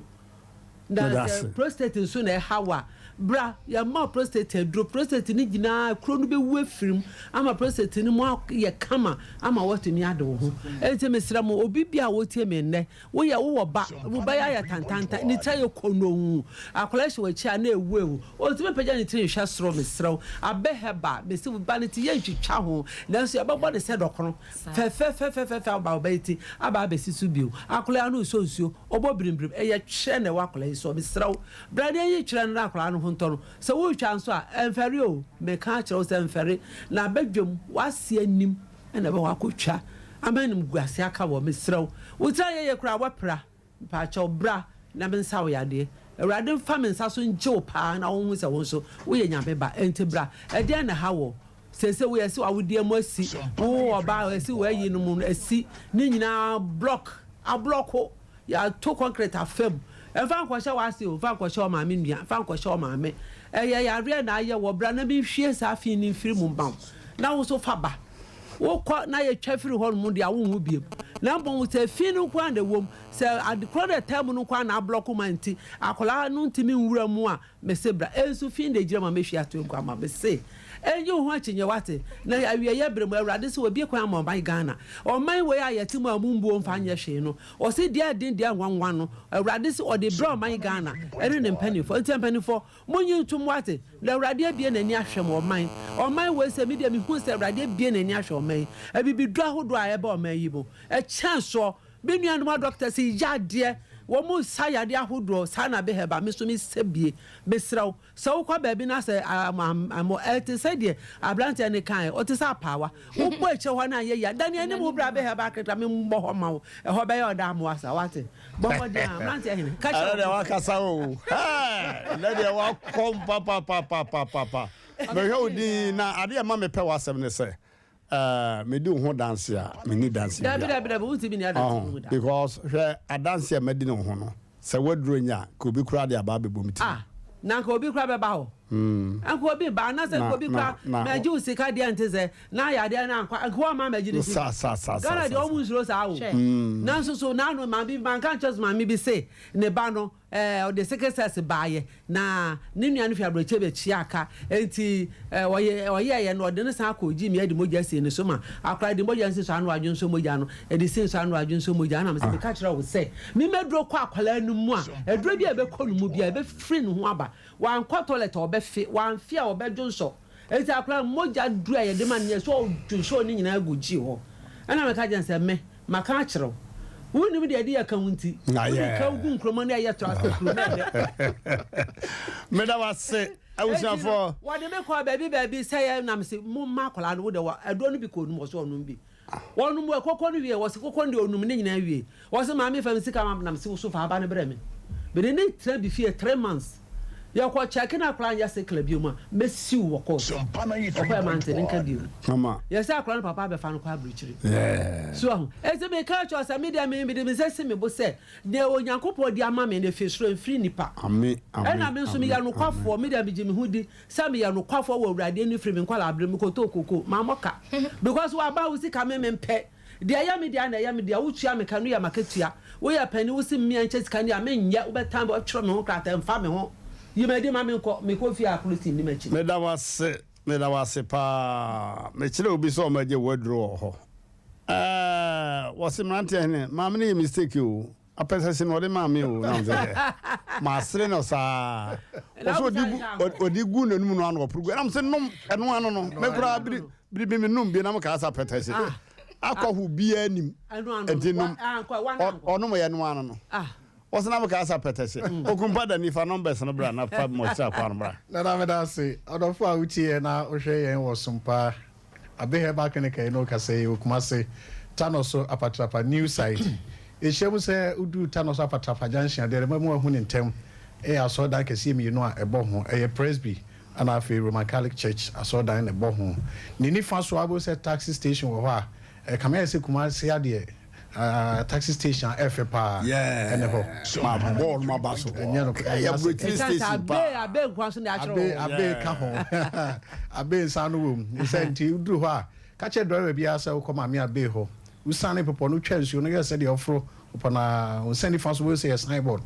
Na sɛ prostate nso na ɛha wo a, bra yɛmma wo prostate aduro. Prostate no nyinaa, kuro no bɛwu afiri mu ama prostate no mu ayɛ kama ama woatumi ade wo ho. Enti mesrɛ mo, obi biara a wotie me nnɛ, woyɛ wowɔ ba, wo ba yi ayɛ tantantan, ne tiri ayɛ konoo, akwadaa hyɛ w'akyi a na ɛwu awu, ɔntumi mpagya ne tiri nhwɛ soro, mesrɛ wo, abɛ herbal, mese wo ba no ti yɛntwitwa ho, nanso yɛbɛbɔ no sɛ dɔkono. Fɛfɛfɛfɛfɛ aba ɔbaa yi ti aba abɛsi so bio. Akwadaa yi ano resɔ nsuo, ɔbɔ birimbirim. Ɛyɛ twerɛ na ɛwɔ akwadaa yi soɔ. Mesrɛ wo, bra na yɛnyi twerɛ no na akwadaa no ho ntɔ no. Sɛ woretwa nso a, ɛmfɛre o. Meka akyerɛ wo sɛ ɛmfɛre. Na badwam, w'ase anim na ɛbɛhɔ akɔtwa ama animguaseɛ aka wɔ. Mesrɛ wo, wo tiri anyɛ yie koraa a, woapira. Mpakyɛw, bra na mensa wo yadeɛ. Awurade mfa me nsa so ngye wo paa na wonhu sɛ wo nso woyɛ Nyame ba. Enti bra. Ɛdeɛn na ɛha woɔ? Seesei woyɛ sɛ w'awodeɛ mu asi, wo ɔbaa a ɛsi w'ayi no mu no asi, ne nyinaa block, ablɔko, yɛato concrete afa mu. Mfa nkɔhyɛ w'ase o, mfa nkɔhyɛ wo maame nua, mfa nkɔhyɛ wo maame. Ɛyɛ yareɛ na ayɛ wɔ, bra na menhwie saa fi no mfiri mu mma wo na wo nso fa ba. Wokɔ na yɛtwa firi hɔ nom deɛ a wonwo biom. Na mmom sɛ fi no nko ara na ɛwɔ mu, sɛ ade korɔ no a ɛtaa mu no nko ara na ablɔko ma nti akwadaa no ntumi nwura mu a, mese bra. Nso fi na ɛgyina mu a mɛhwie ato agu ama. Mese, ɛnyi wo ho akyinnyeɛ, woate? Na awieeɛ berɛ mu, Awurade se wabue kwan ama ɔman Ghana. Ɔman wei a yɛte mu a mombuo mfa nyɛ hwee no, ɔse deɛ ɛden deɛ nwanwa no, Awurade se ɔde brɛ ɔman Ghana ɛne ne mpaninfoɔ. Nti mpaninfoɔ, Monyi ntom, woate? Na Awurade abue n'ani ahwɛ mo, ɔman. Ɔman wei sɛ, me deɛ mehu sɛ Awurade abue n'ani ahwɛ ɔman yi. Abibiduro ahodoɔ a ɛreba ɔman yi mu, ɛkyɛn soɔ. Me nuanom adɔktas yi yɛ adeɛ, wɔn sa yadeɛ ahodoɔ, saa na Behɛba, me nso mesɛ bie. Mesrɛ wo, sɛ wokɔ baabi na sɛ amoamoa, ɛte sɛ deɛ aberanteɛ no kaeɛ, ɔte sɛ apaawa. Wobɔ akyire hɔ na anyɛ yie a, dane anim bra Behɛba Akrakra, memmɔ hɔ mma wo. Ɛhɔ bɛyɛ ɔda amoa saa, woate? Bɔ mmɔden a, mmeranteɛ hene, ka kyerɛ Ɛnɛ deɛ wɔn. wakasa o. Hɛɛ, ɛnɛ deɛ wakɔm papapapapapa. Mehwɛ wo din na adeɛ ɛma mepɛ w'asɛm ne sɛ, ɛɛ, medi wo ho danse a, menni danse Dabi, bia. dabi, dabi, wontumi nni adanse bi mu da. Because hwɛ adanse a madi ne wo ho no, sɛ woaduro nya a, nka obi koraa de aba abɛbɔ me tirim. Ah, na nka obi koraa bɛba hɔ. Nka obi ba, anaasɛ nka obi koraa mɛgye wo sika deɛ nte sɛ na ayɛ adeɛ na ankɔ, nka woamma mɛgye ne sika. Ghana deɛ wɔn nsuro saa o. Nanso so naano maame bi, manka nkyerɛ so maame bi se ne ba no ɛɛ ɔde sickle cells baayɛ na ne nua no fi aburokyire bɛkyia aka nti ɛɛ ɔyɛ ɔyɛɛyɛ no ɔde ne san kɔ gyi mia de mogya sie ne so ma akora de mogya nsi so ano adwo nso mogya no ɛde si nso ano adwo nso mogya na mesɛ meka kyerɛ wo sɛ memɛduro kɔ akwadaa no mu a aduro bi a ɛbɛkɔ no mu bi a ɛbɛfiri ne ho aba Wankɔ toilet a ɔbɛfe, wamfe a ɔbɛdwonsɔ. Enti akwadaa no mogya duru a yɛde ma no yɛ sɛ ɔdwonsɔɔ ne nyinaa gu gyee hɔ. Ɛna meka kyerɛ no sɛ, me, maka akyerɛ wo. Wonnim deɛ ɛde yɛ ka wo nti, wode ka gu nkuruma no ɛyɛ tra sɛ kuro no ɛdɛ. Meda wo ase, Enti no, abusuafoɔ. wɔde me kɔɔ baabi baabi sɛ yɛ na mese, momma akwadaa no, wo deɛ aduro no bi kɔ onum, ɔse ɔnom bi. Wɔnom koko no wie, wɔse koko no deɛ ɔnum ne nyinaa wie. Wɔse maame fa me sika ma me na mese wo so fa aba no brɛ me. Mede no tena bi fie 3 months. Yɛkɔ check na akwadaa nyɛ sickler bio mu a, mɛsiw wɔ court. Ɔkɔɛ mante ne nka bio. Yɛsɛ akwadaa no papa abɛfa no kɔ aburukyiri. So ahu. Enti meka kyerɛ sɛ me deɛ me mede me nsa si me bo sɛ deɛ Onyankopɔn de ama me no ɛfiri soro ɛmfiri nnipa. Ɛna me nso meyɛ nokwafoɔ, me deɛ megye me ho di. Sɛ meyɛ nokwafoɔ wɔ Awurade ani firi me nkwadaa berɛ mu kɔtɔɔ koko mammɔ ka because waba wo sika me mempɛ deɛ ɛyɛ me dea na ɛyɛ me dea wotua me ka no yɛ m'akatua woyɛ panin wose mmea nkyɛ sika no a menyɛ wobɛtan me wɔtwerɛ me ho krataa mfa me ho yi m'adi ma menkɔ mekɔ fie a polisi nni m'akyi. Meda wo ase, meda wo ase paa. Mekyerɛ obi sɛ ɔmmɛgye w'aduro wɔ hɔ. Ɛɛ, wɔse mmeranteɛ hene, maame no yɛ mistake o. Apɛsɛse na ɔde maa me o, na ɔsɛ hwɛ, masere no saa. Ɔsɛ ɔde gu ɔde gu n'anum no ano ɔporo gu. Ɛna sɛ nom ɛno ano no, me koraa biri biri bi me nom bi na mo kaa sɛ apɛtɛse. Akɔ ho biara nim. Nti nom ɔnom yɛ no ano no. Ɔsɛ na mo kaa sɛ apɛtɛse. Okumpa da nifa numbers no bra na fa mɔkyerɛ akɔ ano bra. Nana meda ase. Ɔdɔfo a wotie yɛn na wohwɛ yɛn wɔ Sompa Abe Herbal Clinic a yɛne wo kasa yi wɔ Kumase, Tanoso Apatrapa New Site. Yɛhyia mu sɛ woduru Tanoso Apatrapa Junction a, deɛ ɛbɛma woahu no ntɛm yɛ asɔredan kɛseɛ mmienu a ɛbɔ ho. Ɛyɛ Presby ɛna afei Roman Catholic Church asɔredan na ɛbɔ ho. Ne nifa so a wobɛhu sɛ taxi station wɔ hɔ a, ɛkame ayɛ sɛ Kumase adeɛ. Ah, taxi station a ɛfɛ paa ɛne hɔ. Ma bɔɔl ma ba so. Ɛnyɛ no ɛyɛ aburokyiri station paa. Abe abe nkwa so na akyerɛ wɔn. Abe abe ka ho. Abe nsa no wɔ mu. Sɛ nti woduru hɔ a, ka kyerɛ driver biara sɛ wokɔ maame abe hɔ. Wosiane bepɔ no, wotwa nsuo no yɛ sɛdeɛ woforo bepɔ no ara. Wo nsa nifa so wobɛhu sɛ yɛ signboard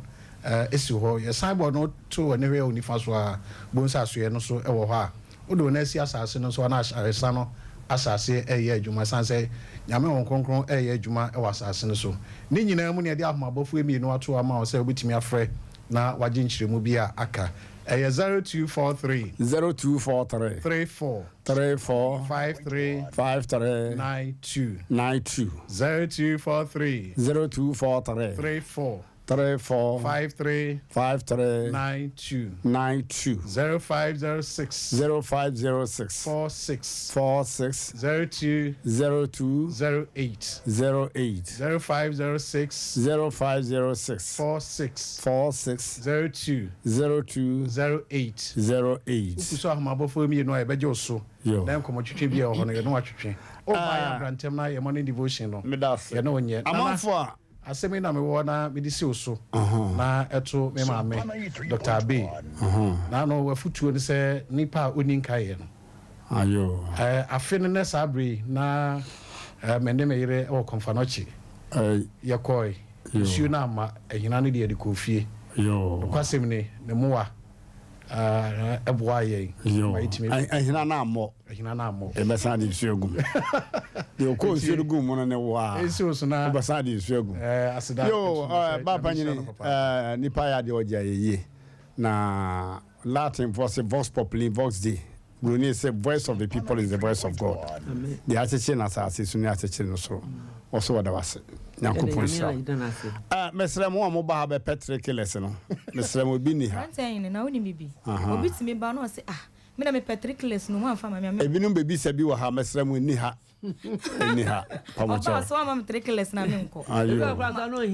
si hɔ. Yɛ signboard no to w'ani hwɛ wo nifa so a, wobɛhu sɛ asoɛeɛ no so wɔ hɔ a Wode wo nan si asase no so a na ayaresa no ahyɛ aseɛ reyɛ adwuma ɛsiane sɛ Nyame Honhom Kronkron reyɛ adwuma wɔ asase no so. Ne nyinaa mu na yɛde ahomabɔfoɔ mmienu ato hɔ ama wo sɛ wobɛtumi afrɛ na wagye nkyerɛmu bi a aka. Ɛyɛ 0243. 0243. 34. 34. 53. 53. 92. 92. 0243. 0243. 34. 3 4 5 3 5 3 9 2 9 2 0 5 0 6 0 5 0 6 4 6 4 6 0 2 0 2 0 8 0 8 0 5 0 6 0 5 0 6 4 6 4 6 0 2 0 2 0 8 0 8. Wogu so ahomabɔfoɔ mmienu a yɛbɛgye wo so na nkɔmmɔtwetwe bi a ɛwɔ hɔ no yɛne wo atwetwe. Woba yɛ abrantɛm na yɛ morning devotion no yɛne wo nyɛ. Nana. Amanfoɔ a Asɛm yi na mewɔ na mede si wo so na ɛto me maame Doctor Abbey. Na ano w'afotuo ne sɛ nipa a ɔnni nkaeɛ no. Afe no nɛ saa berɛ yi na me ne me yere wɔ Komfo-Anokye. Yɛkɔe. Nsuo no amma. Ahina no deɛ yɛde kɔɔ fie. Nokwasɛm ni, ne mmoa boaa yɛn ma yɛtumi. Ahina no ammɔ. Ahina no ammɔ. Yɛbɛsan de nsuo agu mu. Deɛ ɔkɔɔ nsuo no guu mu no ne wo a. Wobɛsan de nsuo agu mu. Yoo, ba panyini, nipa yɛ adeɛ ɔgye ayɛyie. Na Latinfoɔ se vox populi vox Dei. Buroni se voice of the people is the voice of God. Deɛ akyekyere no asase so ne akyekyere no soro. Ɔso wɔda wase. Nyankopɔn nhyira wo. Ah, mesrɛ mo a moba ha bɛpɛ three killers no. Mesrɛ mo ebi nni ha. Aberanteɛ hene, na wonim bibi? Obi tumi ba na ɔse ah, me na mepɛ three killers no, moamfa amma me a me. Ebinom bɛbisa bi wɔ ha, mesrɛ mo nni ha. Ɛnni ha. Pamokyɛw. Ɔba ɔsɛ wama me three killers na me nkɔ. Ayo.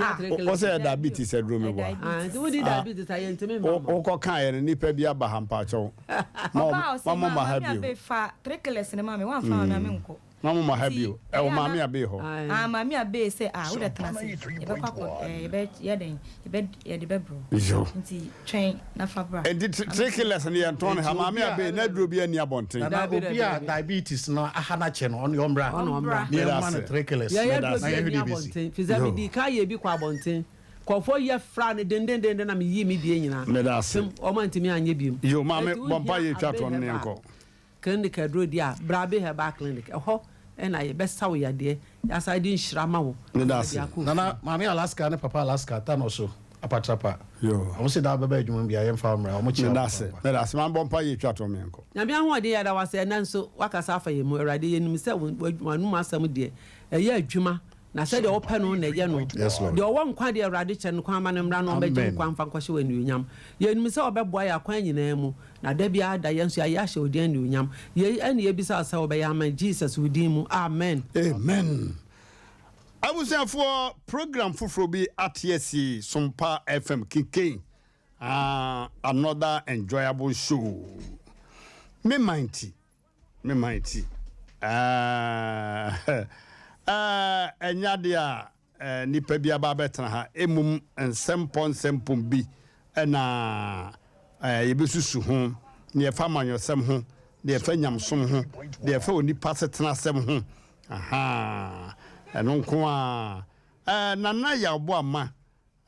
Ah. Wo sɛ yɛ diabetes aduro me boa. Ah, nti wodi diabetes a yɛntumi mma ma. Wokɔ kan yɛ no nipa bi aba ha mpakyɛw. Ɔba ɔsɛ ma mo ma ha maame bio. abe fa three killers ne ma me wamfa ma me a me nkɔ. Ma mo ma ha bio. Ɛwɔ maame abe hɔ. Ah maame abe sɛ ah wode tena ase yɛbɛkɔ akɔ eh, yɛbɛ yɛ dɛn yɛbɛ yɛde bɛbrɛ Yo. nti twɛn na fa bra. Nti three killers no yɛntɔn no ha maame abe na aduro bi ani abɔnten. Nana obi a diabetes no aha no akyɛ no ɔno deɛ ɔmmra Ɔno ɔmmra. na yɛmma no three killers Yɛyɛ na aduro bi yɛhwɛ ani deɛ ɛbɛsi. abɔnten firi sɛ medii kan yɛɛ bi kɔ abɔnten nkurɔfoɔ yɛ fra no dendendenden na meyii me deɛ nyinaa Meda ase. fam wɔn antumi anyɛ biom. Yo maame Enti bɔ mpa wohia yɛ twa Abe toɔ no ne Herbal yɛnkɔ. Clinic aduro deɛ a, bra Abe Herbal Clinic ɛhɔ na yɛbɛsa wo yadeɛ, yɛasan de nhyira ama wo Meda ama ase. de akɔ ofie. Nana, Maame Alaska ne Papa Alaska ta no so apatrapa. Wɔn se da wobɛba adwuma mu biara yɛmfa wo mmra. Wɔn kyea wo Meda ase. papaapa. Meda ase. Maame bɔ mpa yɛ twa toɔ ma yɛnkɔ. Nyame ahoɔden yɛda wo ase ɛnɛ nso woakasa afa yɛn mu Awurade yɛnim sɛ w'anom asɛm deɛ ɛyɛ adwuma Na sɛdeɛ wopɛ no na yɛ no. Deɛ ɔwɔ nkwa deɛ, Awurade, kyɛ no kwan ma no mmra na ɔmmɛgye nkwa mfa nkɔhyɛ wo anuonyam. Yɛnim sɛ wobɛboa yɛn akwan nyinaa mu, na da biara da yɛn nso yɛayɛ ahyɛ wo din anuonyam. Yei ne yɛbisa wo sɛ wobɛyɛ ama yɛn, Jesus wo din mu, amen. Amen. Abusuafoɔ, program foforɔ bi ate asi Sompa FM Kinkin ah, another enjoyable show. Me man ti. Me man ti. Ɛnyɛ adeɛ a nnipa bi aba abɛtena ha, mmom nsɛmpɔ nsɛmpɔm bi na yɛbɛsusu ho, deɛ ɛfa amanyɔsɛm ho, deɛ ɛfa nyamesom ho, deɛ ɛfa onipa asetenasɛm ho. Ahaa, ɛno nko ara. Nana Yaw Boamah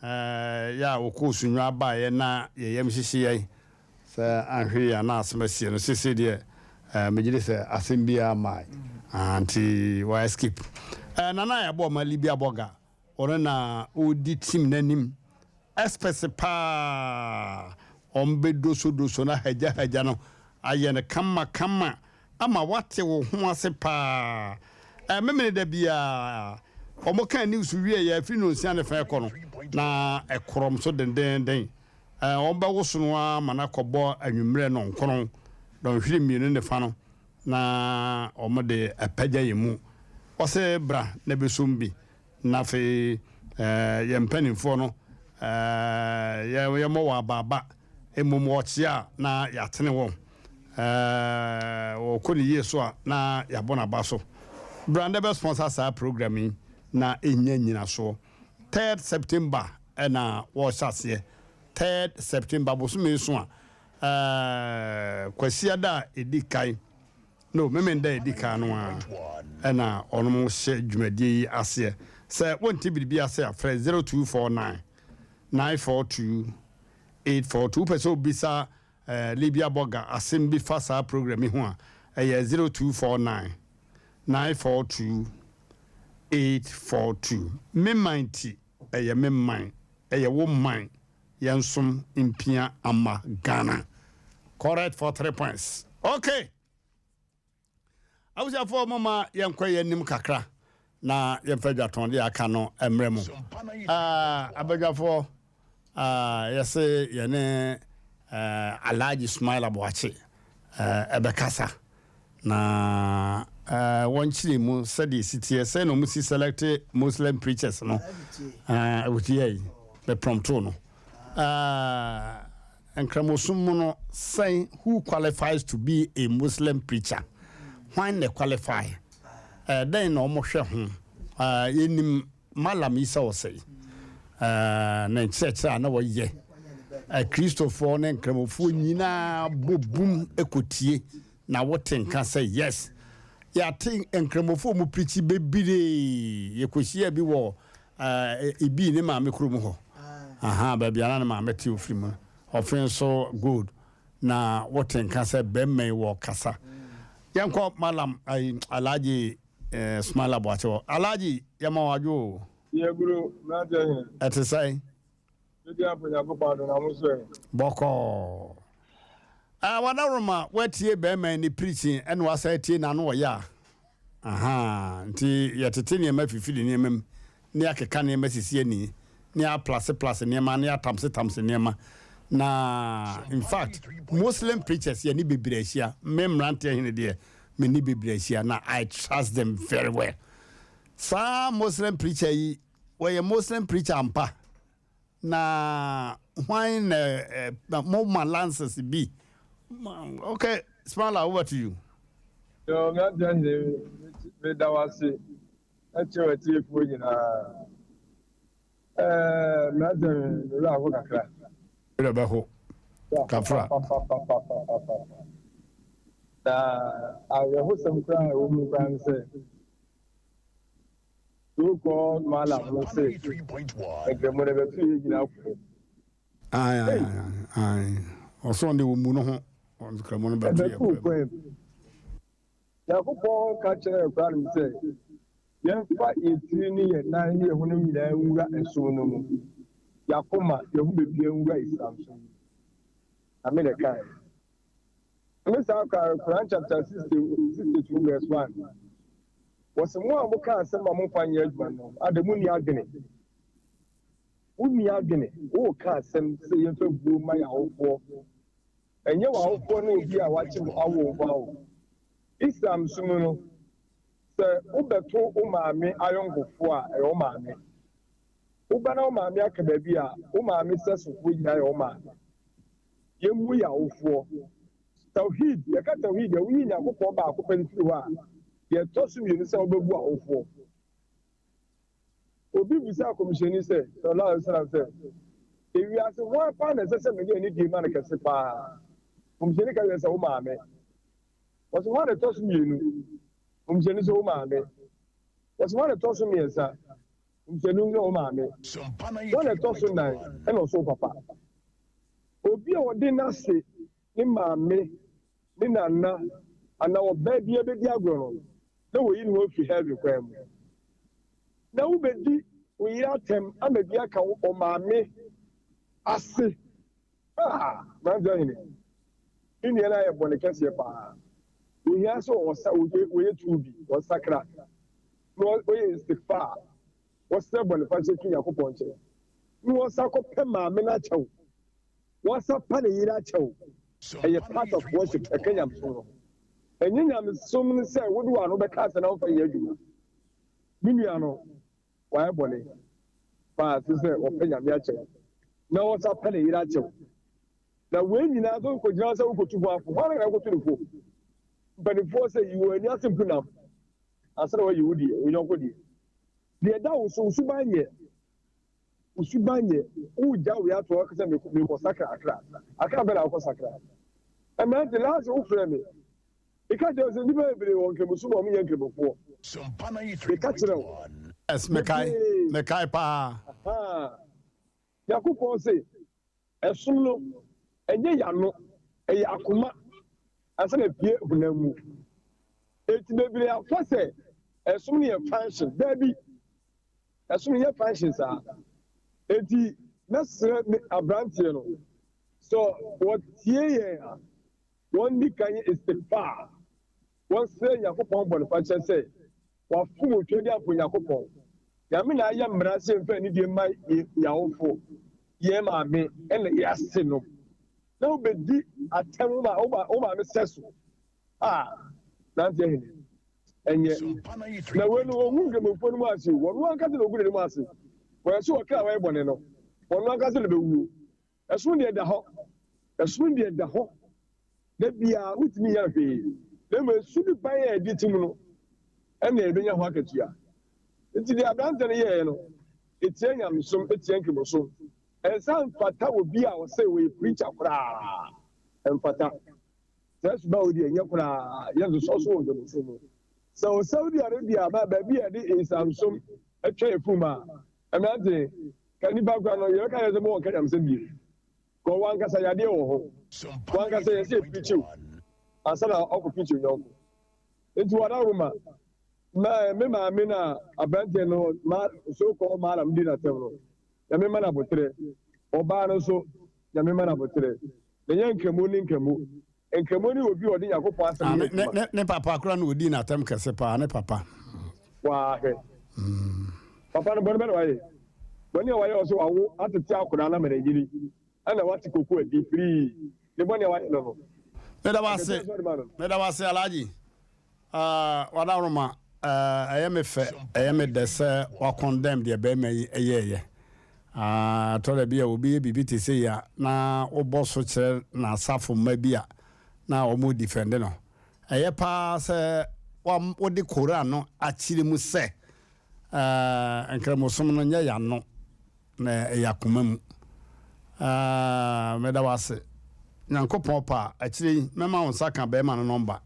Yɛ a wɔkɔɔ Sunnwaa baeɛ na yɛn yam hyehye yɛn sɛ anhwɛ yie a na asɛm asie no, seesei deɛ megye di sɛ asɛm biara mmae nti wa escape. Nana Ayabɔ ɔma Libya Burger, ɔno na ɔredi team no anim, experts paa, wɔbɛdosodoso no ahagyahagya no ayɛ no kama kama ama woate wo ho ase paa. Memeneda biara, wɔkaa news wieeɛ firi nnɔnsia ne fa rekɔ no, na ɛkorɔm so dendeenden. Wɔbɛwoso no ara ma no akɔbɔ anwummerɛ nnɔnkron, dɔnhwere mmienu ne fa no, na wɔde apagya yɛn mu. Wɔse bra na bɛsom bi. Na afei yɛn mpanimfoɔ no, yɛmmɔ wɔn abaaba, mmom wɔkyea a, na yɛatene wɔn. Wɔkɔ ne yie so a, na yɛabɔ no aba so. Bra na bɛ sponsor saa program yi na ɛnya nnyinasoɔ. Third September na wɔrehyɛ aseɛ. Third September, bosome so a, Kwasiada a ɛdi kan. No, Memenda a ɛdi kan no ara na wɔnom hyɛ dwumadie yi aseɛ. Sɛ wonte biribi ase a, frɛ 0249 942 842. Wopɛ sɛ wobisa Libya Burger asɛm bi fa saa program yi ho a, ɛyɛ 0249 942 842. Me man ti, ɛyɛ me man, ɛyɛ wo man, yɛnsom mpia ama Ghana. Correct for 3 points. Okay. Abusuafoɔ moma yɛnkɔ yɛn anim kakra na yɛmfa dwatɔn deɛ aka no mmerɛ mu. Ah, abadwafoɔ, ah, yɛse yɛne eh, Alhaji Sumaila Boakye eh, ɛbɛkasa na eh, wɔnkyerɛ mu sɛdeɛ ɛsi teɛ sɛ na wɔn si select Muslim preachers no eh, wotiɛ yi bɛprɔmto no eh, Nkramosom mu no sɛn who qualifies to be a Muslim preacher? Hwan na qualify? Ɛɛ dɛn na wɔn hwɛ ho? Ɛɛ yɛnim Mallam Isa Osei ɛɛ ne nkyerɛkyerɛ a na wɔyɛ. Akristofoɔ ne Nkramofoɔ nyinaa bɔ bum kɔtie na wote nka sɛ yes. Yɛate Nkramofoɔ mu pirikyi bebiree. Yɛkɔhyia bi wɔ. Ibii ne maame kurom hɔ. Ahaa, baabi a na ne maame te ofiri mu no. Ɔfe nso gold. Na wote nka sɛ bɛrima yi wɔ kasa. Yɛnkɔ Malam ayi Alhaji eh, Smaila Boakye hɔ. Alhaji, yɛma wo adwo o. Yɛguro, mmeranteɛ hene. Ɛte sɛn? Medi afo Nyankopɔn adom na mo nso ɛ? Bɔkɔɔ. Ah, Wadaworoma, woatie bɛrima yi ne preaching ɛna woasan atie n'ano ɔyɛ a. Ahaa, nti yɛtete nneɛma fifiri nneɛma mu, na yɛakeka nneɛma sisi ani, na yɛaplaseplase nneɛma, na yɛatamsetamse nneɛma. Na in fact, Muslim preachers yɛne bebree ahyia. Me mmeranteɛ hene deɛ, me ne bebree ahyia na I trust them very well. Saa Muslim preacher yi, wɔyɛ Muslim preacher ampa? Na hwan na eh, mo ma lances bi? Okay, Smala, over to you. Yo, mmeranteɛ hene, meda wo ase kyerɛ w'atiefoɔ nyinaa. Ɛɛ, mmeranteɛ hene, me werɛ aho kakra. Werɛ bɛho. Kafra. Papapapapapapa. Na awerɛhosɛm koraa a ɛwɔ mu koraa ne sɛ, So called Mallam no se Nkramu no bɛto yɛn nyinaa kuro. Ae ae ae ae ɔsɛ ɔno deɛ ɔmmu no ho Nkramu no bɛto yɛn kuro. Kwan mu. Nyankopɔn ka kyerɛɛ Qur'aan mu sɛ, Yɛmfa yɛn tiri ne yɛn nan ne yɛn honam nyinaa nwura ɛsom no mu, yɛn akoma, yɛn ho baabiara nwura Islam som mu. Nyame na ɛkaeɛ. Ne saa koraa no, Quran chapter 62 verse 1, wɔse mo a moka asɛm a momfa nyɛ adwuma no, ada munni adwene. Wonni adwene, woreka asɛm sɛ yɛmfa buo mma yɛn awofoɔ. Ɛnyɛ w'awofoɔ ne obi a wakye wo awo wo nko ara o. Islam som mu no, sɛ wobɛto wo maame ayɔnkofoɔ a, ɛyɛ wo maame. Woba na wo maame aka baabi a, wo maame sɛsofoɔ nyinaa yɛ wo maame. Yɛmmu yɛn awofoɔ. Tawheed, yɛka Tawheed a, woyi Nyankopɔn baako pɛ no firi hɔ a, deɛ ɛtɔ so mmienu sɛ wobɛbu awofoɔ. Obi bisaa Kɔmhyɛni sɛ, Sallallahu Alaihi Wasallam, sɛ, Ewiase hwan paa na ɛsɛ sɛ mede anidie ma no kɛse paa? Kɔmhyɛni ka kyerɛɛ sɛ, Wo maame. Ɔse, Hwan na ɛtɔ so mmienu? Kɔmhyɛni sɛ, Wo maame. Ɔse, Hwan na ɛtɔ so mmiɛnsa? Kɔmhyɛni sɛ, Wo maame. Hwan na ɛtɔ so nnan? Ɛna ɔse, Wo papa. Obi a ɔde n'ase, ne maame, ne nana, anaa ɔbaa biara bedi agorɔ no, na wayi ne ho afi heaven kwan mu. Na wubedi wo yere atɛm ama bi aka wo ɔmaame ase. Ah, Mmeranteɛ Ɔhene, me nua no ayɛ bɔne kɛseɛ paa. Ohia sɛ ɔsa, ɔyɛ tuubi, ɔsakra, na ɔyɛ istighfar, wɔsrɛ bɔnefakyɛ fi Nyankopɔn nkyɛn, na wɔsan kɔpɛ maame no akyɛw, wɔsan pa ne yere akyɛw, ɛyɛ part of worship, ɛka nyamesom no ho. Ɛnyɛ nyamesom no sɛ wode w'ano bɛka asɛm na womfa nyɛ adwuma. Me nua no, wayɛ bɔne paa, ɛsɛ sɛ ɔpɛ Nyame akyɛw, na ɔsan pɛ ne yere akyɛw. Na wei nyinaa nso wokɔgyina hɔ sɛ wokɔtu ho afo, hwan na wokɔtu no fo? Mpanimfoɔ sɛ yi wɔn ani ase mpunam ansa na wɔayi wo deɛ, wo yɔnko deɛ. Deɛ ɛda wo so, wo suban nyɛ. Wo suban nyɛ. Woregya wei ato hɔ sɛ mekɔ sakra Accra. Accra bɛn na wokɔ sakra? Mmerante, last week wofrɛɛ me. Meka kyerɛ wo sɛ nnipa bebree wɔ nkramosom a wɔnyɛ nkramofoɔ. Meka kyerɛ wo. Yes, mekae. Mekae paa. Ahaa. Nyankopɔn se, Ɛsom no, ɛnyɛ y'ano, ɛyɛ akoma ansa na apue honam mu. Enti bebree afa sɛ ɛsom no yɛ function. Daabi, ɛsom no nyɛ function saa. Enti mɛsrɛ me abranteɛ no, sɛ wɔtie yɛn a, wɔn kan nyɛ istighfar, wɔnsrɛ Nyankopɔn bɔnefakyɛ sɛ Wafom Otwedeampo Nyankopɔn. Nyame na ayɛ mmara sɛ yɛmfa anidie mma yɛn awofo, yɛn maame ɛna yɛn ase nom. Na wobɛdi atɛm wo maame sɛso a, Nante Ahene, ɛnyɛ. Na wei no ɔnhu Nkramofoɔ no mu ase o, ɔno ankasa na ɔgu n'anim ase. Wɔyɛ sɛ ɔkra a wayɛ bɔne no, ɔno ankasa na bɛwuo. Ɛsono deɛ ɛda hɔ. Ɛsono deɛ ɛda hɔ. Da biara wotumi nyɛ hwee, na mmom esu ne ban a ɛde tim no na ebenya ho akatua. Enti deɛ aberante no yɛeɛ no, etia nyamesom, etia nkramosom. Ɛnsa mfata obi a ɔsɛ ɔyɛ preacher koraa. Ɛmfata. Saa suban wei deɛ ɛnyɛ koraa, yɛnsosɔ so wɔ nkramosom mu. Sɛ wɔ Saudi Arabia anaa baabi a yɛde Islamsom atwa yɛn fum a, Mmerante, ka nnipa kora no, yɛbɛka yɛ sɛ mo wɔnka nyamesɛm bie. Kɔ wankasa yadeɛ wɔ ho. Wankasa yɛ sɛ pirikyiw ansa na ɔkɔ pirikyiw nyɔnko. Nti wɔada ma me maame na aberanteɛ no ma so kɔ maalam di n'atɛm no. Nyame ma no aboterɛ. Ɔbaa no nso, Nyame ma no aboterɛ. Na ɛnyɛ nkramu ne nkramu. Nkramu ne obi a ɔde Nyankopɔn asɛm Ah, yɛ ne, adwuma. ne, ne papa koraa na ɔdii n'atɛm kɛse paa, ne papa. Waa hwɛ. Papa no bɔne bɛ na wayɛ? Bɔne a wayɛ ɔsɛ wawo atete akwadaa no ama no anyini ɛna wate koko adi firii ne bɔne a wayɛ no no. Meda wo ase, Akatua nso ɔde ma no no. meda wo ase Alhaji. Ah, Wadaworoma, eh, ɛyɛ me fɛ, ɛyɛ me dɛ sɛ wa condemn deɛ bɛrima yi yɛɛyɛ. Ah, ɛtɔ da bi a obi yɛ biribi te sei a, na wobɔ so kyerɛ n'asafo mma bi a, na wɔn defend no. Ɛyɛ paa sɛ wa, wode Koran no akyerɛ mu sɛ, eh, Nkramosom no nyɛ y'ano. Na ɛyɛ akoma mu. Aah meda wo ase. Nyankopɔn pɛ a, akyire yi mɛma wo nsa aka bɛɛma no nɔmba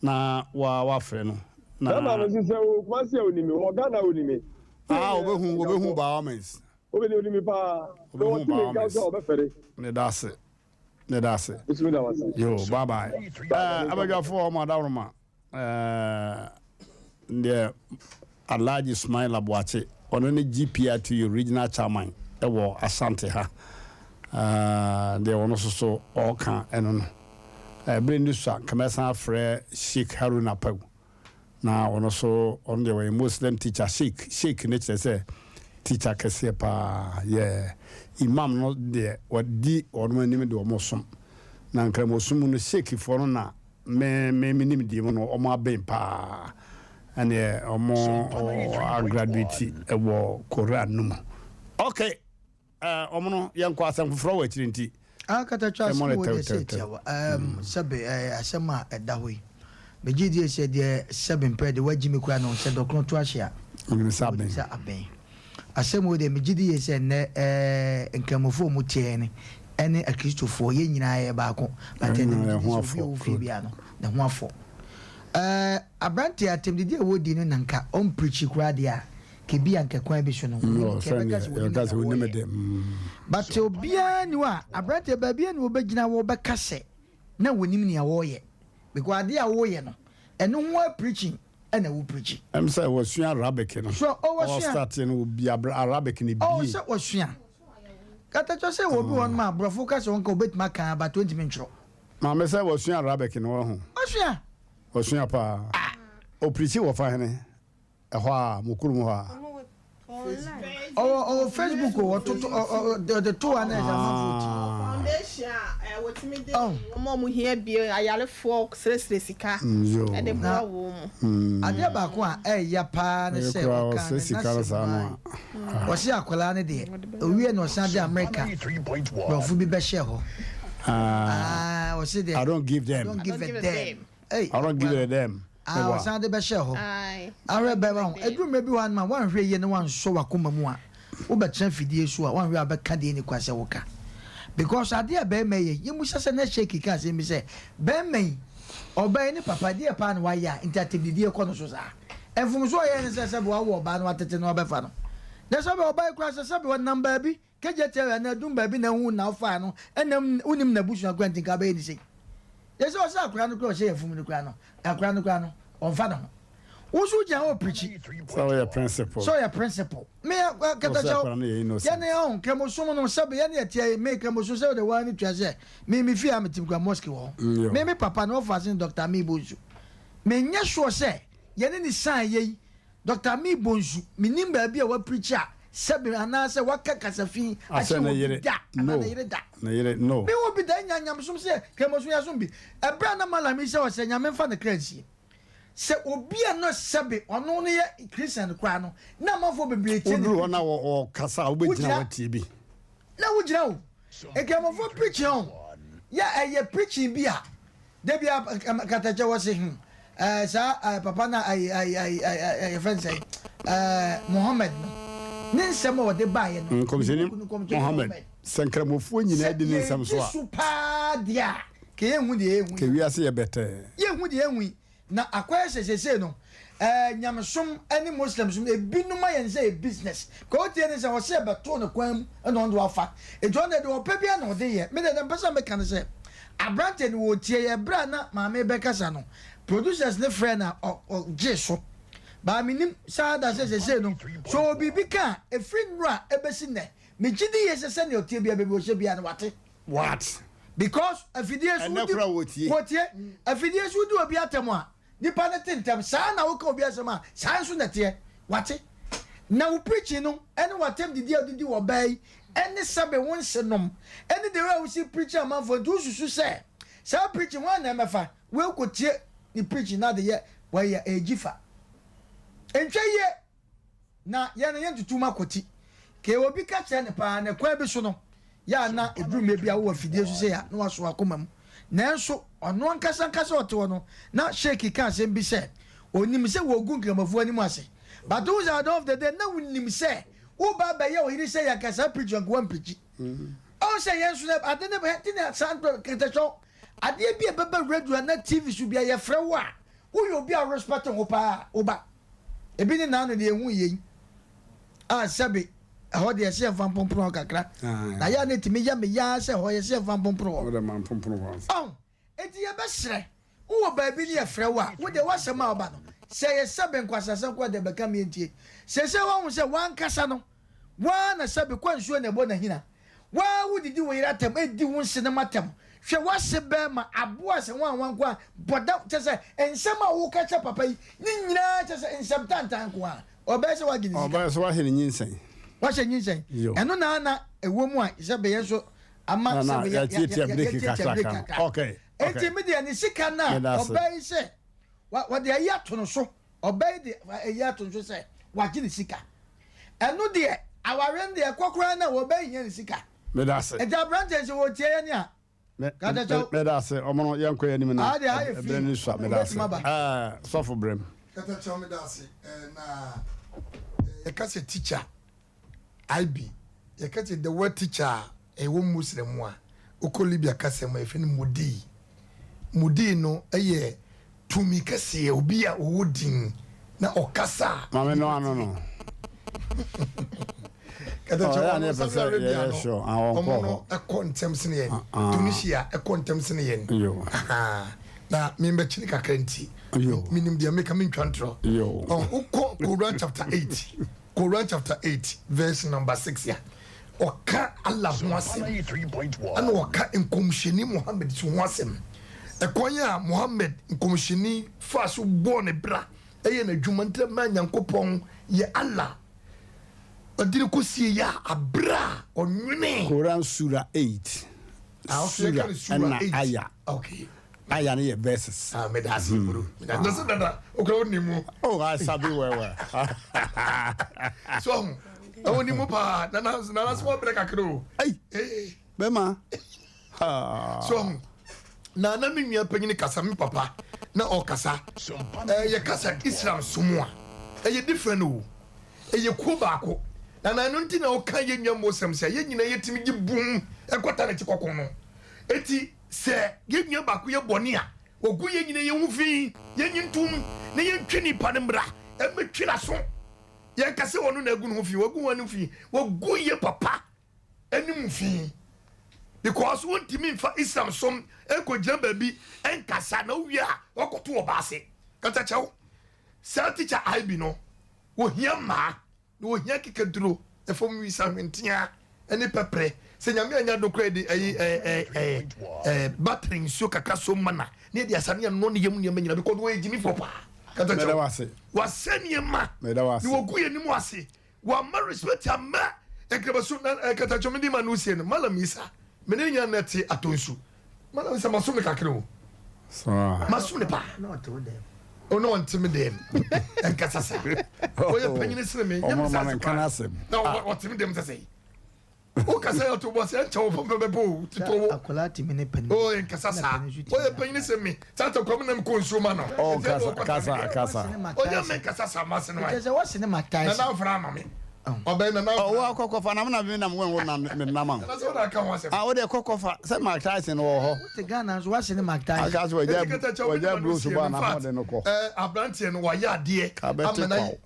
na wa wafrɛ no na. Bɛɛma no nso sɛ ɔwɔ Kumasi a ɔnim me, ɔwɔ Ghana a ɔnim me. Ah ɔbɛhu ɔbɛhu by all means. Ɔbɛni ɔnim me paa. Sɛ Ɔbɛhu ɔte by me all nka means. nso a ɔbɛfɛre. Meda ase. Meda ase. Me nso meda wo ase. Yo bye bye. Ɛɛ abadwafoɔ mo adaworoma. Ɛɛ deɛ Alhaji Sumaila Boakye, ɔno ne GPRTU regional chairman wɔ Asante ha. Ɛɛ deɛ ɔno nso so ɔreka ɛno no. Ɛɛ bere no sua nka mɛsan afrɛ Sheikh Haruna Pawu. Na ɔno nso ɔno deɛ ɔyɛ Muslim teacher. Sheikh Sheikh ne kyerɛ sɛ teacher kɛseɛ paa. Yɛ Imam no deɛ ɔdi wɔn anim de wɔn som. Na Nkramosom mu no Sheikhfoɔ no na Me me me nimdeɛ mu no wɔn aben paa ɛneɛ wɔn agraduate wɔ Koran no mu. Ok eh, wɔn no yɛnkɔ asɛm foforɔ wɔ akyire nti. Ah katakye Yɛmmɔ asɛm no wɔ deɛ sɛ tɛwtɛwtɛw. tiawa ɛɛm sɛbe ɛɛ asɛm a ɛda hɔ yi megye die sɛ deɛ sɛbe mpɛ de wagyi me koraa no sɛ dɔkono to ahye a Wonim sɛ aben. wonim sɛ aben. Asɛm wei deɛ megye di yie sɛ nnɛ ɛɛ Nkramofoɔ a wɔn teɛ no ɛne Akristofoɔ yɛn nyinaa yɛyɛ baako but Yɛn ɛnnɛ nyinaa megye yɛn di ho sɛ obi a afɔ ɔwɔ fie good. biara no ne ho afɔ. Ɛɛ aberanteɛ atɛmdidi a wɔdi no na nka ɔmprikyi koraa deɛ a nka ebi a nka kwan bi so no Mm, wɔnim ɔ, nka yɛbɛka sɛdeɛ sɛ wɔnim yɛka nea sɛ wonim wɔreyɛ de mm. but obiara nni hɔ a aberanteɛ baabi a na wɔbɛgyina wɔbɛka sɛ na wɔnim nea wɔreyɛ because adeɛ a wɔreyɛ no ɛno ho ara preaching ɛna wo preachi. Ɛm sɛ wasua Arabic no. So oh wasua. Ɔ start no obi Arabic no Oh bie. sɛ wasua. Katakyɛ sɛ wɔ bi wɔ nom a brɔfo ka sɛ wɔnka obetumi aka but ontumi ntwerɛ. Maame sɛ wasua Arabic no wahu. Wasua. Wasua paa. O preachi wɔ fa hene? Ɛhɔ a mo kurom hɔ a. Ɔwɔ ɔwɔ Facebook o ɔtoto ɔ ɔ ɔde to hɔ a na ɛsɛ amanfoɔ ti. Foundation a wɔtumi de wɔn a wɔhia bi ayarefoɔ srɛsrɛ sika de boa wɔn mu. Adeɛ baako a ɛya paa ne sɛ ɔkaa ne n'asɛm mu a ɔse akwadaa no deɛ owie na ɔsan de Amerika borɔfo bi bɛhyɛ hɔ. Ah, ɔse deɛ I don't give them. I don't give a damn. Ei, I don't give a damn. Ah, ɔsan de bɛhyɛ hɔ. Ahwɛ bɛrima ho. Ɛduru mmerɛ bi hɔ anoma woanhwɛ yie na woansɔ w'akoma mu a, wobɛtena fidie so a woanhwɛ a wobɛka deɛ ɛnni kwan sɛ woka. Because adeɛ a bɛrima yi yɛ, yɛmmisa sɛ na Sheik ka asɛm bi sɛ, bɛrima yi, ɔbaa yi ne papa, deɛ paa na wayɛ a nti atɛmdidie kɔ no so saa? Mfomsoɔ a ɔyɛɛ ne sɛ sɛbe wawo ɔbaa na watete no abɛfa no. Na sɛbe ɔbaa yi koraa sɛ sɛbe ɔnam baabi, Kegyetia anaa adum baabi na ehu na ɔfaa no ɛna wonim n'abusua koraa nti nka abɛyɛ ne sei. Yɛ sɛ ɔsɛ akora no koraa ɔhyɛ yafunu no koraa no akora no koraa no ɔnfa ne ho. Wo nso wogyina hɔ pirikyi. Sɛ ɔyɛ principal. Sɛ ɔyɛ principal. Me katakyɛw yɛne ɔho kramosom no sɛbe yɛne yɛteɛ me kramosom sɛ wode waa ne tua sɛ me me fie a metim kura mosque wɔ hɔ. Me me papa no ɔfa ase ne Dr. Amii Bonsu. Menyɛ sure sɛ yɛne ne san yei Doctor Amii Bonsu, mennim baabi a wapreachi a sɛbe anaasɛ waka kasa fi Asɛ akyerɛ ne obi yere da anaa no ne yere da. Ne yere no. Menhu obi da anya nyamesom sɛ Kramosom yɛasom bi. Ɛberɛ a na Mallam yi sɛ ɔsɛ Nyame mfa ne kra nsie. Sɛ obi a na sɛbe ɔno no yɛ Christian koraa no, na amanfoɔ bebree tie ne Woduru hɔ preaching. na ɔkasa a wobɛgyina Wogyina woatie bi. na wogyina o. Nkramofoɔ preaching ɔn, yɛ ɛyɛ preaching bi a Da bi a katakyɛ wɔ se hmm ɛɛ saa ɛɛ papa na ayi ayi ayi ɛɛ yɛfrɛ no sɛ ɛɛ Mohammed no ne nsɛm a ɔde baeɛ no. Nkɔmhyɛni Mohammed sɛ nkramofoɔ nyinaa di ne nsɛm so a. Sɛ yɛdi so paa deɛ a kɛ yɛnhu deɛ yɛhu yi. Kɛ wiase yɛ bɛtɛɛ. Yɛnhu deɛ yɛhu yi. Na akɔyɛ sɛ seesei no eh, nyamesom ne Muslim som ebinom ayɛ no sɛ ɛyɛ business. Ka wotie ne sɛ ɔse ɛbɛtoo no kwan mu na ɔno de wafa. Nti ɔno deɛ deɛ ɔpɛ biara na ɔde yɛ. Me deɛ deɛ mepɛ sɛ meka ne sɛ aberanteɛ no wɔtie yɛ berɛ a na maame rebɛkasa no producers no frɛɛ no a ɔgyee so. But menim saa da sɛ seesei no sɛ ɔwɔ biribi ka a ɛfiri nnora ɛbɛsi nnɛ megye di yie sɛ sɛdeɛ ɔteɛ biara baabi ɔhyɛ biara no wate. What? Because afidie so Ɛnɛ wodi koraa wɔtie. wɔtie afidie so wodi obi atɛm a nipa no te ntɛm saa na woka obi asɛm a saa nso na ɛteɛ wate na wo preaching no ɛne w'atɛm didi a wodidi wɔ ɔbaa yi ɛne sɛbe wo nse nom ɛne the way a wosi preaching amanfoɔ nti wosusu sɛ saa preaching hwan na ɛmɛfa wei kɔtie ne preaching na de yɛ wɔyɛ ɛgyi fa ntwa yie Na yɛn no yɛntutu mu akɔti. Kee obi ka kyerɛ no paa na kwan bi so no, yɛ a na ɛduru mmerɛ bi a wowɔ afidie so sei a na waso w'akoma mu. Nanso ɔno ankasa ankasa ɔte hɔ no, na Sheik ka asɛm bi sɛ ɔnim sɛ wɔgu Nkramofoɔ anim ase. But wohu sɛ at the end of the day na wonim sɛ woreba abɛyɛ wo yere sei anka saa preach anka woampreachi. Ɔhu sɛ yɛn nso no ade no nti na saa nkɛntɛnsoɔ adeɛ bi a ɛbɛba radio anaa TV so biara yɛfrɛ wo a woyɛ obi a wo respect ho paa a woba. Ebi ne naano deɛ ehu yei a sɛbe ɛhɔ deɛ ɛsɛ yɛmfa mpomporo hɔ kakra. Na yɛ a na ɛtumi yɛ me yaa sɛ ɛhɔ yɛsɛ yɛmfa mpomporo hɔ. Wode ma mpomporo hɔ ansa. Ɔho, enti yɛbɛsrɛ, wowɔ baabi ne yɛfrɛ wo a, wo deɛ w'asɛm a woba no, sɛ ɛyɛ sɛbe nkwaseasɛm koraa deɛ bɛka me yɛntie. Seesei woahu sɛ w'ankasa no, Wo ara na sɛbe kɔ nsuo na ɛbɔ n'ahina. Wo ara wodidi wo yere atɛm, di wo nsenom atɛm. Hwɛ w'ase bɛɛma, aboa sɛ wanwa nko ara, bɔ dam, kyerɛ sɛ nsɛm a woka kyerɛ papa yi ne nyinaa kyerɛ sɛ nsɛm tantan nko ara. Ɔbɛyɛ sɛ wagye ne sika. Ɔbɛyɛ sɛ wahyɛ ne nyinsɛn. Wahyɛ nyinsɛn. Yo. Ɛno na na ɛwɔ mu a sɛbe yɛn nso ama Na na sɛbe yɛ yɛ yɛtiatia yɛ breki yɛtiatia kakra breki ka no. kakra. Okay, okay. Enti me deɛ ne sika no a Meda ase. ɔbaa yi sɛ wa wɔde ayi ato no so. Ɔbaa yi de ayi ato no so sɛ wagye ne sika. Ɛno deɛ awareɛ no deɛ ɛkɔ koraa na wɔbɛhia ne sika. Meda ase. Nti aberanteɛ sɛ wɔtie yɛn a. Katakyɛw. Meda ase. Ɔmo no yɛnkɔ yɛn anim na Ah, deɛ ha yɛ free. ɛbrɛ no sua. Meda ase. Wobɛtumi aba. Ɛɛ sɔfo brɛm. Katakyɛw meda ase. Ɛɛ na yɛka sɛ teacher IB, yɛka sɛ the word teacher a ɛwɔ Muslim mu a, wokɔ Libya kasa mu a yɛfrɛ no mudii. Mudii no yɛ tumi kɛseɛ, obi a ɔwɔ din na ɔkasa a. Maame no ano no. Katakyɛ Ɔyɛ a na ɔno yɛpɛ Saudi sɛ Arabia yɛyɛ no, sure. Ah, wɔnkɔɔ ɔmo no hɔ. ɛkɔ ntɛm sene yɛn. Ah, ah. Tunisia ɛkɔ ntɛm sene yɛn. Yo. Ahaa. Na membɛkyini kakra nti, Yo. menim deɛ meka mentwa ntorɔ. Yo. Ɔn, wokɔ Quran chapter 8. Quran chapter 8 verse number 6 a, ɔka Allah ho asɛm, ɛna ɔka Nkɔmhyɛni Muhammad nso ho asɛm. Ɛkwan a Muhammad, Nkɔmhyɛni, faa so bɔɔ ne bra, ɛyɛ n'adwuma nti na Nyankopɔn yɛ Allah ɔde no kɔsie yɛ a aberɛ a ɔnwenee. Quran Surah 8, Ah, okay, yɛka Surah no Surah ɛna 8. Ayah. Okay. Aya no yɛ verses. Ah, meda ase bro. Meda ase. Na dada, okura wo nim mu. Oh, I sabi well well. So ahu. Ɛwɔ nim mu paa. Na na na na so wabrɛ kakra o. Ei. Eh. Bɛma. So ahu. Na na me nua panyin kasa me papa na ɔkasa. Eh, yɛ kasa Islam som a. Ɛyɛ different o. Ɛyɛ kuo baako. Na na ɛno nti na ɔka yɛ nua Mosɛm sɛ yɛn nyinaa yɛtumi gye bum ɛkɔta n'akyi kɔko no. Eti Sɛ yɛn nua baako yɛ bɔne a, wɔgu yɛn nyinaa yɛn ho fi, yɛnye ntom na yɛntwe nipa no mmra mmɛtwe n'aso. Yɛnka sɛ ɔno na agu ne ho fi, wagu hwan fi? Wagu yɛn papa anim fi. Because wontumi mfa Islam som nkɔgyina baabi nkasa na wowie a wakɔto ɔbaa ase. Kasa kyɛw. Saa teacher IB no, wɔhia mmaa. Na ohia kekaduro, ɛfam wisa, hwenteaa ne pɛprɛ. Sɛ Nyame anyɛ adom koraa yɛde ɛyi ɛɛ ɛɛ ɛɛ battery nsuo kakra som ma na na yɛde asa ne yɛnoa ne yam nneɛma nyinaa because wɔyɛ gyimifoɔ paa. Kata Meda kyɛw. wase. Wasɛ nneɛma. Meda wase. Na wɔgu yɛn anim ase. Wamma respect amma nkramosom na ɛɛ kata kyɛw mede ma no sie no Malam Isa me ne no nyinaa na ɛte atɔ nsu. Malam Isa masom no kakra o. Saa. Masom no paa. Na ɔte wo dɛm. O na ɔnte me dɛm. Ɛnkasa saa. Ɔyɛ panyin sene me. Nyɛ me Ɔmo saa ma se me nka koraa. n'asɛm. Na ɔte me dɛm sɛ sɛn. Wo kasa yɛ ɔto bɔ sɛ ɛnkyɛ wo pɔmpɛ bɛbɔ o. Titɔ wo. Akwadaa tumi ne panin. O ɛnkasa saa. Ɔyɛ panyin sene me. Saa ta kwame nam kɔ nsuo ma no. Oh Ɛnti ɛna kasa ɔkɔta kasa me dɛm. kasa. Ɔnyɛ me nkasa saa ma se no Kyerɛ ayɛ. sɛ wɔse ne ma Nana Tyson. afra ama me. Ɔbɛn nana. Ɔwɔ akɔkɔfa na mena me nam wɔn wo na me nam ahɔ. Nana sɛ wɔn aka ho asɛm. Ah, wo deɛ kɔkɔfa sɛ Mark Tyson wɔ hɔ. Wote Ghana nso wase ne Mark Tyson. Aka sɛ wɔgya wɔgya Bruce bɔ ana ho de no kɔ. Ɛɛ aberanteɛ no wayɛ adeɛ. Kabɛte kwaw.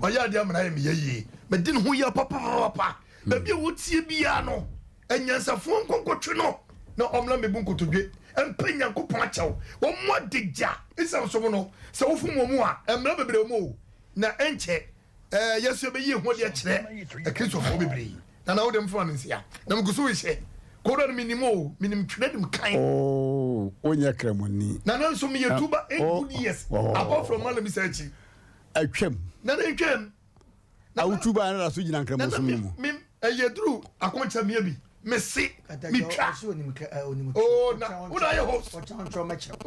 Wayɛ adeɛ amena yɛ meyɛ yie. Medi ne ho yɛ papapapa. Baabi a wotie biara no, anyansafoɔ nkonkotwe no na ɔmmra mmɛbu nkotodwe mpɛ Nyankopɔn akyɛw. Wɔn adagya Islam som no, sɛ wofom wɔn mu a, mmara bebree wɔ mu o, na ɛnkyɛ ɛɛ yɛn nso yɛbɛyi ho de akyerɛ Akristofoɔ bebree. Nana wode mfoma me nsia na megu so rehyɛ. Koran no menim o, menim twerɛ nim kan. Oh, wonyɛ Kramoni. Nana nso meyɛ tuba eight good years apart from Malam Isa akyi. Atwam. Nana ntwam. Awutu baa na da so gyina nkramosom no mu. Me ɛyɛ duru akɔnkyɛ mea bi me se me twa. Oh na wo na ayɛ host. Wo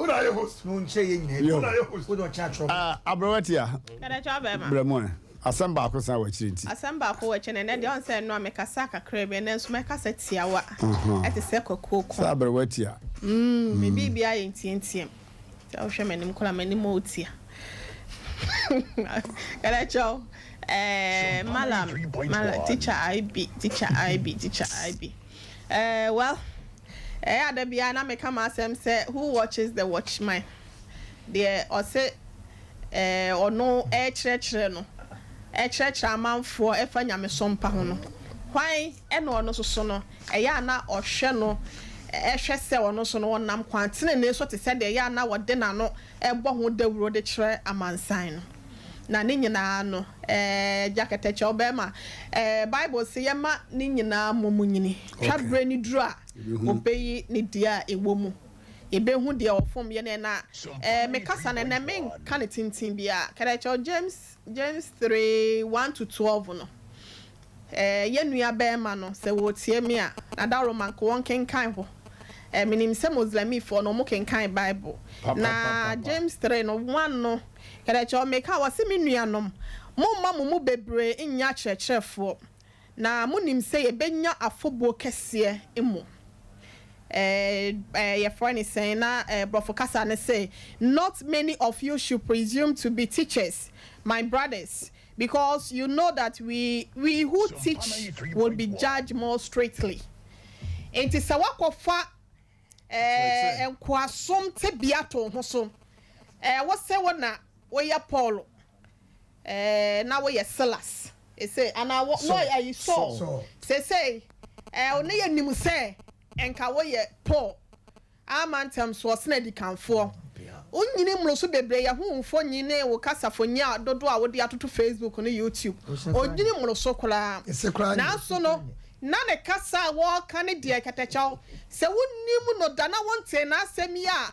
na ayɛ host. Wo na ayɛ host. Ah aberewa tia. Brɛ mu ɛ. Asɛm baako san wɔ akyiri nti. Asɛm baako wɔ akyiri na ɛnɛ deɛ ɔn sɛ ɛno a mekasa kakra bi ɛnɛ nso mɛkasa tiawa ɛte sɛ kwakuo ko. Sɛ aberewa tia. Mm me biribiara yɛ ntiantiam. Sɛ wohwɛ m'anim koraa m'anim ɔretia. Kɛlɛkyɛw eh, malam, malam, teacher IB, teacher IB, teacher IB. Eh, well, ɛyɛ ada biara na meka m'asɛm sɛ who watches the watchman? Deɛ ɔse eh, ɔno ɛrekyerɛkyerɛ no, ɛkyerɛkyerɛ amanfoɔ ɛfa nyamesom pa ho no, hwan ɛna ɔno soso no Ɛyɛ a na ɔhwɛ no hwɛ sɛ ɔno nso no, ɔnam kwan tenenee so te sɛ deɛ ɛyɛ a na ɔde n'ano bɔ ho dawuro de kyerɛ amansan no. Na ne nyinaa no, Agya Kɛtɛkyɛw bɛrima, Bible se yɛma ne nyinaa mmɔ mu nyini. Twa berɛ no duru a, ɔbɛyi ne deɛ a ɛwɔ mu. Yɛbɛhu deɛ ɔfom yɛ no. Na me kasa no, ɛnnɛ menka no tenten biara. Kɛtɛkyɛw, James, James 3, 1 to 12 no, Eh, yɛn nua barima no, sɛ wɔretie me a, na dawuroma nka wɔnkenkan hɔ. Eh, menim sɛ Moslɛmifoɔ no, wɔkenkan Bible. Na James 3 no, 1 no, kɛdɛkyɛ ɔmeka, ɔse, Me nuanom, momma mo mu bebree nnyɛ akyerɛkyerɛfoɔ, na monim sɛ yɛbɛnya afɔbuo kɛseɛ mmom. Eh, eh, yɛfrɛ no sɛn? Na eh, borɔfo kasa no se, Not many of you should presume to be teachers, my brothers, Because you know that we we who teach will be judged more straightly. Enti sɛ woakɔfa eh, nkoasom tebea to wo ho so, eh, wo se wo na woyɛ Paul, eh, na woyɛ Silas, ese anaa wo no ayi Saul, sesei eh, ne yɛnim sɛ nka woyɛ Paul. Ama ntɛm so ɔsene adikanfoɔ. Wo nyini mmoroso bebree yɛ ho mfonyin ne wo kasafonyin a dodoɔ a wode atoto Facebook ne YouTube. Onyini mmoroso koraa. Nanso no, na ne kasa a wɔreka no deɛ kɛtɛkyɛw. Sɛ wonnim no da na wontee n'asɛm yi a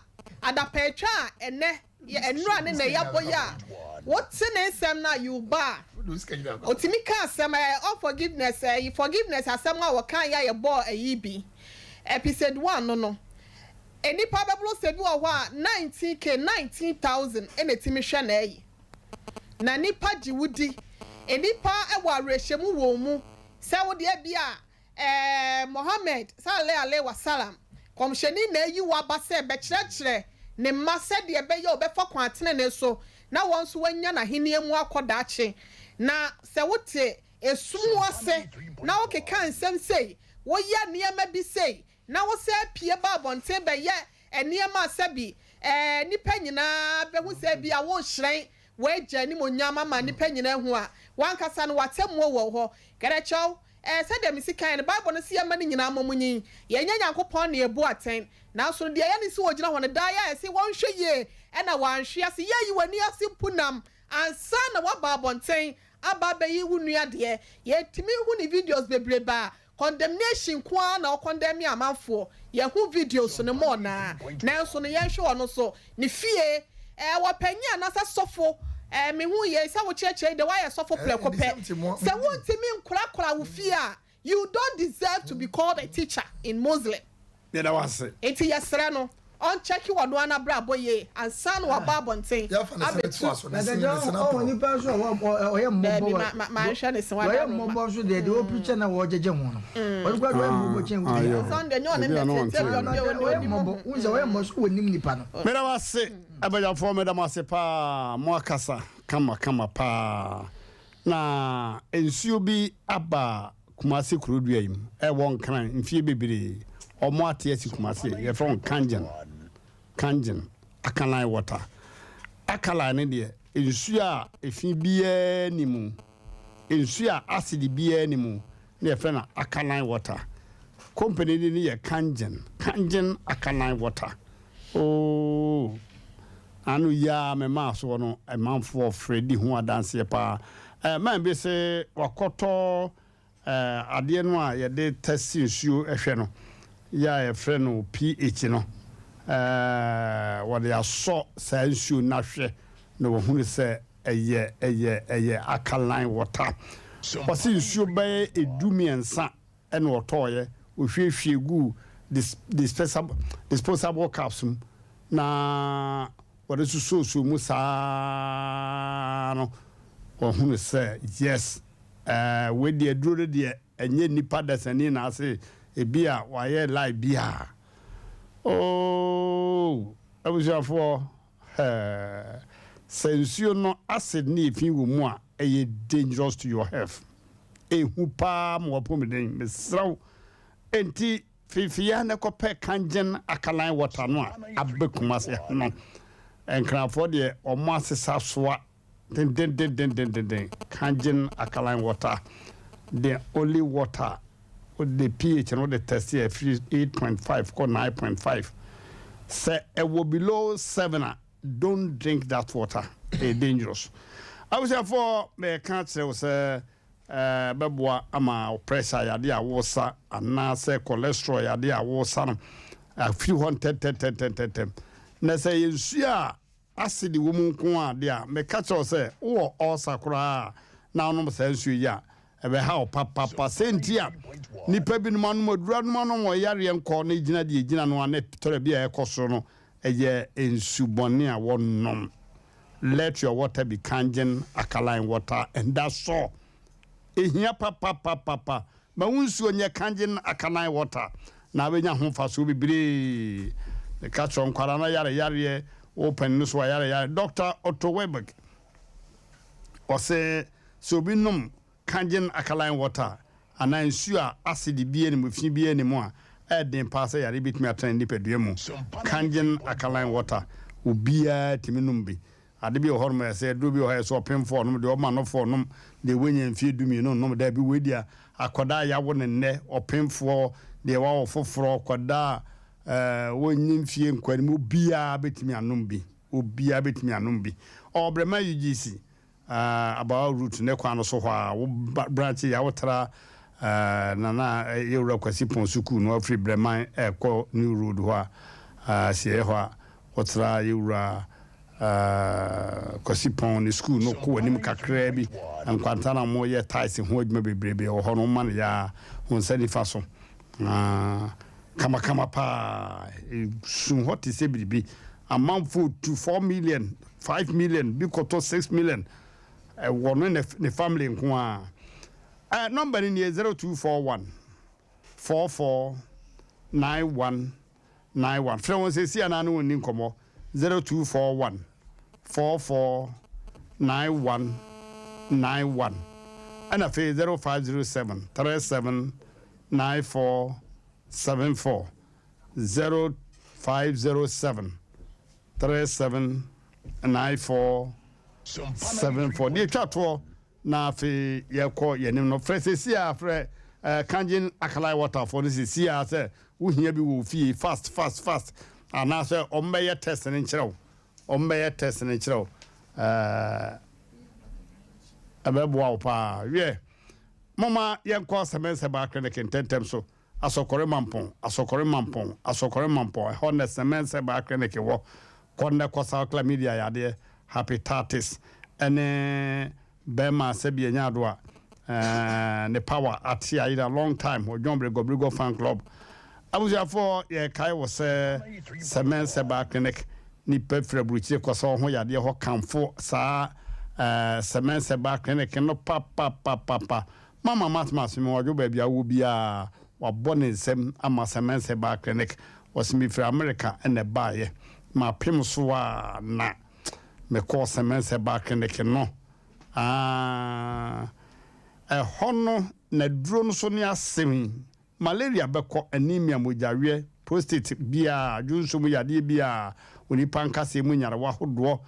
adapaatwa a ɛnnɛ Yɛ nnura ne nɛ yabɔ yi a wote ne nsɛm no a you ba a otumi ka asɛm ɛɛ unforgiveness ɛyi forgiveness asɛm a wɔka yi a yɛbɔɔ ɛyi bi episode one no no nnipa bɛboro sɛ bi wɔ hɔ a 19k 19,000 ɛna etumi hwɛ na ɛyi na nnipa gye wo di nnipa ɛwɔ awerɛhyɛmu wɔn mu sɛ wo deɛ bi a Ɛɛ, Muhammad, Sallallahu Alaihi Wasallam, Kɔmhyɛni na ayi wo aba sɛ bɛkyerɛkyerɛ Ne mma sɛdeɛ ɛbɛyɛ a wɔbɛfa kwan tenenee so na wɔn nso wɔanya N'ahennie mu akɔ daakye. Na sɛ wote esum ase na wokeka nsɛm sei, woyɛ nneɛma bi sei, na wosan pue ba abɔnten bɛyɛ nneɛma a sɛbi ɛɛ nnipa nyinaa bɛhu sɛ ebia worehyerɛn w'Agya animuonyam ama nnipa nyinaa ahu a, w'ankasa no w'atemmuo wɔ hɔ. Kɛrɛkyɛw, Ɛɛ, sɛdeɛ mesi kaeɛ no, Bible no se yɛmma ne nyinaa mmɔ mu nyin. Yɛnyɛ Nyankopɔn na yɛbu atɛn. Nanso no, deɛ ɛyɛ ne se wɔgyina hɔ no, daa yɛ a ɛse wɔnhwɛ yie na wɔanhwe ase. Yɛayi w'ani ase mpunam ansa na woaba abɔnten aba abɛyi wo nua deɛ. Yɛtumi hu ne videos bebrebe a, condemnation nko ara na ɔcondemne amanfoɔ. Yɛhu videos no more naa. Nanso no, yɛnhwɛ ɔno nso. Ne fie, ɛɛ, wɔ panyin anaasɛ sɔfo, ɛɛ, mehu yei, sɛ wokyerɛkyerɛ yi deɛ woayɛ sɔfo prɛko pɛ. Sɛ wontumi nkorakora wo fie a, you don't deserve to be called a teacher in Muslim. Yɛda wo ase. Nti yɛsrɛ no, ɔnkyɛke ɔno ara n'abrabɔ yie ansa na waba abɔnten abɛtu. Na sɛ John ɔwɔ nipa nso a ɔyɛ mmɔbɔ Daabi, ma, ma, manhwɛ ne se, wɔyɛ wada no ma. mmɔbɔ nso deɛ deɛ ɔpirikya na wɔgyegye ho no ɔno koraa deɛ ɔyɛ mmɔbɔ kyɛn wo biara. Sunday, nyɛ ɔne Ebi a na mmɛtete, ɔnte ebi ɔno deɛ Ɔyɛ ɔnim mmɔbɔ ho. wohu sɛ ɔyɛ mmɔbɔ so wɔnim nipa no. Meda mo ase abadwafoɔ meda mo ase paa mo akasa kama kama paa. Na nsuo bi aba Kumasi kurodua yi mu, ɛwɔ Nkran mfie bebree. Wɔn ate asi Kumasi, yɛfrɛ wɔn Kangen, Kangen alkaline water. Alkaline no deɛ, nsuo a efi biara nni mu, nsuo a acid biara nni mu na yɛfrɛ no alkaline water. Company no din yɛ Kangen, Kangen alkaline water. Oh, ano yi ara memaa soɔ no, amanfoɔ frɛ di ho adanseɛ paa. Eh, man bi se wakɔtɔ eh, adeɛ no a yɛde tɛste nsuo hwɛ no, yɛ a yɛfrɛ no pH no, eh, wɔde asɔ saa nsuo no ahwɛ na wahunu sɛ ɛyɛ, ɛyɛ, ɛyɛ alkaline water. Ɔse nsuo bɛyɛ 13 na ɔtɔeɛ, ɔhwiehwie guu disposable cups mu na wɔde sosɔɔsɔɔ mu saa no, wɔhunu sɛ yes, eh, wei deɛ aduro no deɛ ɛnyɛ nnipa dasani na ase ebi a wɔayɛ lie biara. Oh, abusuafoɔ, eh, sɛ nsuo no acid ne efi wɔ mu a, ɛyɛ dangerous to your health. Ehu paa ma w'apɔmuden, mesrɛ wo. Enti feefeeɛ na kɔpɛ Kangen alkaline water no a aba Kumasi ha no. Nkrafoɔ deɛ wɔn asesa soa dendendendendenden. Kangen alkaline water, the only water wode pH no wode test a ɛfiri 8.5 kɔ 9.5. Sɛ ɛwɔ below 7 a, Don't drink that water, ɛyɛ dangerous. Abusuafoɔ mɛka akyerɛ wo sɛ ɛbɛboa ama wo pressure yadeɛ a wosa anaasɛ cholesterol yadeɛ a wosa no afiri hɔ ntɛntɛntɛntɛntɛm. Na sɛ ɛyɛ nsuo a acid wɔ mu nko a deɛ a, meka kyerɛ wo sɛ wowɔ ulcer koraa na wonom saa nsuo yi a, ɛbɛha wo papapa. Sɛ nti a nnipa binom anom aduro anom anom wɔn yareɛ nkɔ na ɛgyina deɛ ɛgyina no a na tɔrɔ bi a ɛkɔ soro no Ɛyɛ nsu bɔne a wɔnom. Let your water be kangen alkaline water and that's all. Ehia papapapapa. Ma wo nsuo nyɛ kangen alkaline water na wobɛnya ho mfasoɔ bebree. Meka kyerɛ wo, nkwadaa no yare yareɛ, wo panin no nso wayare yare. Doctor Otto Weberg, ɔse sɛ obi nom Kangen alkaline water, anaa nsu a asidi biara nni mu, fi biara nni mu a, ɛyɛ den paa sɛ yare betumi atena ne nipadua mu. Kangen alkaline water, obiara tumi nom bi. Ade bi wɔ hɔnom a ɛsɛ, aduro bi wɔ hɔ a ɛsɛ ɔpemfoɔ ɔnom, deɛ ɔma nɔfoɔ ɔnom, deɛ wanya mfeɛ dumienu nnom. Daabi, wei deɛ akwadaa a yɛawo no nnɛ, ɔpemfoɔ, deɛ wawo foforɔ, akwadaa a wɔnyi mfeɛ nkɔanim, obiara betumi anom bi. Obiara betumi anom bi. Ɔbrɛma UGC. Abawa route ne kwan no so hɔ a wo branch yɛ a wo tra Nana Yewura Kwasi Pɔn sukuu no afiri Brɛman ɛkɔ New Road hɔ a asieɛ hɔ a wo tra Yewura Kwasi Pɔn ne sukuu no kɔ w'anim kakraa bi nkwanta na mo yɛ tiles ho adwuma bebrebe wɔ hɔ no wo ma no yaa wo nsa nifa so kamakama paa su hɔ te sɛ biribi amanfoɔ tu 4 million 5 million bi kɔtɔ 6 million ɛwɔ no ne ne family nko ara ɛ nɔmba no nie 0241 44 91 91 frɛ wɔn sɛsi anaa ne wɔn ni nkɔmmɔ 0241 44 91 91 ɛna afei 0507 37 94 74 0507 37 94 74 Deɛ ɛtwa toɔ na afei yɛkɔ yɛn anim no, frɛ seesei ara, frɛ eh, Kangen Alkali Water foɔ no seesei ara sɛ wohia bi wɔ wo fie fast fast fast anaasɛ wɔmmɛyɛ test no nkyerɛ wo, wɔmmɛyɛ test no nkyerɛ wo eh, ɛbɛboa wo paa. Wiɛ, momma yɛnkɔ Sɛmɛnsɛbaa Clinic ntɛntɛm so. Asɔkɔre Mampɔn, Asɔkɔre Mampɔn, Asɔkɔre Mampɔn, ɛhɔ na Sɛmɛnsɛ Baa Clinic wɔ. Kɔ nnɛ kɔ sa chlamydia yadeɛ, hepatitis, ɛne bɛɛma sɛbi anya ado a ɛɛ ne power ate ayera long time wɔ John Bregɔ Bregɔ Fan Club. Abusuafoɔ yɛkae wo sɛ Sɛmɛnsɛ Baa Clinic nipa firi aburukyire kɔ sa wɔn ho yadeɛ hɔ kamfo saa ɛɛ Sɛmɛnsɛ Baa Clinic no papapapapa. Mama Matmas me wadwo baabi a wowɔ biaa wabɔ ne nsam ama Sɛmɛnsɛ baa clinic ɔse mefiri America na ɛbaeɛ mapem so a na mekɔɔ Sɛmɛnsɛ baa clinic no. Aah ɛhɔ no na duro no so ne asɛm yi. Malaria bɛkɔ, anemia, mogyaweɛ, prostate biara, dwonsɔ mu yadeɛ biara, onipa nkasɛɛ mu nyarewa hodoɔ,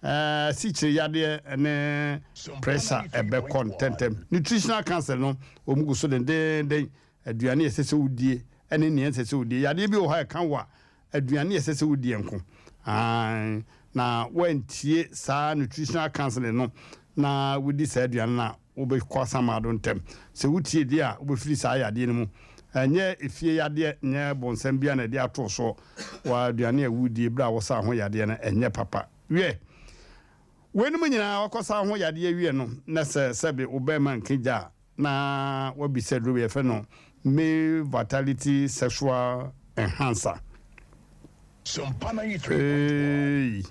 asikyire yadeɛ ne pressure ɛbɛkɔ ntɛntɛm. Nutritional council no wɔn gu so dendeenden, aduane a ɛsɛ sɛ wodie ne nea ɛnsɛ sɛ wodie. Yadeɛ bi wɔ hɔ a ɛka wo a, aduane a ɛsɛ sɛ wodie nko. Aane, na woantie saa nutritional counseling no na wodi saa aduane no a, wobɛkɔ asamado ntɛm. Sɛ wotie deɛ a, wobɛfiri saa yadeɛ no mu. Ɛnyɛ efie yadeɛ, nyɛ bonsam biara na ɛde ato wo soɔ. W'aduane a wodie berɛ a wosaa ho yadeɛ no, ɛnyɛ papa. Wiɛ, weinom nyinaa wakɔsa ho yadeɛ awie no, na sɛ sɛbe wo bɛrima nka gya a, na wabisa aduro bi yɛfrɛ no Male Vitality Sexual Enhancer. Eeii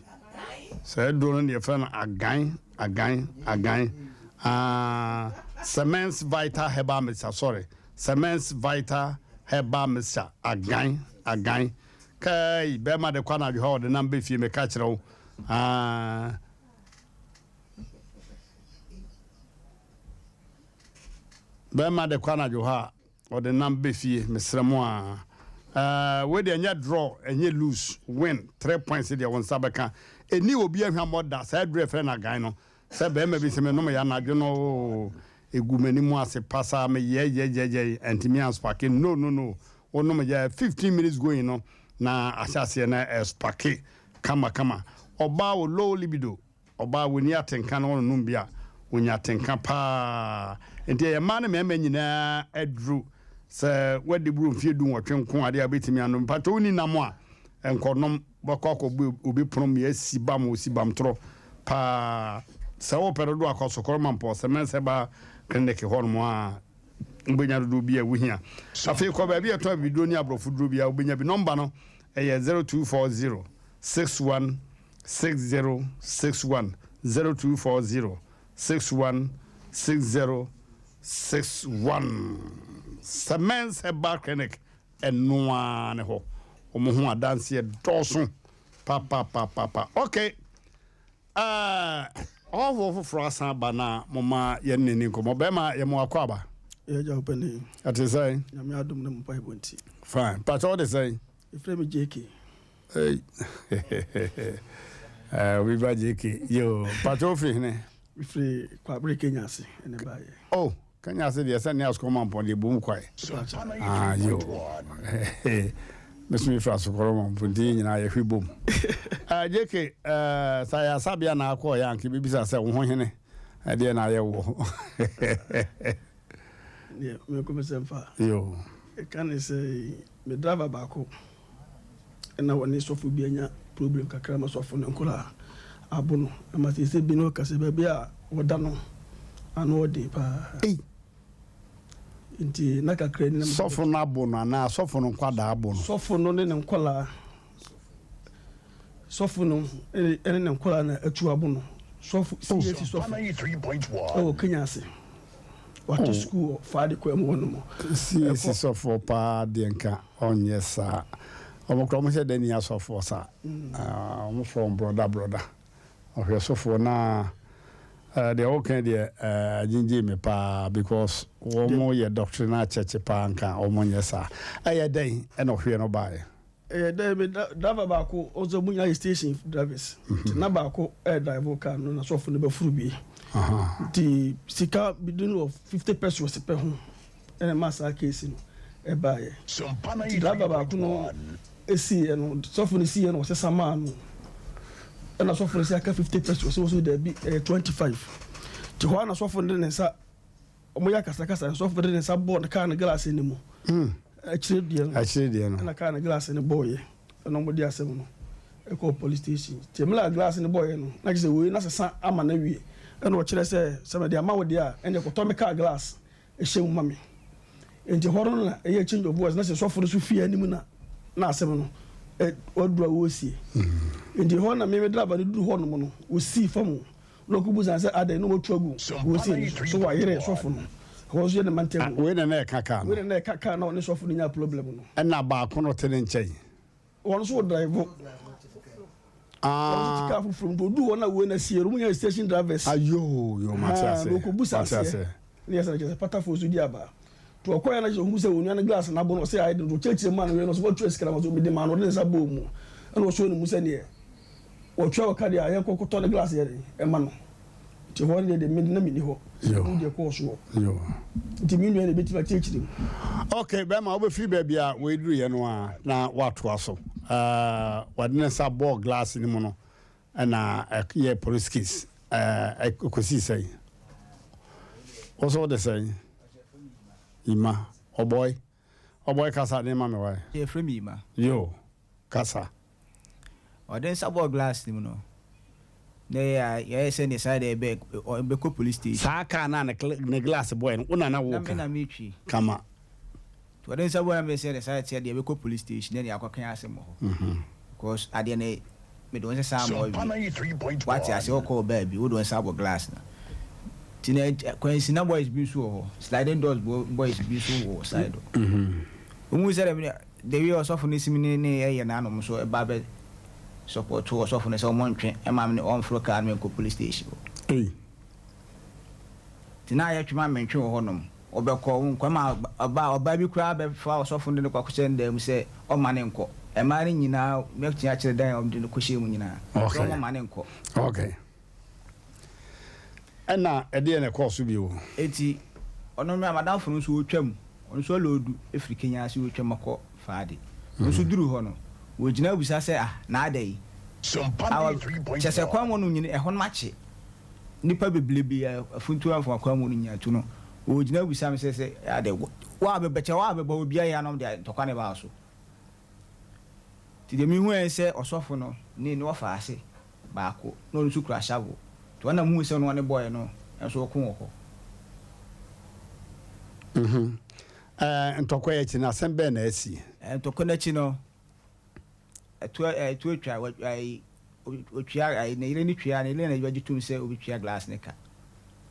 saa aduro no na yɛfrɛ no agan agan agan ah Semens Vital Herbal Mixture sorry Semens Vital Herbal Mixture agan agan kai bɛrima de kɔ anadwo hɔ a ɔde nam bɛ fie meka kyerɛ wo ah. Bɛrima de kɔ anadwo hɔ a ɔde nam bɛ fie mesrɛ mo aa eh, wei deɛ ɛnyɛ draw ɛnyɛ lose win 3 points deɛ wo nsa bɛka ɛni obi ahwammɔ da saa aduru ɛfrɛ no agan no sɛ bɛrima bi sɛ menom yɛ anadwo no oo ɛgu m'anim ase pasaa meyɛyɛyɛyɛ ɛntumi anspake no no no wonom yɛ 15 minutes going no na ahyɛ aseɛ na ɛspake kama kama ɔbaa wɔ low libido Ɔbaa a ɔnni atenka na ɔnonom bi a, ɔnya atenka pa ara. Enti ɛyɛ mmaa ne mmarima nyinaa aduru. Sɛ woadi boro mfeɛ dunwɔtwe nko adeɛ a wobɛtumi anom. Mpakyɛ wonni nam a, nkɔnom. Wobɛkɔ akɔbɔ obi pono ma asi bam, ɔsi bamtorɔ pa ara. Sɛ wopɛ dodoɔ a, kɔ Sokoro Mampɔn, Semens Herbal Clinic hɔnom a, wobɛnya dodoɔ bi a wohia. Afei kɔ baabi a yɛtɔn abibiduro ne aborɔfo duro biara, wobɛnya bi. Nɔmba no yɛ 0240 61 6061 0240 61 6061 Semens Herbal Clinic ɛno ara ne hɔ. Wɔn ho adanseɛ dɔɔso papapapapa. Okay. Uh, ɔhɔhoɔ foforɔ asan aba na moma yɛne n'ani nkɔmmɔ. Bɛrima yɛ mo akɔ aba. Yɛgya wo panin. Ɛte sɛn? Nyame adom ne mo mpaebɔ nti. Fine. Mpakyɛ wo de sɛn? Yɛfrɛ me JK. Hey. Eh, obi ba JK. Yo, pacho ofiri hene? Mefiri Kwabere Kenya ase ɛna baayɛ. Oh, Kenya ase deɛ sɛ ne asukɔ ma mpɔn deɛ bom kwae. Ah, yo. Meso mefiri asukɔrɔ ma mpɔn nti nyinaa yɛhwe bom. Eh, JK, eh, sɛ ayɛ asabea na akɔ yɛ anke bibisa sɛ wo ho hene ɛdeɛ na ayɛ wɔ. Deɛ mekɔ mesɛ mfa. Yo. Ɛka ne sɛ me driver baako Ɛna wɔne sɔfo bi anya problem kakra ma sɔfo no nkwadaa abo no ama seesei bi no ɔka sɛ baabi a wɔda no ano ɔden paa. Ei! Nti na kakra ni na. Sɔfo no abo no anaa sɔfo no nkwadaa abo no? Sɔfo no ne ne nkwadaa. Sɔfo no ne ne nkwadaa na atu abo no. Sɔfo CAC sɔfo ɛwɔ Kenya ase. Wate sukuu wɔ Faade kwan mu hɔ nom. CAC sɔfoɔ paa deɛ nka ɔnyɛ saa. Wɔn koraa wɔn hyɛ da ni asɔfoɔ saa. Wɔn frɛ wɔn brɔda brɔda. Ɔhwɛsofoɔ na deɛ woka deɛ agyingye me paa because wɔn yɛ doctrinal church paa nka wɔn nyɛ saa. Ɛyɛ dɛn ɛna ɔhweɛ no baeɛ? Ɛyɛ dɛ me driver baako ɔsɛ ɔmo nyinaa yɛ station drivers nti na baako ɛyɛ drive car no na sɔfo no bɛforo bi nti sika bi di no wɔ 50 pesos pɛ ho ɛna ɛma saa case no ɛbaeɛ nti driver baako no esiiɛ no sɔfo no siiɛ no ɔsesa maa no ɛna sɔfo no sɛ aka 50 pesos wɔ so daabi ɛyɛ 25 nti hɔ a na sɔfo no de ne nsa Wɔyɛ akasakasa no, sɔfo de ne nsa bɔɔ ne kaa no glass no mu. Akyire deɛ no. Akyire deɛ no. Ɛna kaa no glass no bɔɔyɛ. Ɛna wɔde asɛm no ɛkɔɔ police station. Nti mmerɛ a glass no bɔɔyɛ no, na kyerɛ sɛ wei n'asesa ama no awie. Ɛna ɔkyerɛ sɛ, sɛ mede ama wo deɛ a, ɛnneɛ kɔtɔ me kaa glass hyɛ mu ma me. Nti ɛhɔ no na ɛyɛ change of words, na sɛ sɔfo no nso fii anim na na asɛm no waduru a wɔresie. Nti ɛhɔ na me me driver no duru hɔnom no, wɔsii fam. Na ɔkɔbisaa sɛ, Adɛn na wɔatu agu wusie no so? So wɔayere sɔfo no? Ɛhɔ nso yɛ ne mantam. Wei na na ɛka kaa no. Wei na na ɛka kaa no a ɔne sɔfo no nyaa problem no. Ɛna baako no te ne nkyɛn. Wɔn nso wɔ drive. Ɔno nso te kaa foforɔ mu nti ɔduu hɔ na wei na sie no, wɔn nyinaa yɛ station drivers. Ayoo yoo mate Ahaa, ase na ɔkɔbu mate aseɛ ase. na yɛ sɛ na kyerɛ sɛ patafoɔ nso di aba. Nti ɔkɔeɛ na kyerɛ sɛ ɔhunu sɛ onua no glass no abɔ no ɔsɛ ayɛ den nti ɔkyerɛkyerɛ mu maa no wei no ɔsɛ watua sika no ama so mede maa no ɔde ne nsa bɔɔ mu ɛna ɔsɔɔ ne mu sɛ neɛ wɔtua ɔka deɛ a yɛnkɔ kɔtɔ ne glass yɛ den ɛma no. Nti hɔ no deɛ deɛ me na menni hɔ Yo. mehu deɛ ɛkɔɔ soɔ. Yo. Nti me nua na ɛbɛtumi akyerɛkyerɛ mu. Ok, bɛrima wobɛfiri baabi a wei duruiɛ no a na woatoa so. Uh, wɔde ne nsa bɔɔ glass no mu no ɛna ɛyɛ police case. Uh, ɛkɔsii sɛn? Wo so wode sɛn? Yima. Ɔbɔe. Ɔbɔe kasa ne ma me wae. Yɛfrɛ me Yima. Yo, kasa. Ɔde nsa bɔɔ glass no mu no, na yɛayɛ sɛ ne saa deɛ ɛbɛ ɔbɛkɔ police station. Saa car no a ne glass bɔe no, wo na na Na me woka? na metwi. Kama. Nti ɔde nsa bɔɔ na meyɛ sɛ ne saa teɛ deɛ ɛbɛkɔ police station na ne akɔka asɛm wɔ hɔ. Because adeɛ no mede wo nsa saa ma wawie. Wate aseɛ wokɔ ɔbaa bi wode wo nsa abɔ glass no. Nti na Kwansina boys bi nso wɔ hɔ, sliding doors boys bi nso wɔ side hɔ. Wohu sɛ dɛm the way ɔsɔfo no si ne ne yɛ n'anom nso ɛba bɛ support ɔsɔfo no sɛ ɔmo ntwe ɛma me ɔmforo car no nkɔ police station hɔ. Ei. Nti na yɛtwe ma mentwe wɔ hɔnom. Ɔbɛkɔ wo nkɔ ɛma ɔbaa ɔbaa bi koraa bɛfa ɔsɔfo no de no kɔ akɔhyɛ ne dan mu sɛ ɔmma no nkɔ. Mmaa no nyinaa mɛtumi akyerɛ dan a ɔde no kɔhyɛɛ mu nyinaa. Sɛ Okay. ɔmo mma no nkɔ. Okay. Ɛna ɛdeɛn na ɛkɔɔ so bio? Enti ɔno me madamfo no nso ɔretwam, ɔno nso aloodu firi Kenya ase ɔretwam akɔ Faade. Ɔno nso duruu hɔ no, ɔgyina bisa sɛ ah, na adɛn? Awa, kyerɛ sɛ kwan mu no nyini, ɛhɔ nom akye. Nnipa bebrebe a afuntuo amfa kwan mu no nyinaa tu no, ɔgyina bisa me sɛ sɛ adɛn, wo a bɛbɛ, kyerɛ wo a bɛbɔ obiara yɛ anom de ntɔkwa na ɛbaa wo so. Nti deɛ mehuiɛ ne sɛ ɔsɔfo no ne ne wɔfa ase baako na ɔno nso kura shovel. Nti wɔn na mehui sɛ ɔno ɔne boy no nso reko wɔ hɔ. Mhm. Ɛɛ, ntɔkwa yi akyi no, asɛm bɛn na asi? Ɛɛ, ntɔkwa no akyi no, ɛto ɛto atwa, wɔ ɛɛ Ɔtua ayi ne yere no tua ne yere na bɛgye tom sɛ ɔbɛtua glass no ka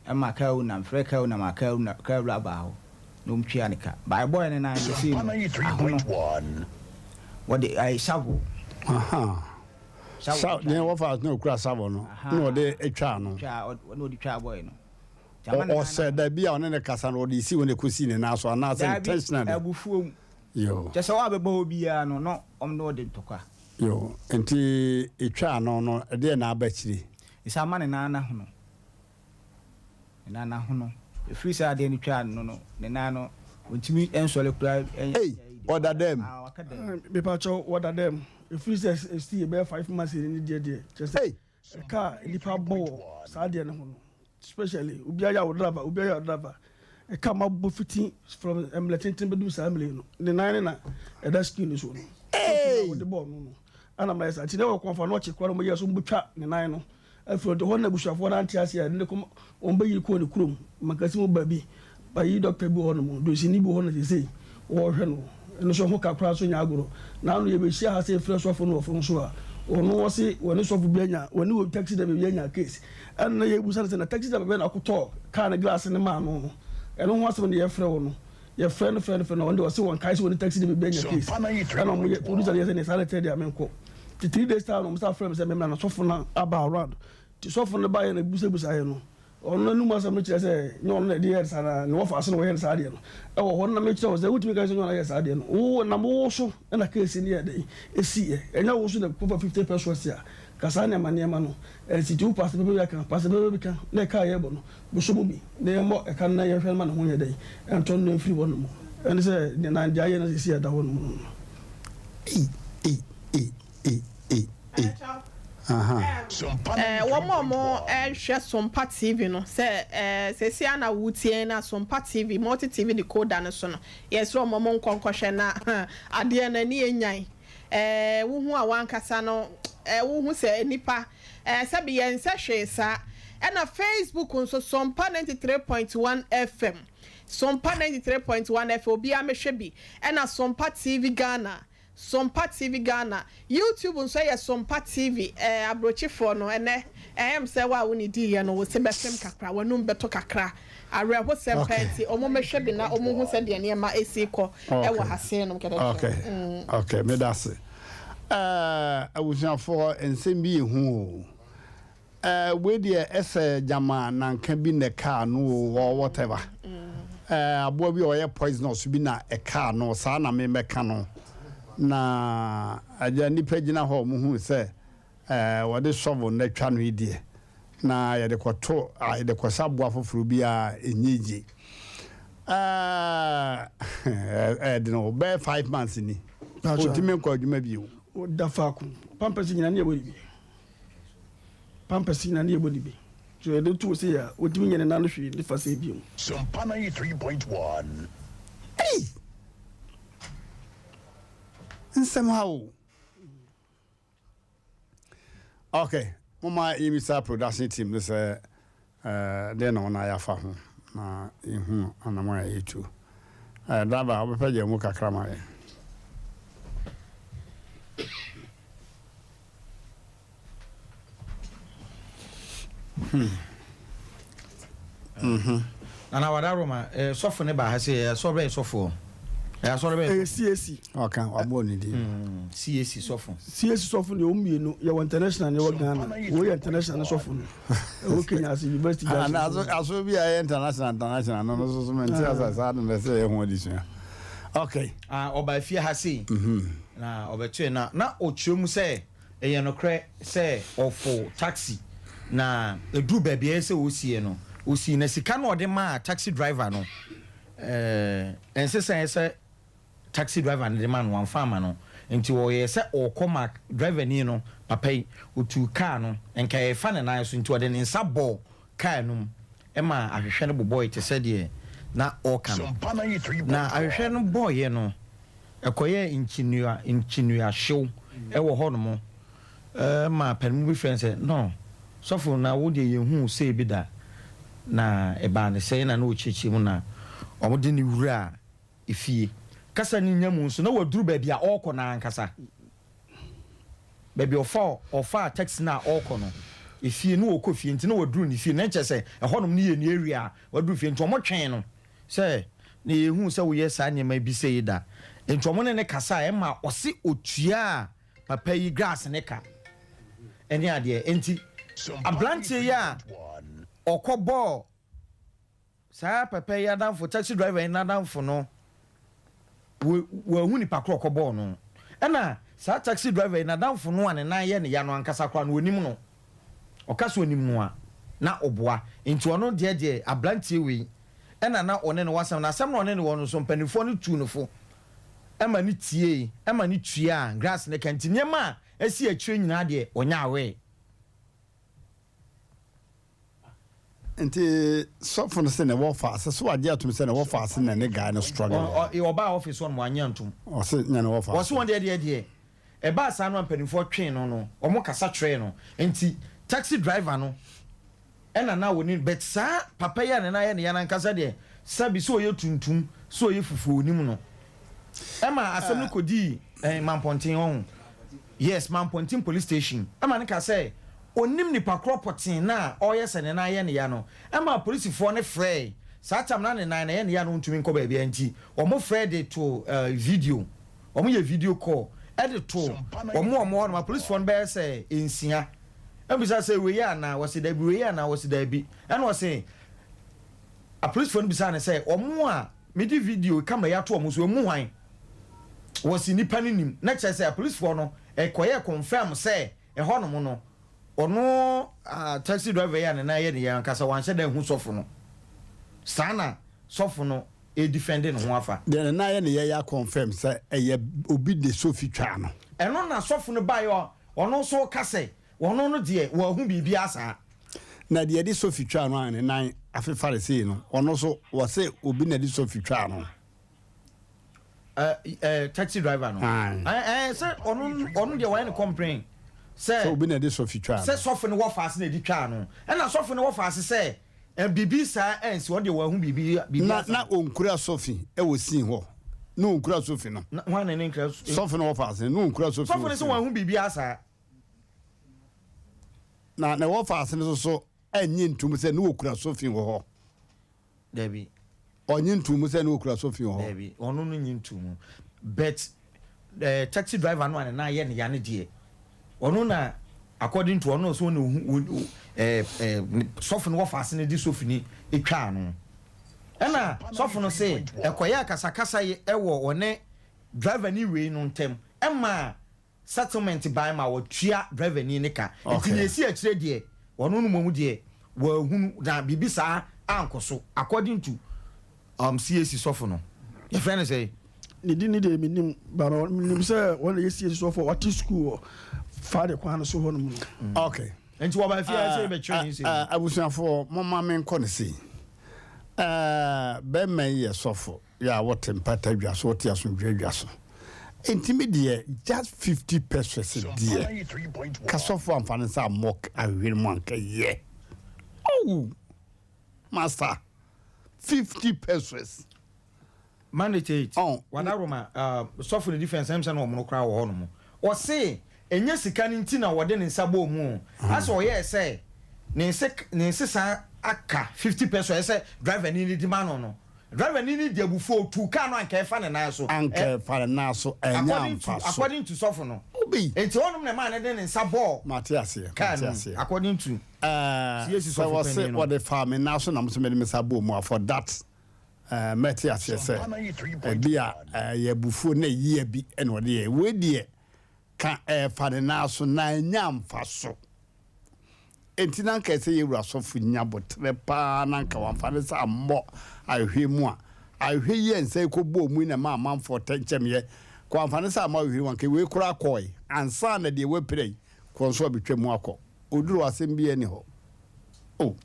ɛma car owner mefrɛ car owner ma car owner car wura baa hɔ na wɔn tua ne ka but ɛbɔɛ ne nan sɛsei no ahono wɔde ayi shovel shovel ne wɔfa na okura shovel no na ɔde atwa no twa na ɔde twa bɔɛ no ɔsɛ dabi a ɔne ne kasa no ɔde si wɔn ekosi ne nan so anaasɛ intentionally dabi abufuo mu yo kyɛ sɛ wɔabɛbɔ hɔ biara no na wɔn na ɔde ntɔkwa Yo, nti etwaa ano no, ɛdeɛn na aba akyire? Ɛsɛ ama ne nan no ahono. Ne nan no ahono. Ɛfiri saa adeɛ no twaa no no, ne nan no, ɔntumi nsɔre koraa. Ei, ɔda dɛm? Ah, waka dɛm. Mepakyɛw, wɔda dɛm. Ɛfiri sɛ ɛsii bɛyɛ 5 months ni deɛ deɛ, kyerɛ sɛ ɛka a nnipa bɔ wɔ saa adeɛ no ho no, Especially obiara yɛ wo driver obiara yɛ wo driver ɛka ma bɔ fiti from mmerɛ tenten bɛdu saa mmerɛ yi no ne nan ne na ɛda screen no so no hey! wɔde bɔɔl no no ana ma yɛ saa nti na ɛwɔ kɔnfa no ɔkye koraa no wɔyɛ so wɔbɛtwa ne nan no afiri ɔde hɔ na abusuafoɔ no ante aseɛ a ne kɔm wɔn bɛyiri kɔɔ ne kurom mankasi mu baabi Bayi dɔkta bi wɔ hɔ nom, dosini bi wɔ hɔ na seesei wɔrehwɛ no. Ɛno nso ɛho ka koraa nso nyɛ agorɔ. Naano yɛbɛhyia ha sɛ yɛfrɛ sɔfo no wɔ fon so a, ɔno ɔse wɔne sɔfo bi anya, wɔne wɔ taxi driver bi anya case. Ɛna na yɛbusa no sɛ na taxi driver bɛn na akɔtɔɔ car no glass no maa no no. Ɛno ho asɛm na yɛfrɛ wo no. Yɛfrɛ no frɛ no frɛ no, ɔno deɛ ɔse wɔnkae sɛ wɔne taxi driver bi anya case. Ɛna ɔmo yɛ, producer no yɛ sɛ neɛ saa na ɛteɛ deɛ a menkɔ. Nti three days time na ɔmo san frɛ me sɛ memmra na sɔfo no aba around. Nti sɔfo no baeɛ na yɛbusabusaeɛ no, Ɔno n'anom asɛm no kyerɛ sɛ nyɛ ɔno na ɛde yɛɛ no saa na ne wɔfa ase na wɔyɛɛ no saa adeɛ no. Ɛwɔ hɔ no na mekyerɛ wo sɛ wontumi nka sɛ nyɛ ɔno na yɛɛ saa adeɛ no. Wo nam wo so na case no yɛɛ dɛn? Ɛsiiɛ. Ɛnyɛ wo so na kɔfa 50 pesewas a ka saa nneɛma nneɛma no ansi. Nti wo pastor papa bi aka, pastor papa bi ka na ɛka a yɛrebɔ no bɛsɔ mu bi na yɛmmɔ ɛka no na yɛnhwɛ no ma ne ho nyɛ dɛn? Ɛntɔ no na ɛmfiri hɔ nom. Ɛne sɛ deɛ na deɛ ayɛ no seesei ɛda hɔ nom no. Ei ei ei ei ei ei. Eh, wɔn a wɔhwɛ Sompa TV no, sɛ eh, seesei ara na wotie yɛn na Sompa TV, Multi TV decoder no so no, yɛsrɛ wɔn wɔn nkɔ nkɔhwɛ na adeɛ no ani enyan. Eh, wohu a wankasa no, eh, wohu sɛ nipa, eh, sɛbi yɛn nsɛ hwee saa. Ɛna Facebook nso, Sompa 93.1 FM, Sompa 93.1 FM, obiara mehwɛ bi. Ɛna Sompa TV Ghana, Sompa TV Ghana, YouTube nso yɛ Sompa TV eh, abrokyifoɔ no ɛnɛ ɛyɛ me sɛ wo a wo ne diiɛ no wo se bɛfem kakra, w'anum bɛtɔ kakra, awerɛhosɛm paa nti ɔmo mmɛhwɛ bi na ɔmo hu sɛdeɛ nneɛma ɛsi kɔ ɛwɔ ha sei nom kɛtɛkyɛ. Ok, ok, meda ase. Ɛɛ abusuafoɔ nsɛm bi yɛ hu o. Ɛɛ wei deɛ ɛsɛ gyama nanka bi na ɛkaa no o or whatever. Ɛɛ aboa bi a ɔyɛ poisonous bi na ɛkaa no saa na me mɛka no. Na agya nnipa gyina hɔ a wɔn hu sɛ ɛɛ wɔde shovel na atwa no yi deɛ na yɛde kɔto a yɛde kɔhyɛ aboa foforɔ bi a ɛnyɛ yie. Ɛɛ ɛyɛ den o bɛyɛ five months ni. Ɔntumi nkɔ adwuma bio. Ɔda faako pampers nyinaa ne yɛbɔ ne bi. Pampers nyinaa ne yɛbɔ ne bi. So yɛde to se a ɔntumi nyɛ ne nan no hwee ne fa sɛ bio. Sompa 93.1. Ei! Nsɛm ha o. Ok, momma yɛmmisa production team no sɛ eh, dɛn na wɔn ayɛ afa ho na yɛhu anamɔn a yɛtu. Eh, driver, wobɛpɛ gya mu kakra ma yɛn. Hmm. Mhm. Nana wada Roma eh, sɔfo ne ba ha sɛ ɛyɛ asɔre bɛyɛ sɔfoɔ ɛyɛ asɔre bɛyɛ ɛyɛ CAC. Ɔka wabɔ ne din. Mm, CAC sɔfo. CAC sɔfo deɛ wɔn mmienu yɛwɔ international ne yɛwɔ Ghana wei yɛ international ne sɔfo no ɛwɔ Kenya ase university Ah, junction. na aso aso bi a ɛyɛ international international no no so so mente asa saa no na ɛsɛ yɛ ho adesua. Okay. Ah, ɔba fie ha sei na ɔbɛtoɛ na na ɔkyerɛ mu sɛ Ɛyɛ nokorɛ sɛ ɔfoo taxi na ɛduru baabi a ɛyɛ sɛ ɔsie no, ɔsii na sika no a ɔde maa taxi driver no, ɛnsesa ɛyɛ sɛ taxi driver no de ma no, wamfa amma no. Nti ɔyɛɛ sɛ ɔrekɔ ma driver ni no, papa yi, ɔtuu kaa no, nka ɛrefa ne nan so, nti ɔde ne nsa bɔɔ kaa no mu ma ahwehwɛ no bobɔe te sɛ deɛ na ɔreka no. Na ahwehwɛ no bɔeɛ no, Ɛkɔyɛɛ nkyinua nkyinua hyew wɔ hɔnom ma panin bi frɛɛ no sɛ, No, sɔfo, na wo deɛ yɛnhuu wo sei bi da. Na ɛbaa no sɛn na na ɔkyerɛkyerɛ mu na wɔde no wuraa efie. Kasa no nya mu nso, na waduru baabi a ɔrekɔ no ankasa. Baabi a ɔfa ɔfaa taxi no a ɔrekɔ no, efie, na ɔrekɔ fie nti na waduru ne fie. Na kyerɛ sɛ ɛhɔnom no yɛ ne area a waduru fie nti wɔtwɛn no. Sɛ, na yɛnhuu sɛ woyɛ saa nneɛma bi sei da. Enti wɔn ne no kasaeɛ ma ɔse ɔtuaa papa yi grass no ka ne adeɛ. Enti abranteɛ yi a ɔkɔbɔɔ saa papa yi adamfo, taxi driver yi n'adamfo no, wɔahu nipa korɔ ɔkɔbɔɔ no. Ɛna saa taxi driver yi n'adamfo no a ne nan yɛ ne ya no ankasa koraa no, ɔnim no. Ɔka sɛ ɔnim no a, na ɔboa. Nti ɔno deɛ deɛ abranteɛ wei ɛna na ɔne no wɔ asɛm. Na asɛm no a ɔne no wɔ no nso mpaninfoɔ no tuu no fo ma no tiee, ma no tuaa grass no ka. Nti nneɛma a asi akyire nyinaa deɛ ɔnya aware. Nti sɔfo no se ne wɔfa ase, so wagye atom sɛ ne wɔfa ase na ne guy no struggle? Ɔbaa office hɔ nom wannye antom. Ɔse nyɛ ne wɔfa ase. Ɔse wɔn deɛ deɛ deɛ ɛbaa saa no a mpanimfoɔ twee no no wɔn kasa kyerɛɛ no nti taxi driver no ɛna na wɔnim but saa papa yi a ne nan yɛ ne ya no ankasa deɛ sɛbi sɛ ɔyɛ tuntum sɛ ɔyɛ fufuo ɔnim no ɛma asɛm no kɔdii ɛn Mampɔnten ɔho yes Mampɔnten police station ɛma no ka sɛ ɔnim nipa korɔ pɔtee no a ɔreyɛ sɛ ne nan yɛ ne ya no ɛma apolisifoɔ no frɛɛ saa tam no na ne nan no ɛyɛ ne ya no ɔntumi nkɔ baabiara nti wɔn frɛɛ de to eh, video Wɔn yɛ video call de to wɔn a wɔwɔ hɔ nom. Apolisifoɔ no bɛyɛ sɛ nsia. Ɛna bisa sɛ wei yɛ anaa? Wɔse dabi. Wei yɛ anaa? Wɔse dabi. Ɛna ɔse apolisifoɔ no bisaa no sɛ wɔn a mede video camera yi ato wɔn so emu hwan? Wɔse nipa no nim. Na kyerɛ sɛ apolisifoɔ no ɛkɔyɛɛ confirm sɛ ɛhɔ nom no ɔno taxi driver yi a ne nan yɛ ne ya ankasa wanhyɛ da anhu sɔfo no. Saa na sɔfo no redefɛnde ne ho afa. Deɛ ne nan yɛ ne yɛ ya confirm sɛ ɛyɛ obi de sofi twaa no. Ɛno na sɔfo no baeɛ a ɔno nso reka sɛ ɔno no deɛ wanhu biribiara saa. Na deɛ ɛde sofi twaa no a ne nan afefare sei no ɔno nso wɔse obi na ɛde sofi twaa no. Ɛ ɛ taxi driver no. Ae. Ɛ ɛ sɛ ɔno ɔno deɛ wayɛ ne complain sɛ. Sɛ obi na ɛde sofi twaa no. Sɛ sɔfo no wɔ faase na ɛde twaa no. Ɛna sɔfo no wɔ faase sɛ Ɛ biribi saa ansi, ɔno deɛ wanhu biribi, biribi Na, asa. na ɔnkura sofi wɔ sin hɔ. Na ɔnkura sofi no. Na hwan na ne nkura so? Sɔfo no wɔfa ase no, na ɔnkura sofi Sɔfo wɔ no sɛ sin hɔ. wanhu biribi asa. Na ne wɔfa ase no nso so annye ntom sɛ na ɔkura sofi wɔ hɔ. Dabi. Ɔnnye ntom sɛ na ɔkura sofi wɔ hɔ. Dabi, ɔno no nnye ntom. But. eh, taxi driver no a ne nan yɛ ne ya no deɛ, ɔno na according to ɔno so na ohu eh, eh, sɔfo no wɔfa ase no de sofi no twaa no. Ɛna sɔfo no se ɛkɔyɛ akasakasa wɔ ɔne driver ni wei no ntam ɛma settlement bae ma wɔtua driver ni no ka. Nti nea esi akyire deɛ ɔno no mmom deɛ wɔahunu na biribi saa ankɔ so according to um, CAC sɔfo no. Yɛfrɛ no sɛn? Ne din ne deɛ mennim but menim sɛ wɔn na yɛ CAC sɔfo a wate sukuu wɔ Fade kwan no so hɔ nom no. Okay. Nti wɔba fie a sɛ yɛbɛkyerɛ ne nsɛm. Abusuafoɔ momma menkɔ no sei. Bɛrima yi yɛ sɔfo. Yɛ a wote mpata dwa so, wote asomdwoeɛ dwa so. Enti me deɛ just 50 pesos deɛ, ka sɔfo amfa ne nsa ammɔ ahwehwɛ no mu anka yɛ. Oh! Master, 50 pesos. Mandate 8, oh. Wadaroma, uh, sɔfo ne defense ɛm sɛ na ɔmono koraa wɔ hɔ nom. Ɔse, ɛnyɛ sika no nti na wɔde ne nsa bɔɔ mu o. Asɛ ɔyɛɛ sɛ ne nsesa aka 50 pesos ɛsɛ driver ni ne di ma no no. Driver ni no de abufuo tuu car no anka ɛfa ne nan so. Anka ɛfa ne nan so, ɛnyɛ amfa so. According to sɔfo no. Obi. Nti hɔnom na ɛmaa no de ne nsa bɔɔ. Mate aseɛ, car mate no mu, aseɛ. according to Ɛɛ, CAC sɛ sɔfo wɔse panin no. wɔde faa me nan so na mo nso mede me nsa bɔɔ mu a, for that, ɛɛ, mɛte aseɛ sɛ ɛbi a ɛyɛ abufuo na ɛyea bi na ɔde yɛɛ. Wei deɛ, ka ɛfa ne nan so na ɛnyɛ amfa so. Enti na anka ɛsɛ yɛn wura sɔfo nya boterɛ paa na anka wamfa ne nsa ammɔ ahwehwɛ mu a ahwehwɛ yi a nsa yi kɔbɔɔ mu yi na ɛma amanfoɔ tɛnkyɛmyɛ. Ka wamfa ne nsa ammɔ ahwehwɛ mu anka wei koraa kɔɔe ansa na deɛ wapira yi kɔ nso abɛtwa mu akɔ. Ɔduru hɔ asɛm biara nni hɔ. Oh.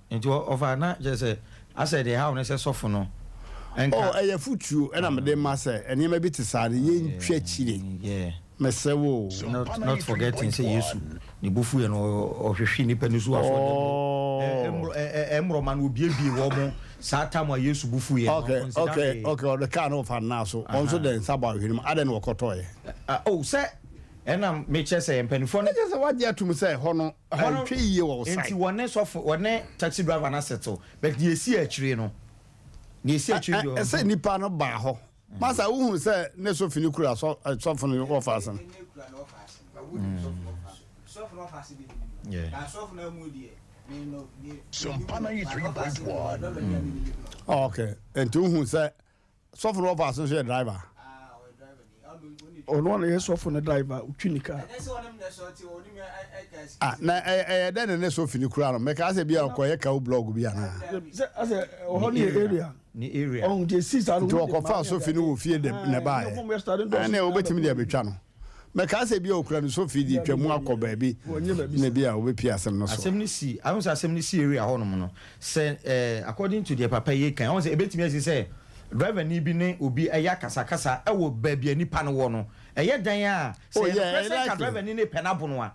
Nti ɔfa na kyerɛ sɛ asɛ deɛ ɛhaw no sɛ sɔfo no nka. Oh ɛyɛ afutuo ɛna mede ma sɛ nneɛma bi te saa no yɛntwa kyire mesrɛ wo o. Not not forgetting sɛ Yesu ne bo fuiɛ no ɔhwehwe nnipa no su asɔre dɛm mmorɔma no obiebie wɔn mo saa tam a Yesu bo fuiɛ no Okay okay okay ɔde kaa no ɔfa nna so wɔn nso de nsa bɔ ahwehwɛ no mu adɛn na wɔkɔtɔɔyɛ. Oh sɛ ɛna mekyerɛ sɛ mpanimfoɔ no. Ɛkyerɛ sɛ wagye atum sɛ ɛhɔ no Ɛhɔ no Antwa yie wɔ wo side. Nti wɔne sɔfo wɔne taxi driver no asettle but deɛ esi akyire no deɛ esi akyire deɛ. Ɛsɛ nipa no baa hɔ. Masa wohunu sɛ ne sofi no kura sɔfo no wɔfa ase no. Okay, nti wohunu sɛ Sɔfo no wɔfa ase nso yɛ driver. Ɔno na yɛ sɔfo no driver otwi ne car. Ah, na ɛyɛ dɛ ne ne sofi no kura no mɛka sɛ bi a ɔkɔyɛ kaw blog bi anaa. Sɛ asɛ ɔhɔ no yɛ area. Ne area. Ɔho nti esi saa no. Nti ɔkɔfa sofi no wɔ fie de na ɛbaeɛ. Ɛnna wobɛtumi de abɛtwa no. Mɛka sɛ bi a ɔkura ne sofi de twa mu akɔ baabi na bi a ɔbɛpie asɛm no so. Asɛm no si, ahun sɛ asɛm no si area hɔnom no, sɛ eh, according to deɛ papa yi kan, ahun sɛ ebetumi asi sɛ driver ni bi ne obi ɛyɛ akasakasa ɛwɔ baabi a nipa no wɔ no, ɛyɛ dan a, sɛ Oh, yɛ yeah, nokorɛ sɛ nka likely. driver ni ne pɛ n'abono a,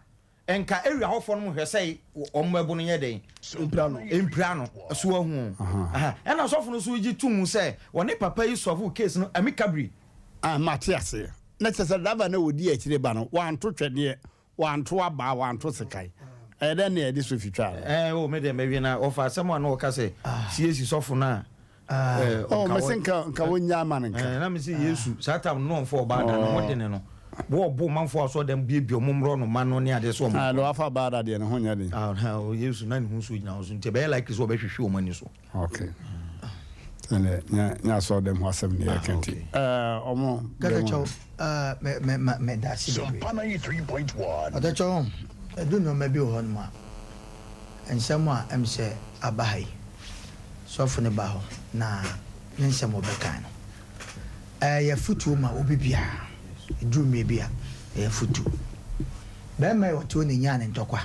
nka area hɔfoɔ no hwɛ sɛ wɔn ɛbo no nyɛ dɛn? Mpira no. Mpira no, so wahu o. Aha, ɛna sɔfo no nso gye to mu sɛ wɔne papa yi solve case no amicably. Ah, mate aseɛ. Na kyerɛ sɛ driver no a ɔdi akyire ba no, wanto twɛdeɛ, wanto abaa, wanto sekan. Ɛyɛ dɛn na yɛde sofi twaa no? Ɛɛ o, me deɛ mawie na ɔfa asɛm a na ɔka sɛ CAC sɔfo no a. Ɛɛ, Oh, ɔnka mese wɔ- nka nka wɔnnyaa ma no nka. Ɛɛ, na mese Yesu, saa tam no na ɔmfa ɔbaa da, ne ho dene no. Wɔɔbo manfoɔ asɔre dɛm biebie ɔmo mmorɔ no ma no ne adeɛ sɛ ɔmo. Ah, deɛ wafa baa da deɛ ne ho nyɛ den. Ah, na, oh, Yesu na ne ho nsuo gyina hɔ so nti ɛbɛyɛ likely sɛ ɔbɛhwehwe wɔn ani so. Okay. Ɛnɛ nyɛ nyɛ asɔre dɛm ho asɛm ne yɛka nti. Ɛɛ ɔmo Kata dɛm kyɛw ɛɛ mɛ mɛ mɛ mɛ da ase bebree. Ɔtɔ kyɛw ɛdu nneɛma bi wɔ hɔ nom a nsɛm a ɛm sɛ aba ha yi sɔfo no ba hɔ na ne nsɛm ɔbɛkan no ɛyɛ afutuo ma obi biara ɛduru mmerɛ bi a ɛyɛ afutuo bɛrima yi ɔte hɔ na ɛnyaa ne ntɔkwa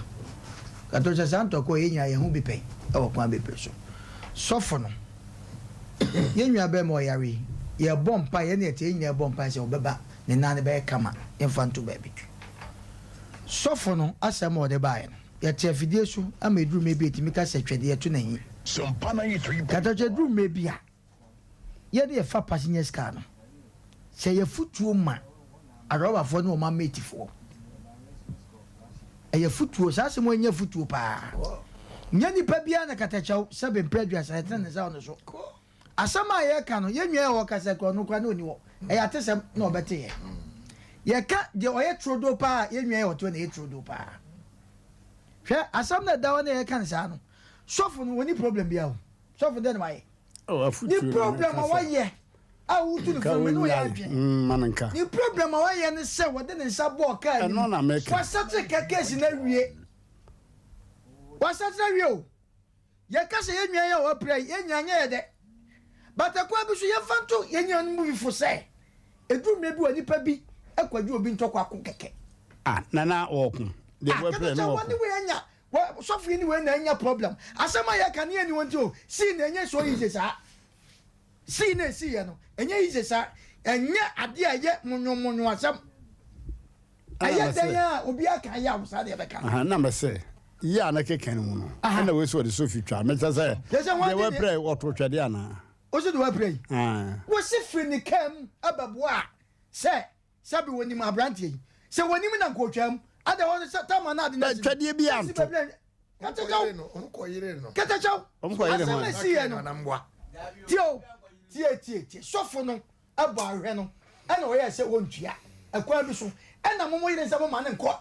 Kato sɛ saa ntɔkwaw yi, yɛn nyinaa yɛn ho bi pɛn wɔ kwan bebree so. Sɔfo no, yɛn nuabarima a ɔyare yi, yɛrebɔ mpae, yɛn ne yɛte, yɛn nyinaa rebɔ mpae sɛ ɔbɛba, ne nan no bɛyɛ kama, yɛmfa nto baabi. Sɔfo no asɛm a ɔde baeɛ no, yɛte afidie so ama ɛduru mmerɛ bi a yɛtumi ka sɛ twɛdeɛ to n'ahi. Kato sɛ ɛduru mmerɛ bi a, Yɛde yɛfa passengers car no, sɛ ɛyɛ afutuo ma arɔbafoɔ ne wɔn amatefoɔ. Ɛyɛ afutuo, saa asɛm nyɛ afutuo paa. Nyɛ nipa biara na katakyɛw sɛbe mpere aduasa yɛtena ne nsa wɔ ne so. Asɛm a yɛka no, yɛn nua a ɔkasa kura ɔno kura na ɔni hɔ. Ɛyɛ atesɛm na ɔbɛte yɛ. Yɛka deɛ ɔyɛ turodoo paa a, yɛn nua yi a ɔte hɔ na ɛyɛ turodoo paa. Hwɛ, asɛm no a ɛda hɔ na yɛka no saa no, sɔfo no, ɔnni problem biara o. Sɔfo dɛn na wayɛ? Oh, Ne problem a wayɛ a wotu no fo no, me ne wo yɛ adwene. Mm, ne problem a wayɛ ne sɛ wɔde ne nsa bɔɔ kaa no mu. Wasakyere ka case no awie. Wasakyere awie o. Yɛka sɛ yɛn nua yi a wapira yi, yɛn nyinaa nyɛ yɛ dɛ. But ɛkwan bi so yɛmfa nto yɛn nuanom mu bi fo sɛ, ɛduru mmerɛ bi wɔ nipa bi kwadwo obi ntɔkwa ko kɛkɛ. Ah, nana wɔko. Deɛ Ah, wapira kɛtɛ no sɛ wɔko. wɔne wei anya, wɔ sɔfo yi ne wei na anya problem. Asɛm a yɛka no yɛnni hɔ nti o, sii na ɛnyɛ so easy saa. Sii na ɛsiiɛ no, ɛnyɛ easy saa. Ɛnyɛ adeɛ a ɛyɛ monyomonyo asɛm. Ɛyɛ dɛn a obi aka yaw saa deɛ bɛka no. Na mɛsɛ yɛ a na keka no mu no ɛna wei sɛ ɔde sofi twa mekyɛ sɛ deɛ wapira yi ɔto twɛdeɛ anaa. Wosi deɛ wapira yi wosi firi ne kaa mu ɛbɛboa a sɛ sɛbi wɔnim aberanteɛ yi sɛ wɔnim na nka ɔtwa mu ada hɔ sɛ tama na ade na si twɛdeɛ bi anto kɛtɛkyɛw kɛtɛkyɛw asɛm ɛsi yɛ no tie o tie tie tie sɔfo no bɔ ahwehwɛ no ɛna ɔyɛɛ sɛ wɔntua ɛkwan bi so ɛna mo mo yere sɛ mo ma no nkɔ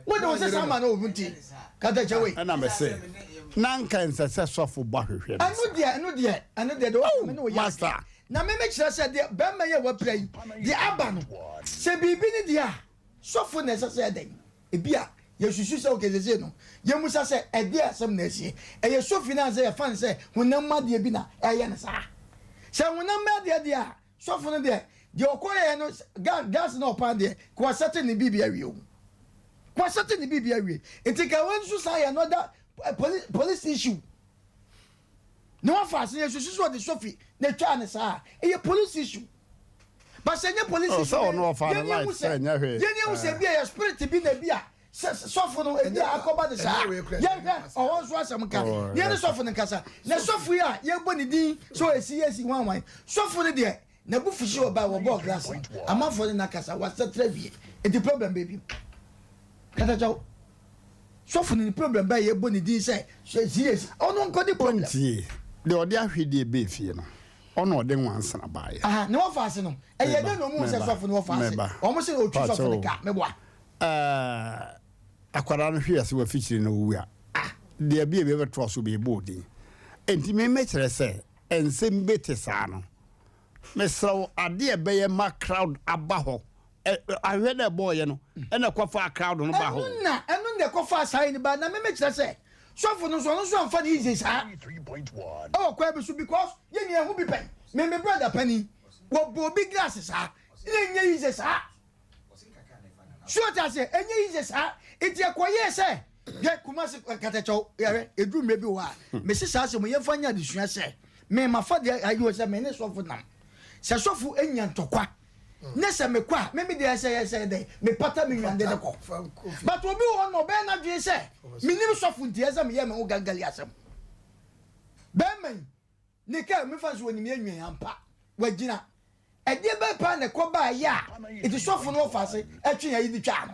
mo de wo sesa ma no ɔmu nti katakyɛ wei. Ɛna mɛ se na nka nsɛ sɛ sɔfo bɔ ahwehwɛ no ɛno deɛ ɛno deɛ ɛno deɛ deɛ ɔka me ne wo yɛ master na me me kyerɛ sɛ deɛ bɛrima yi a wapira yi deɛ aba no sɛ biribi ne deɛ a sɔfo na ɛsɛ sɛ ɛdɛn ebi a yɛsusu sɛ okay sese no yɛmusa sɛ ɛdeɛ asɛm na asie ɛyɛ sofi no ansɛ yɛfa no sɛ honam mu adeɛ bi na ɛyɛ no saa sɛ honam mu adeɛ deɛ a sɔfo no deɛ deɛ ɔkɔyɛɛ no ga gas na ɔpan deɛ ka wasɛte ne biribi awie o ka wasɛte ne biribi awie nti ka wɔn nso san yɛ another police police issue na wafa ase yɛsusu sɛ ɔde sofi na etwaa ne saa ɛyɛ police issue but sɛ nye police Oh, issue sɛ ɔno ɔfa no yɛn life ehu sɛ sɛ ɛnyɛ hwee. yɛn ehu sɛ ebi a yɛ spirit bi na ebi a sɛ sɔfo no ebi a akɔba ne saa yɛn hwɛ ɔwɔ nso asɛm nka Oh, yɛn ne sɔfo no nkasa na sɔfo yi a yɛbɔ ne din sɛ ɔyɛ si yɛ si hwan hwan sɔfo no deɛ n'abufuhye wɔ ba wɔbɔɔ glass amanfoɔ ne n'akasa wasɛtɛ wie eti problem baabi katakyɛw sɔfo no ne problem bɛyɛ yɛbɔ ne din sɛ sɛ si yɛ si ɔno nkɔ de problem. Ɔntie deɛ ɔde ahwedeɛ bɛɛ fie no ɔna ɔde nwansena baeɛ. Aha ne wɔfa ase no ɛyɛ dɛ na ɔmu sɛ sɔfo no wɔfa ase wɔn sɛ ɔtwi sɔfo no ka meboa. Ɛɛ akwadaa no hwe ase wɔ afikyiri na owu a ah deɛ bi a ebi bɛtoa so bi ebɔ odin nti mi mɛkyerɛ sɛ nsɛm bi te saa no mesrɛ wo adeɛ ɛbɛyɛ ma crowd aba hɔ ahwɛ na ɛbɔɔyɛ no ɛna ɛkɔfaa crowd no ba hɔ. Ɛno na ɛno na ɛkɔfaa saa yi no ba na me mekyerɛ sɛ sɔfo no nso ɔno nso amfa no easy saa ɛwɔ kwan bi so because yɛn nyinaa ɛho bi pɛn me me brother panin wɔbɔ obi glass saa na ɛnyɛ easy saa so ɔte aseɛ ɛnyɛ easy saa nti ɛkɔyɛɛ sɛ yɛ Kumasi katakyɛw yɛhwɛ ɛduru mmerɛ bi wɔ hɔ a mese saa asɛm yɛmfa nyɛ adesua sɛ me mafa deɛ ayi wɔ sɛ me ne sɔfo nam sɛ sɔfo anya ntɔkwa Ne sɛ mekɔ a, me me deɛ sɛ yɛ sɛ dɛn, mepata me nua de no kɔ. But obi wɔ hɔ no ɔbɛyɛ n'adwene sɛ menim sɔfo nti ɛsɛ meyɛ me ho gangali asɛm. Bɛrima yi, ne kaa mefa nso wɔnim yɛ nwa yi ampa, wagyina. Ɛdeɛ bɛn paa na ɛkɔ baa yɛ a, nti sɔfo no wɔfa ase ɛtwe ayi de twaa no.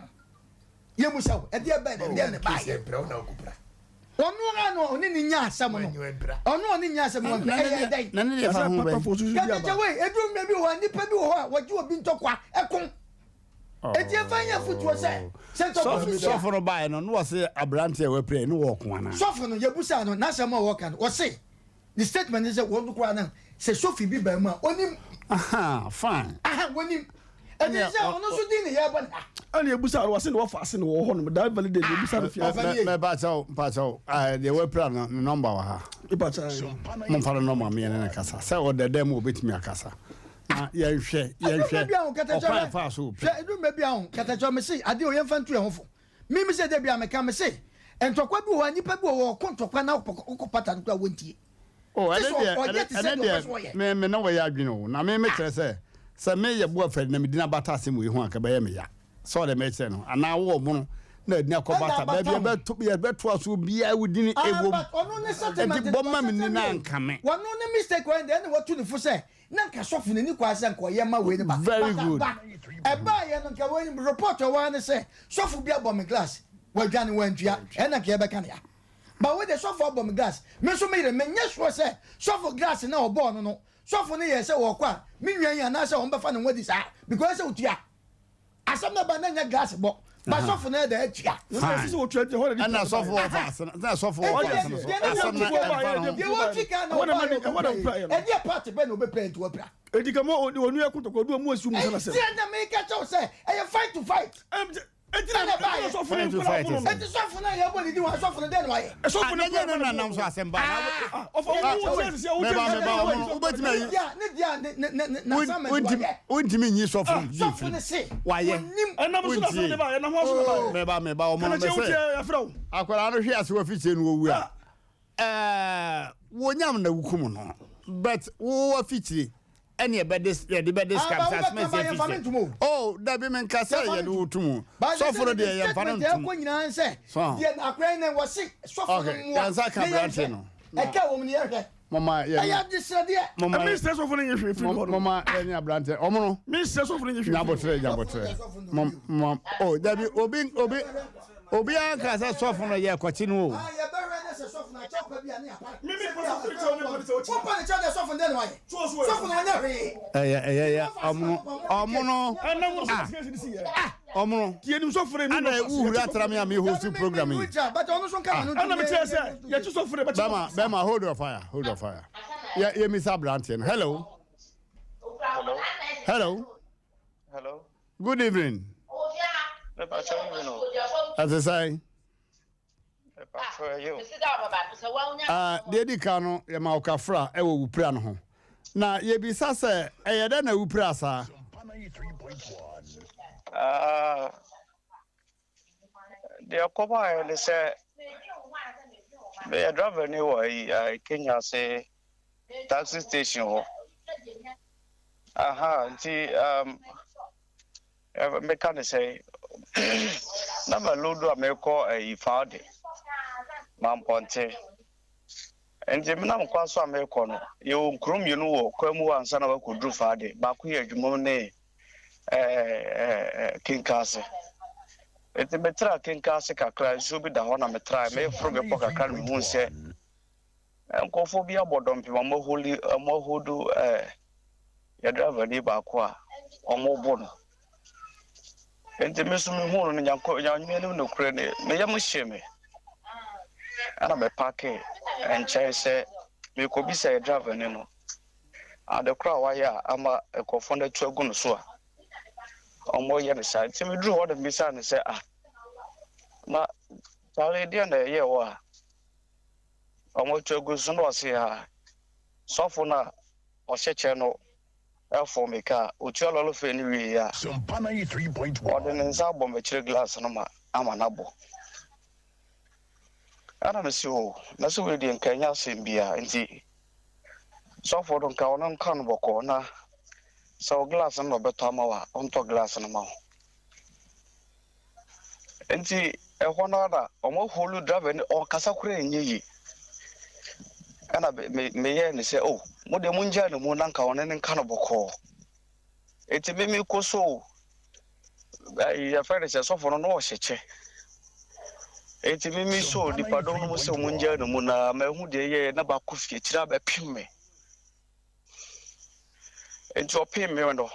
Yɛ mu sɛ o, ɛdeɛ bɛn na ɛdeɛ na ɛbaa yɛ. Ɔno ara na ɔne ne nya asɛm no. Ɔno ɔne nya asɛm no ɛyɛ dɛn? Na ne deɛ fa ho bɛn? Kɛtɛkyɛ wei, ɛduru mmerɛ bi wɔ hɔ a, nnipa bi wɔ hɔ a wɔgye obi ntɔkwa ɛko. Enti ɛmfa nyɛ afotuo sɛ, sɛ ntɔkwa bi si a. Sɔfo no baeɛ no, na wɔse aberanteɛ a wapira yi, ne wɔɔko anaa? Sɔfo no, yɛbusaa no, n'asɛm a ɔka no, ɔse, Ne statement ne sɛ wɔn koraa no sɛ Sophie bi baa mu a onim. Aha fine. Aha wonim. Ɛti sɛ ɔno nso din ne yɛbɔ ne ha. Ɛna ebusa no wɔsi na wɔfa ase na wɔwɔ hɔ nom that valid day na ebusa no fi ase. Mɛ mpakyɛw mpakyɛw ɛɛ deɛ wapira no ne nɔmba wɔ ha. Mpakyɛw. Mo nfa ne nɔmba mi yɛn ne ne kasa sɛ ɔda dɛm mu obetumi akasa na yɛnhwɛ yɛnhwɛ ɔkwan ɛfa so pɛ. Hwɛ edu mɛ bi ahun katakyɛw mɛ se adeɛ o yɛn fa ntu yɛn ho fo. Mi mi sɛ de bi a mɛka mɛ se ntɔkwa bi wɔ hɔ a nipa bi wɔ hɔ ɔko ntɔkwa na ɔkɔ pata no kura wɔntie. Oh, Te ɛne sɛ deɛ ɔyɛ ɛne te sɛ ɛne deɛ ɔpɛ deɛ sɛ ɔyɛ. me me ne wɔyɛ adwene o na me me kyerɛ sɛ sɛ me yɛ bo afɛri na me di n'abata asɛm wei ho anka bɛyɛ me ya sɛ ɔde me kyerɛ no anaa wo ɔmono na adi akɔ Ɛna bata baabi abata ho. ɛbɛto yɛbɛto aso biara wo dini Ah, ɛwom but ɔno ne settlement ɛnti no bɔ ma me ni wasɛte na awie. anka me. Wɔno ne mistake wɔyɛ deɛ ɛna watu ne fo sɛ na nka sɔfo n'ani kɔ asɛ nka ɔyɛ ma wei no ba. Very But good. aba ɛbaa yɛ no nka wei report ɔwɔ ara ne sɛ sɔfo bi abɔ me glass wadwane wantua ɛna nka yɛbɛka ne ya. But wei deɛ sɔfo abɔ me glass me nso me yere menyɛ sure sɛ sɔfo glass na ɔbɔɔ no no sɔfo no yɛ sɛ wɔkɔ a me nua yi anaasɛ wɔn bɛfa ne ho adi saa because sɛ otua. Asɛm no ba na nyɛ glass bɔ. Ba sɔfo no ɛda atua. Fine. Ɛna sɔfo wɔ fa ase na sɔfo wɔ fa ase no so. Asɛm no ɛmfa ho. Deɛ wɔtwi kan na ɔba yɛ ɔbɛpira yɛ. Ɛdeɛ part bɛ na ɔbɛpira nti wɔpira. Eti kama onu yɛ kotoko du ɔmu esi mu sɛ n'asɛm. Ɛnti na meka kyɛw sɛ ɛyɛ fight to fight. Eti na ɛna sɔfo no nkura ɔmo no. Eti sɔfo no a yɛbɔ ne din wɔ sɔfo no dɛn na wayɛ. Sɔfo no nkura ɔmo no nam so asɛm ba. Ɔfɔ ɔmo wɔ sɛ sɛ ɔmo meba meba ɔmo no wobɛtumi ayi. Ne dia ne ne ne na assignment wayɛ. Wontumi nyi sɔfo no di mfiri. Sɔfo no se. Wayɛ. Ɛnam so na asɛm de ba yɛ na ho aso na ba yɛ. Meba meba ɔmo no mɛsɛ. Akwadaa no hwe ase wɔ afikyire no owu a. Ɛɛ wonyam na wukum no but wo afikyire ɛne ɛbɛde yɛde bɛ describe sɛ asɛm ɛsɛ afikyire. Oh dabi mi nka sɛ yɛde wo tum sɔfo no deɛ yɛn fa no ntum. Okay yɛn nsa ka aberante no. Ɛka wɔn ni yɛhwɛ. Mama yɛn. Ɛyɛ adesrɛdeɛ. Mama mi sɛ sɔfo no nyɛ hwee firi hɔ no. Mama yɛn ni aberante ɔmo no. Mi sɛ sɔfo no nyɛ hwee firi hɔ. Nyabotrɛ nyabotrɛ. Mama oh dabi obi obi. Obiara nka sɛ sɔfo no yɛ kɔkye no o. Ɛyɛ ɛyɛ yɛ ɔmono ɔmono ah ɔmono. Ana wuhuri atra mi a mi host program yi. Bɛma bɛma hold your fire hold your fire. Yɛ yɛ misa aberanteɛ no hello. Hello. Hello. Hello. Good evening. Ɛte sɛn? Ah, deɛ di kan no yɛma wo kafra ɛwɔ wupira no ho. Na yɛbisa sɛ ɛyɛ dɛ na wupira saa? Ah, deɛ kɔbaeɛ ne sɛ meyɛ driver ni wɔ Kenya ase taxi station hɔ. Aha, nti um, meka ne sɛ na malodu a mekɔ ayi Faude Mampɔnte. Nti menam kwan so a mekɔ no, yɛwɔ nkuro mmienu wɔ kwan mu hɔ ansa na wakɔduru Faude. Baako yɛ adwuma ne ɛɛ Kenkase. Nti metra Kenkase kakra, nsuo bi da hɔ na metra, meforo bepɔ kakra na mehu sɛ Nkurɔfoɔ bi abɔ dɔmpem a wɔaholi wɔahodu ɛɛ yɛ driver ni baako a wɔrebɔ no. Nti me nso mehuu no no nyanko nyame anim nokorɛ ni me yam hyee me. Ɛna me paake nkyɛn sɛ merekɔbisa yɛ driver ni no ade korɔ a wayɛ a ama nkurɔfoɔ no atu agu no so a wɔreyɛ no saa. Nti meduru hɔ na mebisaa no sɛ ah na Charlie deɛ na ɛyɛɛ wo a Wɔto agu so na ɔse haa. Sɔfo no a ɔhyɛ kyɛ no foo me kaa. Otua lɔre fare no wiei a, ɔde ne nsa abɔ m'akyiri glass no ma ama no abɔ. Ɛna mese oo, na sɛ wei deɛ nka ɛnyɛ asɛm biara nti sɔfo no nka ɔno nka no bɔkɔɔ na sɛ wo glass no na ɔbɛtɔ ama wo a, ɔntɔ glass no ma wo. Nti ɛhɔ no ara na wɔn holu driver no ɔnkasa koraa nyɛ yie. Ɛna me meyɛɛ ne sɛ oh mo deɛ mongyaa ne mu na nka ɔne ne nka no bɔkɔɔ. Nti me mekɔ so yɛfrɛ no sɛ sɔfo no na ɔhyɛ kyɛ. Nti me me so nipadɔm no mu sɛ wɔn ngyaa ne mu na mahu deɛ ɛyɛɛ na baako fi akyire abɛpem me. Nti ɔpem me no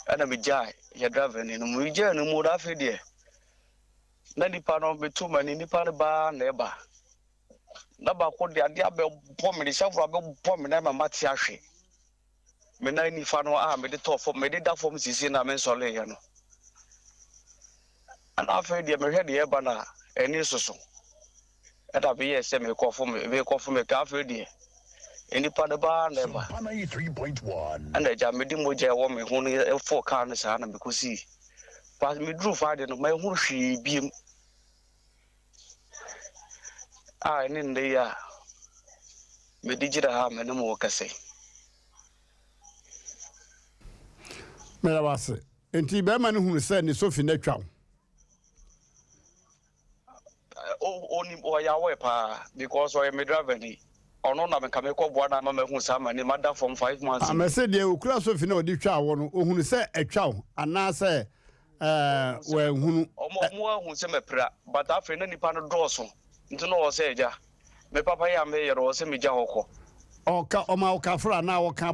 ɛna megyae yɛ driver ni no megyae no mu na afei deɛ na nipa no meto m'ani nipa no baa na ɛba na baako de adeɛ abɛbɔ me de hyɛfo abɛbɔ me na ma mate ahwe me nan nifa no a mede tɔɔ fam mede da fam sisi na mensɔreeɛ no Ɛna afei deɛ mehwɛ deɛ ɛreba no a, ani soso. Ɛna meyɛɛ sɛ merekɔfo me merekɔfo me kaa afei deɛ nnipa no baa na ɛba. Ɛna agya mede mogya ɛwɔ me ho no foo kaa no saa na mekɔsii. But meduru fa de no manhunu hwee biem. A ɛne nnɛ yi a mede gyina ha a me ne mo rekasa yi. Meda wo ase. Enti barima no hunu sɛ ne sofi no atwa wo. Onim ɔyɛ aware paa because ɔyɛ me driver ni. Ɔno na nka mekɔ boa no ama mahu saa amane mada fam 5 months ni. Mese deɛ okura sofi no a ɔde twaa wo no, ohunu sɛ atwa wo anaasɛ wanhunu? Ɔmo ahu sɛ mapira but afei na nipa no dɔɔso nti na ɔwɔ sɛ agya me papa yɛ a meyɛ no ɔwɔ sɛ megya hɔ kɔ. Ɔka ɔma wo kafra anaa ɔka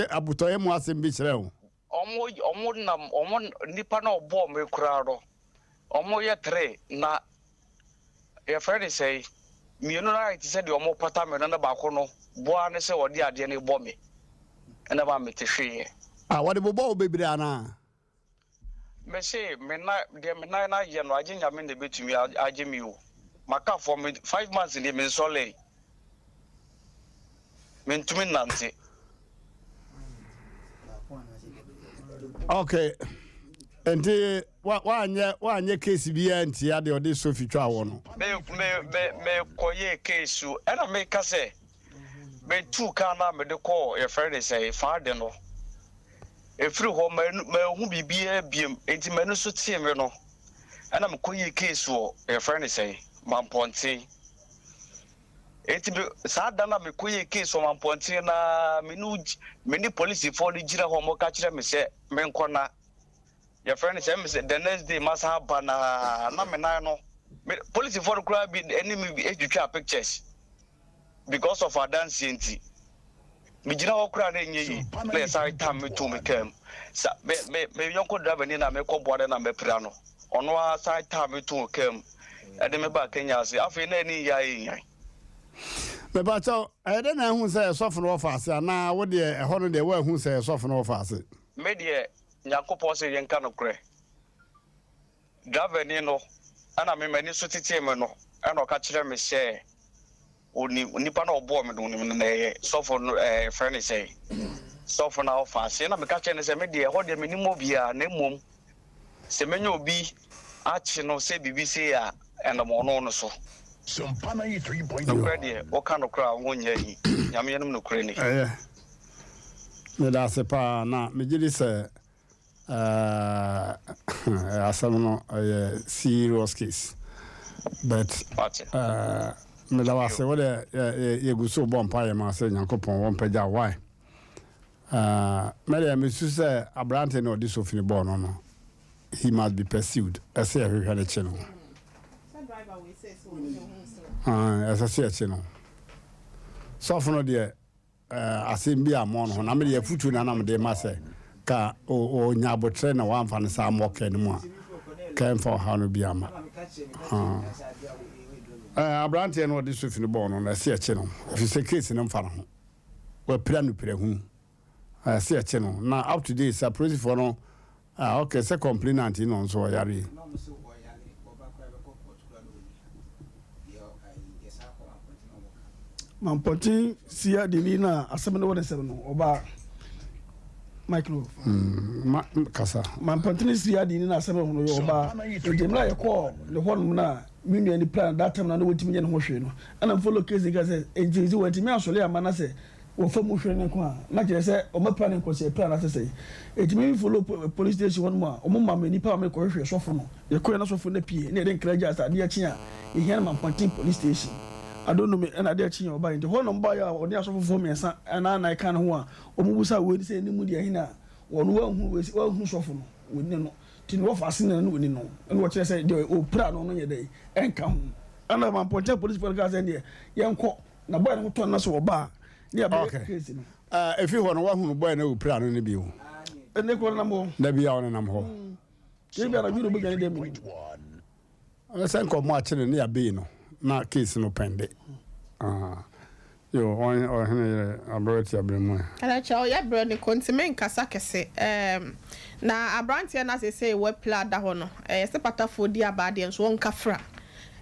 abotɔyɛ mu asɛm bi kyerɛ wo? Ɔmo ɔmo nam ɔmo nipa na ɔbɔɔ me koraa no ɔmo yɛ tre na yɛfrɛ ne sɛn mienu no ayɛ te sɛ deɛ ɔmo pata me no na baako no boa ne sɛ ɔde adeɛ no bɔ me ɛna ma mete hweeɛ. Ah wɔde bobɔ wo bebree anaa? Me se me nan deɛ me nan no ayɛ no agye Nyame na ɛbɛtumi agye me o maka fɔm me five months nie me nsɔlee mentumi nnante. Okay nti woanyɛ woanyɛ case biara ntia deɛ ɔde sofi twa wɔ no. Me me me mekɔyɛɛ case ɛna meka sɛ metuu kaa no a mede kɔɔ yɛfrɛ ne sɛ faade no. Ɛfiri hɔ manhu biribiara biom, enti m'ani so tee me no, ɛna mekɔyii case wɔ yɛfrɛ no sɛn, Mampɔnten. Enti me, saa da no a mekɔyii case wɔ Mampɔnten no ara, me ne, me ne polisifoɔ no gyina hɔ, wɔka kyerɛ me sɛ menkɔ na yɛfrɛ no sɛ, ɛmi sɛ the next day masan aba na na me nan no, me, polisifoɔ no koraa bi ɛne me twitwaa pictures. Because of adanseɛ nti, megyina hɔ koraa na ɛnyɛ yie na yɛsan tam me too me kaa mu. Sa me me me yɔnko driver ni na mekɔboa no na mapira no, ɔno ara san tam me too kaa mu ɛde me baa Kenya ase. Afei na ani nyɛ ayɛ nyan. Mepakyɛw, ɛyɛ dɛn na ahu sɛ ɛyɛ sɔfo no wɔfa ase anaa wo deɛ ɛhɔ no deɛ woanhu sɛ ɛyɛ sɔfo no wɔfa ase? Me deɛ Nyankopɔn se yɛnka nokorɛ. Driver ni no ɛna me m'ani so tetee me no ɛna ɔka kyerɛ me sɛ onim nipa na ɔbɔɔ me no onim no na ɛyɛ sɔfo no ɛɛ frɛ ne sɛn sɔfo na ɔfa ase ɛna meka kyerɛ no sɛ me deɛ ɛhɔ deɛ menim obiara na mmom sɛ menya obi akye no sɛ biribi sei a ɛnam ɔno no so. Nokorɛ deɛ woka nokorɛ a wo ho nyɛ ahi. Nyame anim nokorɛ ni. Ɛyɛ. Meda ase paa na megye di sɛ Ɛɛ asɛm no ɛyɛ serious case but ɛɛ meda wo ase wo deɛ yɛgu so bɔ mpaeɛ ma sɛ Nyankopɔn wɔmpagya wo why ɛɛ me deɛ mesu sɛ aberante na ɔde sofini bɔɔ no no he must be pursued ɛsɛ yɛhwehwɛ no kye no ɛsɛ sɛ yɛkye no sɔfo no deɛ asɛm bi ammɔ no ho, na me deɛ afutuo na na mede ma sɛ ka ɔnya aboterɛ na wamfa no saa ammɔ kɛ no mu a, kɛ mfa ɔhaw no bi ama. Aberanteɛ no ɔde sofi no bɔɔ no no, ɛsɛ yɛkye no, ɛfiri sɛ case no mfa no ho. Wapira no pira hunu. Ɛsɛ yɛkye no. Na up to date sɛ apolisifoɔ no, ah, okay, sɛ complainant yi na ɔno nso ɔyare yi. Mampɔnten sia dini no a asɛm no wɔ ne nsam no, ɔbaa Mike no. Mm, ma, kasa. Mampɔnten sia dini no a asɛm no ho no yɛ ɔbaa. Nti mmerɛ a yɛkɔɔ ne hɔnom no a me nua ni plan that time na na wɔntumi nyɛ ne ho hwee no, ɛna mfolo case ka sɛ nti sɛ wɔntumi asɔre amma na sɛ wɔfa mu hwere ne nko a, na kyerɛ sɛ wɔapira ne nkɔsɛ pira anaasɛ sɛn. Enti me follow police station hɔ nom a, wɔn ma me nipa a me kɔhwehwɛ sɔfo no. Yɛkɔɛ na sɔfo no apue, ɛna yɛde nkra gyaa sɛ adeɛ kye a, yɛhia no Mampɔnten police station. I don't know me, ɛna adeɛ kye yɛ ɔbaeɛ. Nti hɔ na wɔbaeɛ a wɔne asɔfofoɔ mmiɛnsa anaa nnan ka ne ho a, wɔbusaa wei sɛ ne mu deɛ hene a, wɔn wɔanhu wei wɔanhu sɔfo no, wɔnni no. Nti ne wɔfa ase nyinaa na wɔnni no. Ɛna wɔkyerɛ sɛ deɛ ɔpira no no nyɛ dɛn, ɛnka ho. Ɛna Mampɔnten policefoɔ no kaa sɛ ɛndeɛ yɛnkɔ. Na boy no ho tɔ no na sɛ ɔba a ne yɛbɛyɛ Okay. case no. Uh, efi hɔ no wahunu boy no opira no ne bio. Ɛnɛ kura ɔnenam hɔ. Da bi a ɔnenam hɔ. Ebi anadwo na obedwane dɛ menim. Sɛ nka ɔmo akye no ne yɛabei no na case no pɛnde. Ah. Yo, ɔhene yere aberɛ te aberɛ mu ɛ. Ɛnɛ kyɛ ɔyɛ brɛ ne kɔ nti menkasa kɛse ɛɛm na abranteɛ no a seesei wapira da hɔ no ɛyɛ sɛ patafoɔ di abaa deɛ nso ɔnka fra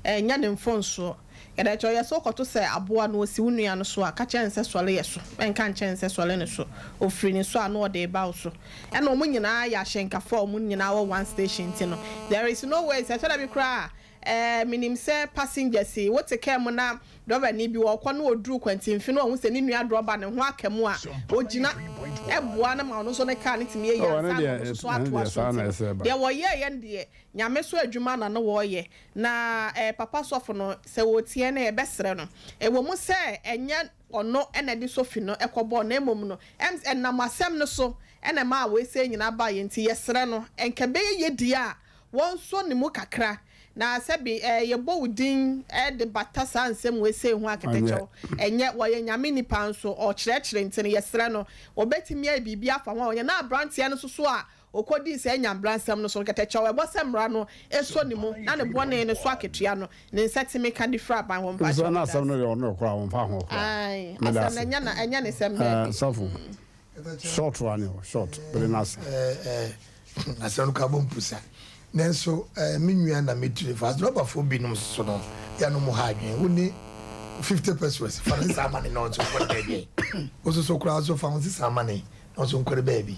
ɛnyɛ ne mfonsoɔ Ɛda akyi ɔyɛ sɛ wokɔto sɛ aboa no ɔsi wo nua no so a, ka kyerɛ no sɛ sɔre yɛ so. Mɛnka nkyerɛ no sɛ sɔre ne so. Ɔfiri ne so a na ɔde reba wo so. Ɛna wɔn nyinaa yɛ ahyɛnkafoɔ a wɔn nyinaa wɔ one station nti no, there is no way sɛ ɛtɔ da bi koraa a, ɛɛ menim sɛ passengers yi, wote car mu na drɔbani bi ɔrekɔ na ɔduru kwantimfi na ɔhu sɛ ne nua drɔba ne ho aka mu a, ɔgyina boa no ma ɔno nso ne car no tumi yɛ yie Oh, ɛno ansa na deɛ, ɔno nso so ɛno atoa deɛ so saa na nti no, ɛsɛ ba. deɛ wɔyɛeɛ no deɛ, Nyame so adwuma na na wɔreyɛ. Na eh, papa sɔfo no, sɛ ɔretie no a, yɛbɛsrɛ no. Ɛwɔ mu sɛ ɛnyɛ ɔno na ɛde sofi no kɔbɔɔ, na mmom no, ɛm sɛ ɛnam asɛm no so na ɛmaa wei sei nyinaa baeɛ nti, yɛsrɛ no, nka ɛbɛyɛ yie deɛ a, wɔnsɔ ne mu kakra. Na sɛbe eh, yɛbɔ wo din de bata saa nsɛm wei sei ho akɛtɛkyɛw. Ɛnyɛ, wɔyɛ Nyame nipa nso, ɔkyerɛkyerɛ nti no yɛsrɛ no, ɔbɛtumi ayɛ biribi afa ho a ɔnyɛ. Na abranteɛ no nso so a ɔkɔdii saa nyamebransɛm no so no, kɛtɛkyɛw, ɛbɔ sɛ mmara no sɔ ne mu, na ne bɔne no so akatua no, ne nsa tumi ka de firi aban hɔ. Efisɛ Mpakyɛw, na meda asɛm ase. no deɛ ɔno koraa ɔmfa ho koraa. Ae, Meda asɛm ase. no ɛnyɛ na, ɛnyɛ ne sɛm, Eh, daabi. sɔfo, short one o, short, bere no ase. Eh, eh, asɛm no koraa bɔ mpusa. Nanso eh, me nua na metu ne fo. Adrɔbafoɔ binom nso no, yɛ no mo ha adwene. Wo ne 50 pesos, fa ne nsa ama ne na ɔnso nkɔ ne baabi. Wo soso koraa nso fa wo nsesa ama ne na ɔnso nkɔ ne baabi.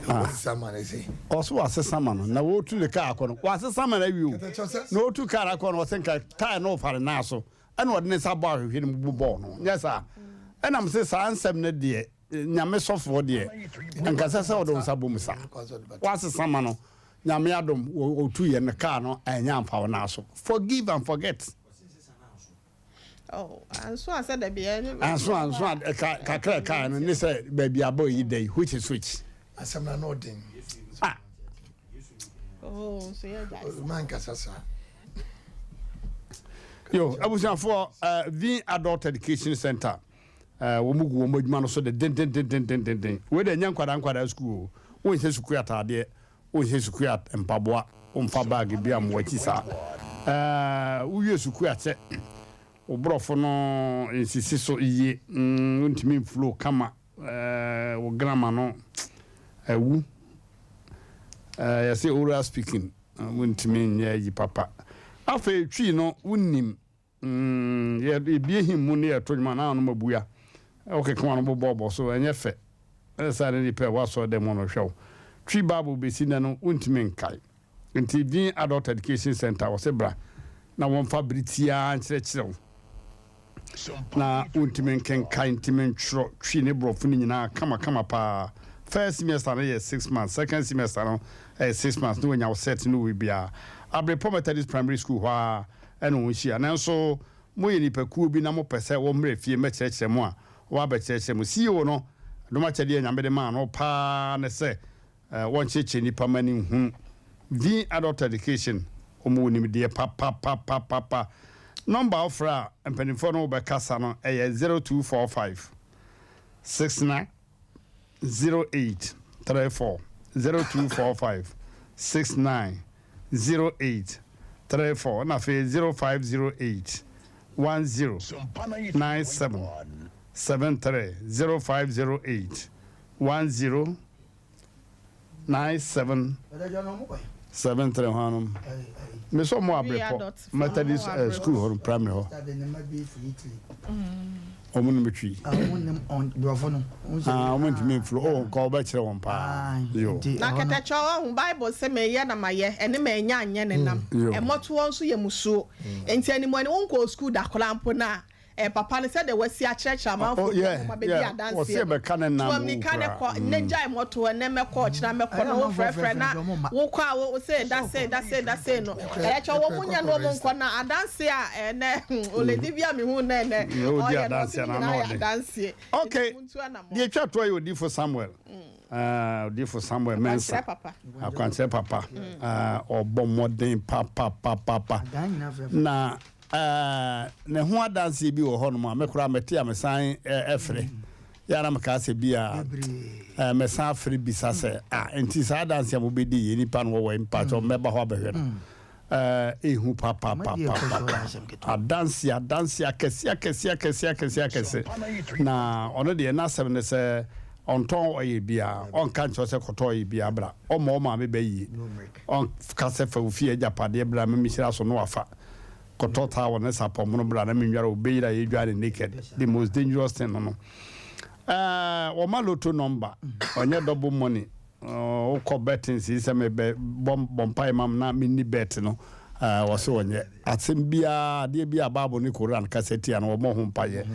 Wo nsesa ama ne se. Ɔso wasesa ma no na wɔtu ne kaa akɔ no wasesa ma no awie o na ɔtu kaa no akɔ no ɔse nka tae no ɔfa ne nan so ɛna ɔde ne nsa bɔ ahwehwɛ no mu bɔɔ no nyɛ saa ɛnam se saa nsɛm no deɛ Nyame sɔfoɔ deɛ nka ɛsɛ sɛ ɔde wo nsa bɔ mu saa. Woasesa ma no, Nyame adom ɔtu yɛ no kaa no ɛnyɛ amfa wo nan so. Forgive and forget. Oh, anso a sɛ dabi ɛ. Anso anso a kakra ɛkaa no ne sɛ baabi abɔ yi da yi which is which. Asɛm na no ɔden. Ah. Oh, so yɛ gya. Man kasa saa. Yo, abusuafoɔ, uh, V Adult Education Center. Wɔn gu wɔn adwuma no so de dendendendendenden. Wei deɛ ɛnyɛ nkwadaa nkwadaa sukuu o. Wonhyɛ sukuu ataadeɛ, wonhyɛ sukuu mpaboa, womfa baage bi ammɔ w'akyi saa. Ɛɛ, wowie sukuu akyɛ, wo borɔfo no nsisi so yie, mm, wontumi mflow kama, ɛɛ, wo grammar no awu. Ɛɛ, yɛse oral speaking, wontumi nyɛ ayi papa. Afei Twi no, wonnim. Mm, yɛ yɛbie him mu ne yɛto nnwom a na anom abua. Wokeka w'ano bobɔbɔ so, ɛnyɛ fɛ. Ɛyɛ saa na nnipa a ɛwɔ asɔredan mu no hwɛ wo. Twi Bible besi nnɛ no, wontumi nkae. Enti Vin Adult Education Centre, wɔse bra na wɔmfa bere tiaa nkyerɛkyerɛ wo. Na wontumi nkenkan, ntumi ntwerɛ Twi ne Borɔfo no nyinaa kamakama paa. First semester no yɛ 6 months, second semester no yɛ 6 months na woanya wo cert ne wo biribiara. Abrepɔ Methodist Primary School hɔ ara ɛne wɔn hyia. Nanso moyɛ nnipakuo bi na mopɛ sɛ wɔmmra fie mmɛkyerɛkyerɛ mo a, wɔabɛkyerɛkyerɛ mo. CEO no dom akyɛdeɛ a Nyame de maa no paa ne sɛ wɔnkyerɛkyerɛ nnipa ma no nhunu. Vin Adult Education, wɔn wɔ nimdeɛ papapapapapa. Nɔmba a wofrɛ a mpanimfoɔ ne wo bɛkasa no yɛ 0245 69 08 34, 0245 69 08 34 ɛna afei 0508 10 97 73, 0508 10 97 73 hɔnom me sɛ ɔmo abrepɔ Methodist eh, school hɔ no primary hɔ ɔmo no metwi ah ɔmo ntumi nflo oh nka ɔbɛkyerɛ wɔn paa yo. Na kɛtɛkyɛ ɔho Bible sɛ meyɛ na mayɛ ɛne manya anyɛ ne nam ɛmɔtoɔ nso yɛ musuo nti animuani wonkɔɔ school da koraa mpo no a Ɛyɛ papa no sɛdeɛ wasi akyerɛkyerɛ amanfoɔ bi ama wɔabɛdi adanseɛ no. Tu ammirika ne kɔ, nnɛ gyae mmɔto hɔ, nnɛ mɛkɔ, ɔkyena mɛkɔ, na wofrɛfrɛ na wokɔ a wo sei da sei da sei da sei no. Ɛyɛ kyɛ wɔn nyɛ na wɔn nkɔ na adanseɛ a ɛnɛ oledi bi a mehu no ɛnɛ ɔyɛ no ɔse ne nyinaa yɛ adanseɛ. Okay, deɛ ɛtwa toɔ yɛ odifo Samuel. Odifo Samuel Mensah. Akwankyerɛ papa. Ɔbɔ mmɔden papapapapa. Na Ne ho adanseɛ bi wɔ hɔnom a me koraa mete a mesan frɛ. Yɛ a na mekaa sɛ bi a mɛsan afrɛ bisa sɛ a nti saa adanseɛ a mobɛdi yɛ nipa no wɔwɔ mpakyɛ mɛba hɔ abɛhwɛ no. Ehu papapapapa. Adanseɛ adanseɛ akɛse akɛse akɛse akɛse akɛse. Na ɔno deɛ n'asɛm ne sɛ ɔntɔn ɔyɛ biara, ɔnka nkyerɛ sɛ kɔtɔ ɔyɛ biara bra, ɔmma wo maame bɛyie, ɔnka sɛ fa wo fie agyapadeɛ bra ma menhyira so na wafa. Kɔtɔ towel ne sapɔ mono bra na menware wo beyira yɛdware no naked the most dangerous thing no no eh, wɔma lotto number ɔnyɛ double money wokɔ betting sii sɛ mebɛ bɔ bɔ mpae mam na menni bet no eh, wɔse ɔnyɛ asɛm biara adeɛ bi a Bible ne Koran kasa tia no wɔmmɔ ho mpaeɛ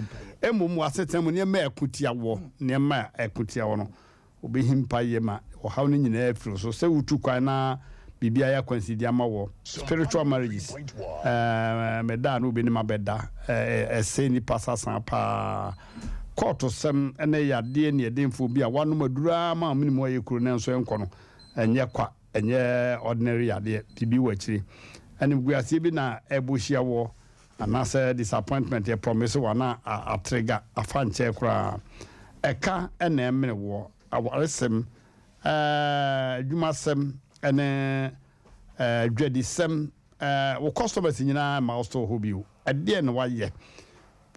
mmom wɔ asetena mu nneɛma a ɛko tia wɔ nneɛma a ɛko tia wɔ no Wobehim mpaeɛ ma ɔhaw no nyinaa afiri wo so. Sɛ wotu kwan na biribi ayɛ akwanside ama wɔ, spiritual marriages, eh, meda a na obi ne mabɛda, eh, ɛsɛe nnipa sasa paa. Kɔɔto sɛm ne yadeɛ nniɛdenfoɔ bi a woanom aduru ara ma wo mene mu ayɛ kuro nanso ɛnkɔ no, ɛnyɛ kwa, ɛnyɛ ordinary yadeɛ, biribi wɔ akyire. Animguaseɛ bi na ɛbɔ hyia woɔ anaasɛ disappointment yɛ promise wo anaa atrega afa nkyɛɛ koraa. Ɛka na ɛmene woɔ, awaresɛm, adwumasɛm ne dwadisɛm, wo customers nyinaa mma wo store hɔ bio. Ɛdeɛn na woayɛ?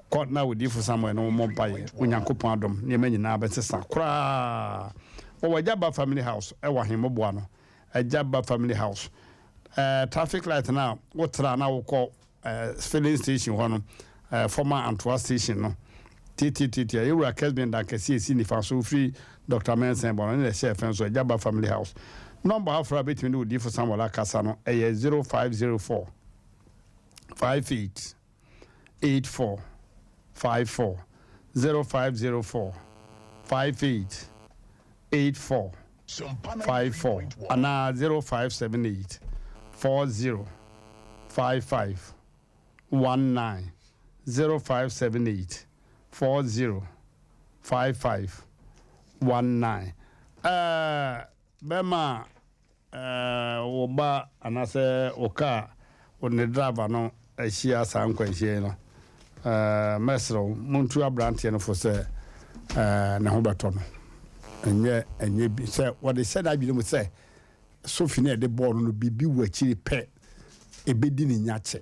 Kɔ na odiyifo Samuel ne wo mmɔ mpaeɛ. Onyankopɔn adom, nneɛma nyinaa bɛsesa koraa. Wɔwɔ Agya Ba Family House wɔ Ahemmoboa no. Agya Ba Family House. Eh, traffic light no a wotra na wokɔ eh, filling station hɔ no, eh, former Antoa station no. Tiatiatiatia, yɛwura Kesben dan kɛse a ɛsi nifa so wofiri Dr. Mensah bɔ no, ne na ɛhyɛ ɛfɛn so, Agya Ba Family House. Nɔmba afrɛ a bɛtumi ne odiyifo Samuel akasa no ɛyɛ 0504 58 84 54 0504 58 84 54 anaa 0578 40 55 19 0578 40 55 19 Ɛɛ bɛma Wo ba anaasɛ wo kaa wo ne driver no ahyia saa nkwanhyia yi no, mɛsrɛ wo montu aberanteɛ no fo sɛ ne ho bɛtɔ no. Ɛnyɛ ɛnyɛ bi sɛ wɔde hyɛ n'adwene mu sɛ sofi no a ɛde bɔɔ no no biribi wɔ akyiri pɛ ɛbɛdi ne nya kyɛ.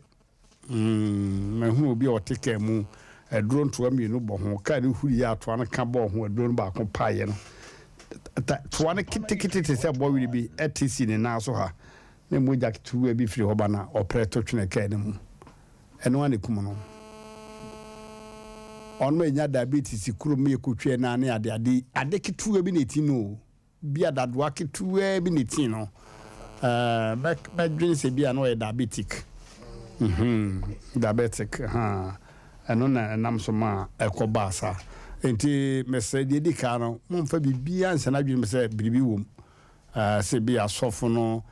Mm, mahunu obi a ɔte kaa mu, aduro ntoa mmienu bɔ ho, kaa no huriiɛ a toa no ka bɔɔ ho, aduro no baako paeɛ no, ta, toa no ketekete te sɛ bɔwere bi te si ne nan so ha, na mogya ketewa bi firi hɔ ba na ɔprɛ to twene kaa no mu. Ɛno ara na ɛkum no. Ɔno ɛnya diabetes kurom yɛkɔtwa no ne ade ade, ade ketewa bi na ɛti no o. Bi a dadoa ketewaa bi na etii no. Ɛɛ, mɛ, mɛdwene sɛ bi a na ɔyɛ diabetic. Mm-hmm, diabetic, ha. Ɛno na ɛnam so ma ɛkɔbaa saa. Enti mesrɛ, deɛ edi kan no, mommfa biribiara nhyɛ n'adwene mu sɛ biribi wom. Ɛɛ, sɛ bi a sɔfo no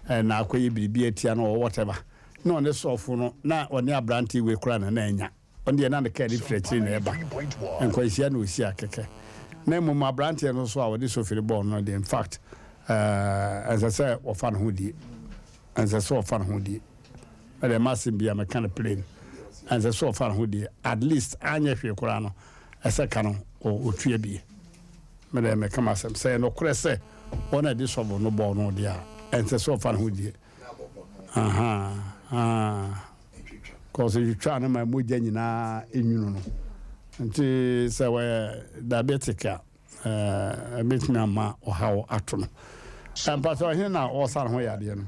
na akɔyɛ biribi atia no or whatever. Na ɔne sɔfo no, na ɔne aberante wei koraa na na anya. Ɔno deɛ na ne kaa no firi akyiri na ɛreba. Nkwanhyia na ɔsi akɛkɛ. Na mmom aberanteɛ no nso a ɔde sofi no bɔɔ no no deɛ, in fact, ɛnsɛ sɛ wɔfa ne ho die. Ɛnsɛ sɛ wɔfa ne ho die. Me deɛ m'asɛm biara meka no plain. Ɛnsɛ sɛ wɔfa ne ho die. At least anyɛ hwee koraa no, ɛsɛ ka no ɔtua bie. Me deɛ meka m'asɛm. Sɛ ɛyɛ nokorɛ sɛ wɔn a ɛde shovel no bɔɔ no deɛ a, ɛnsɛ sɛ wɔfa ne ho die. Ahaa, aah. Cause etwitwaa no ma mogya nyinaa nwunu no. Nti sɛ wɔyɛ diabetic a, ɛbɛtumi ama ɔhaw ato no. Mpakyɛ ɔhene na ɔresa ne ho yadeɛ no?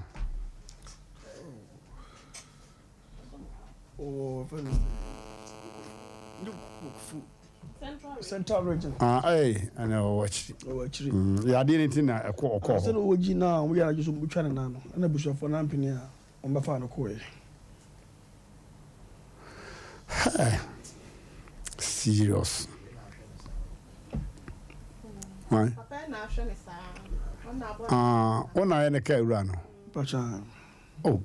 Central region. Ah, ɛy, ɛna ɔwɔ akyiri. Ɔwɔ akyiri. Yadeɛ no ti na ɛkɔ ɔkɔ hɔ. Sɛ na ɔwɔ gyi na wɔn yɛ anadwo so wɔtwa ne nan no, ɛna abusuafoɔ no ampene a. Wɔbɛfaa no kɔeɛ. Hey, serious. Why? Ah, wo na ayɛ ne kaa wura no. Pacha. Oh,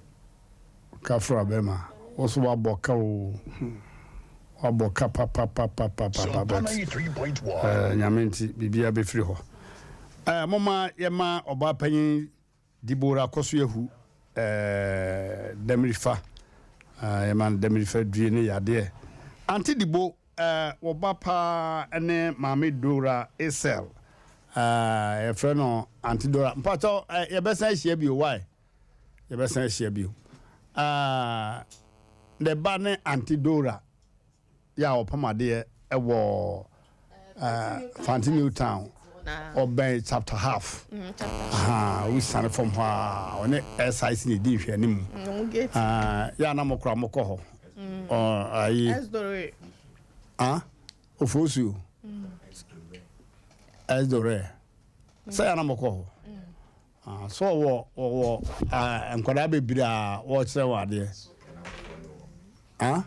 kafra bɛma. Wo so wabɔ ka o. Wabɔ ka papapapapapa but eh, nyame nti biribiara bɛfiri hɔ. Eh, moma yɛma ɔbaa panyin Dibora kɔ so ahu eh, Damirifa eh, yɛma no Damirifa due ne yadeɛ. Ante Dibo eh, wo ba paa ne Maame Dora Esel eh, yɛfrɛ no Ante Dora. Mpakyɛw eh, yɛbɛsan ahyia bio, why? Yɛbɛsan ahyia bio. Eh, ne ba ne Ante Dora. yɛ a ɔpam adeɛ wɔ Fante New Town ɔbɛn chapter half wosiane fam hɔ a ɔne SIC na ɛdi nhwɛanim yɛ a na mokora mokɔ hɔ ayi ofosuo ɛsdore sɛ yɛ a na mokɔ hɔ So ɔwɔ ɔwɔ nkwadaa bebree a wɔrekyerɛ wɔn adeɛ? Ah?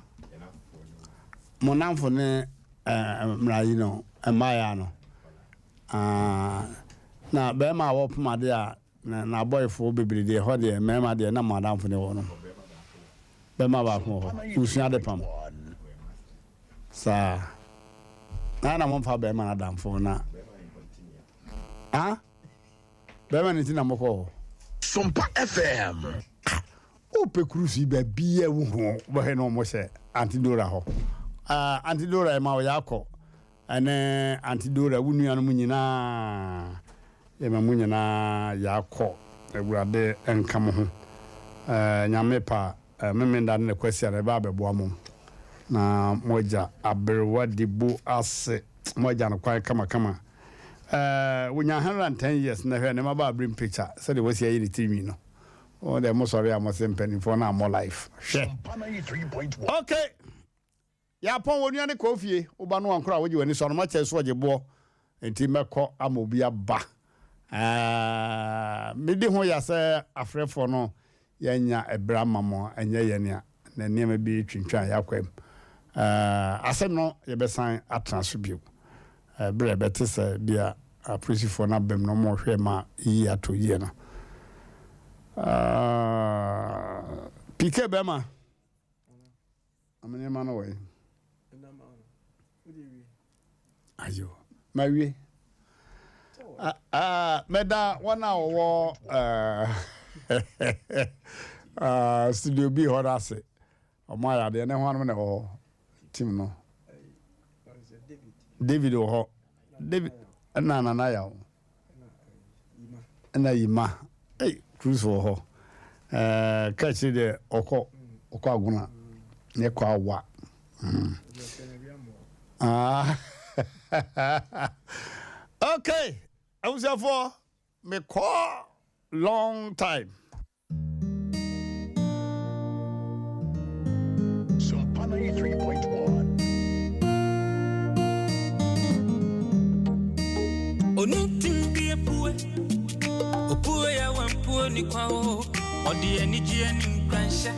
Mo namfo ne mmara yi no mmaayaa no. Ah, na bɛrima a wɔpem adeɛ a na n'abɔefoɔ bebree deɛ ɛhɔ deɛ mmarima deɛ na mo adamfo ne wɔ no. Bɛrima baako wɔ hɔ. Wosua ade pam. Saa. Na na momfa bɛrima no adamfo na. Ah? Bɛrima no nti na mokɔ hɔ. Sompa FM. Ah, Wopɛ cruise yi baabi a wohu wobɛhwɛ na wɔn hyɛ Auntie Dora hɔ. Ah, Auntie Dora ɛma ɔyɛ akɔ ɛne Auntie Dora wo nuanom nyinaa yɛma mo nyinaa yɛakɔ Awurade nka mo ho. Eh, Nyame pa eh, Memenda ne ne Kwasiada ɛbɛ abɛboa mo na moagya aberewa dibo ase moagya no kwan kamakama. Eh, wonya 110 years na hwɛ ne mmabaa bere picture sɛdeɛ wasi ayi ne tirinwi no. Wo deɛ mo sɔre a mo se mpanimfoɔ no ammɔ life. Hwɛ. Okay. Yɛapɔn wɔ nua ne kɔɔ fie. Wo ba no ankora a wogye w'ani so anoma kyɛ so ɔgye boɔ. Nti mɛkɔ ama obi aba. Eh, medi ho ya sɛ afrɛfoɔ no yɛanya ɛberɛ ama mo ɛnyɛ yɛn a na nneɛma bi retwintwan yɛn akwam. Eh, asɛm no yɛbɛsan atena so bio. Bere a ɛbɛte sɛ ebia apolisifoɔ no abam na wɔrehwɛ ma yie atɔ yie no. PK bɛrima, ame nneɛma no wɔ yi. Ayo, mawie. Mɛda wɔn a wɔwɔ studio B hɔ no ase. Wɔn ayɛ adeɛ ne hwanom na ɛwɔ hɔ team no. David wɔ hɔ. David ɛna Nana Yaw. Ɛna Yima. Ei, Cruz wɔ hɔ. Ɛɛ kakyire deɛ ɔkɔ ɔkɔ agona ne kɔ awa. Mm. Ah. okay, abusuafoɔ mekɔ long time. Sumpa 93.1. Onuntin bi apue, opue ya wampue ni kwa o. Ɔde anigyeɛ ne nkuranhyɛ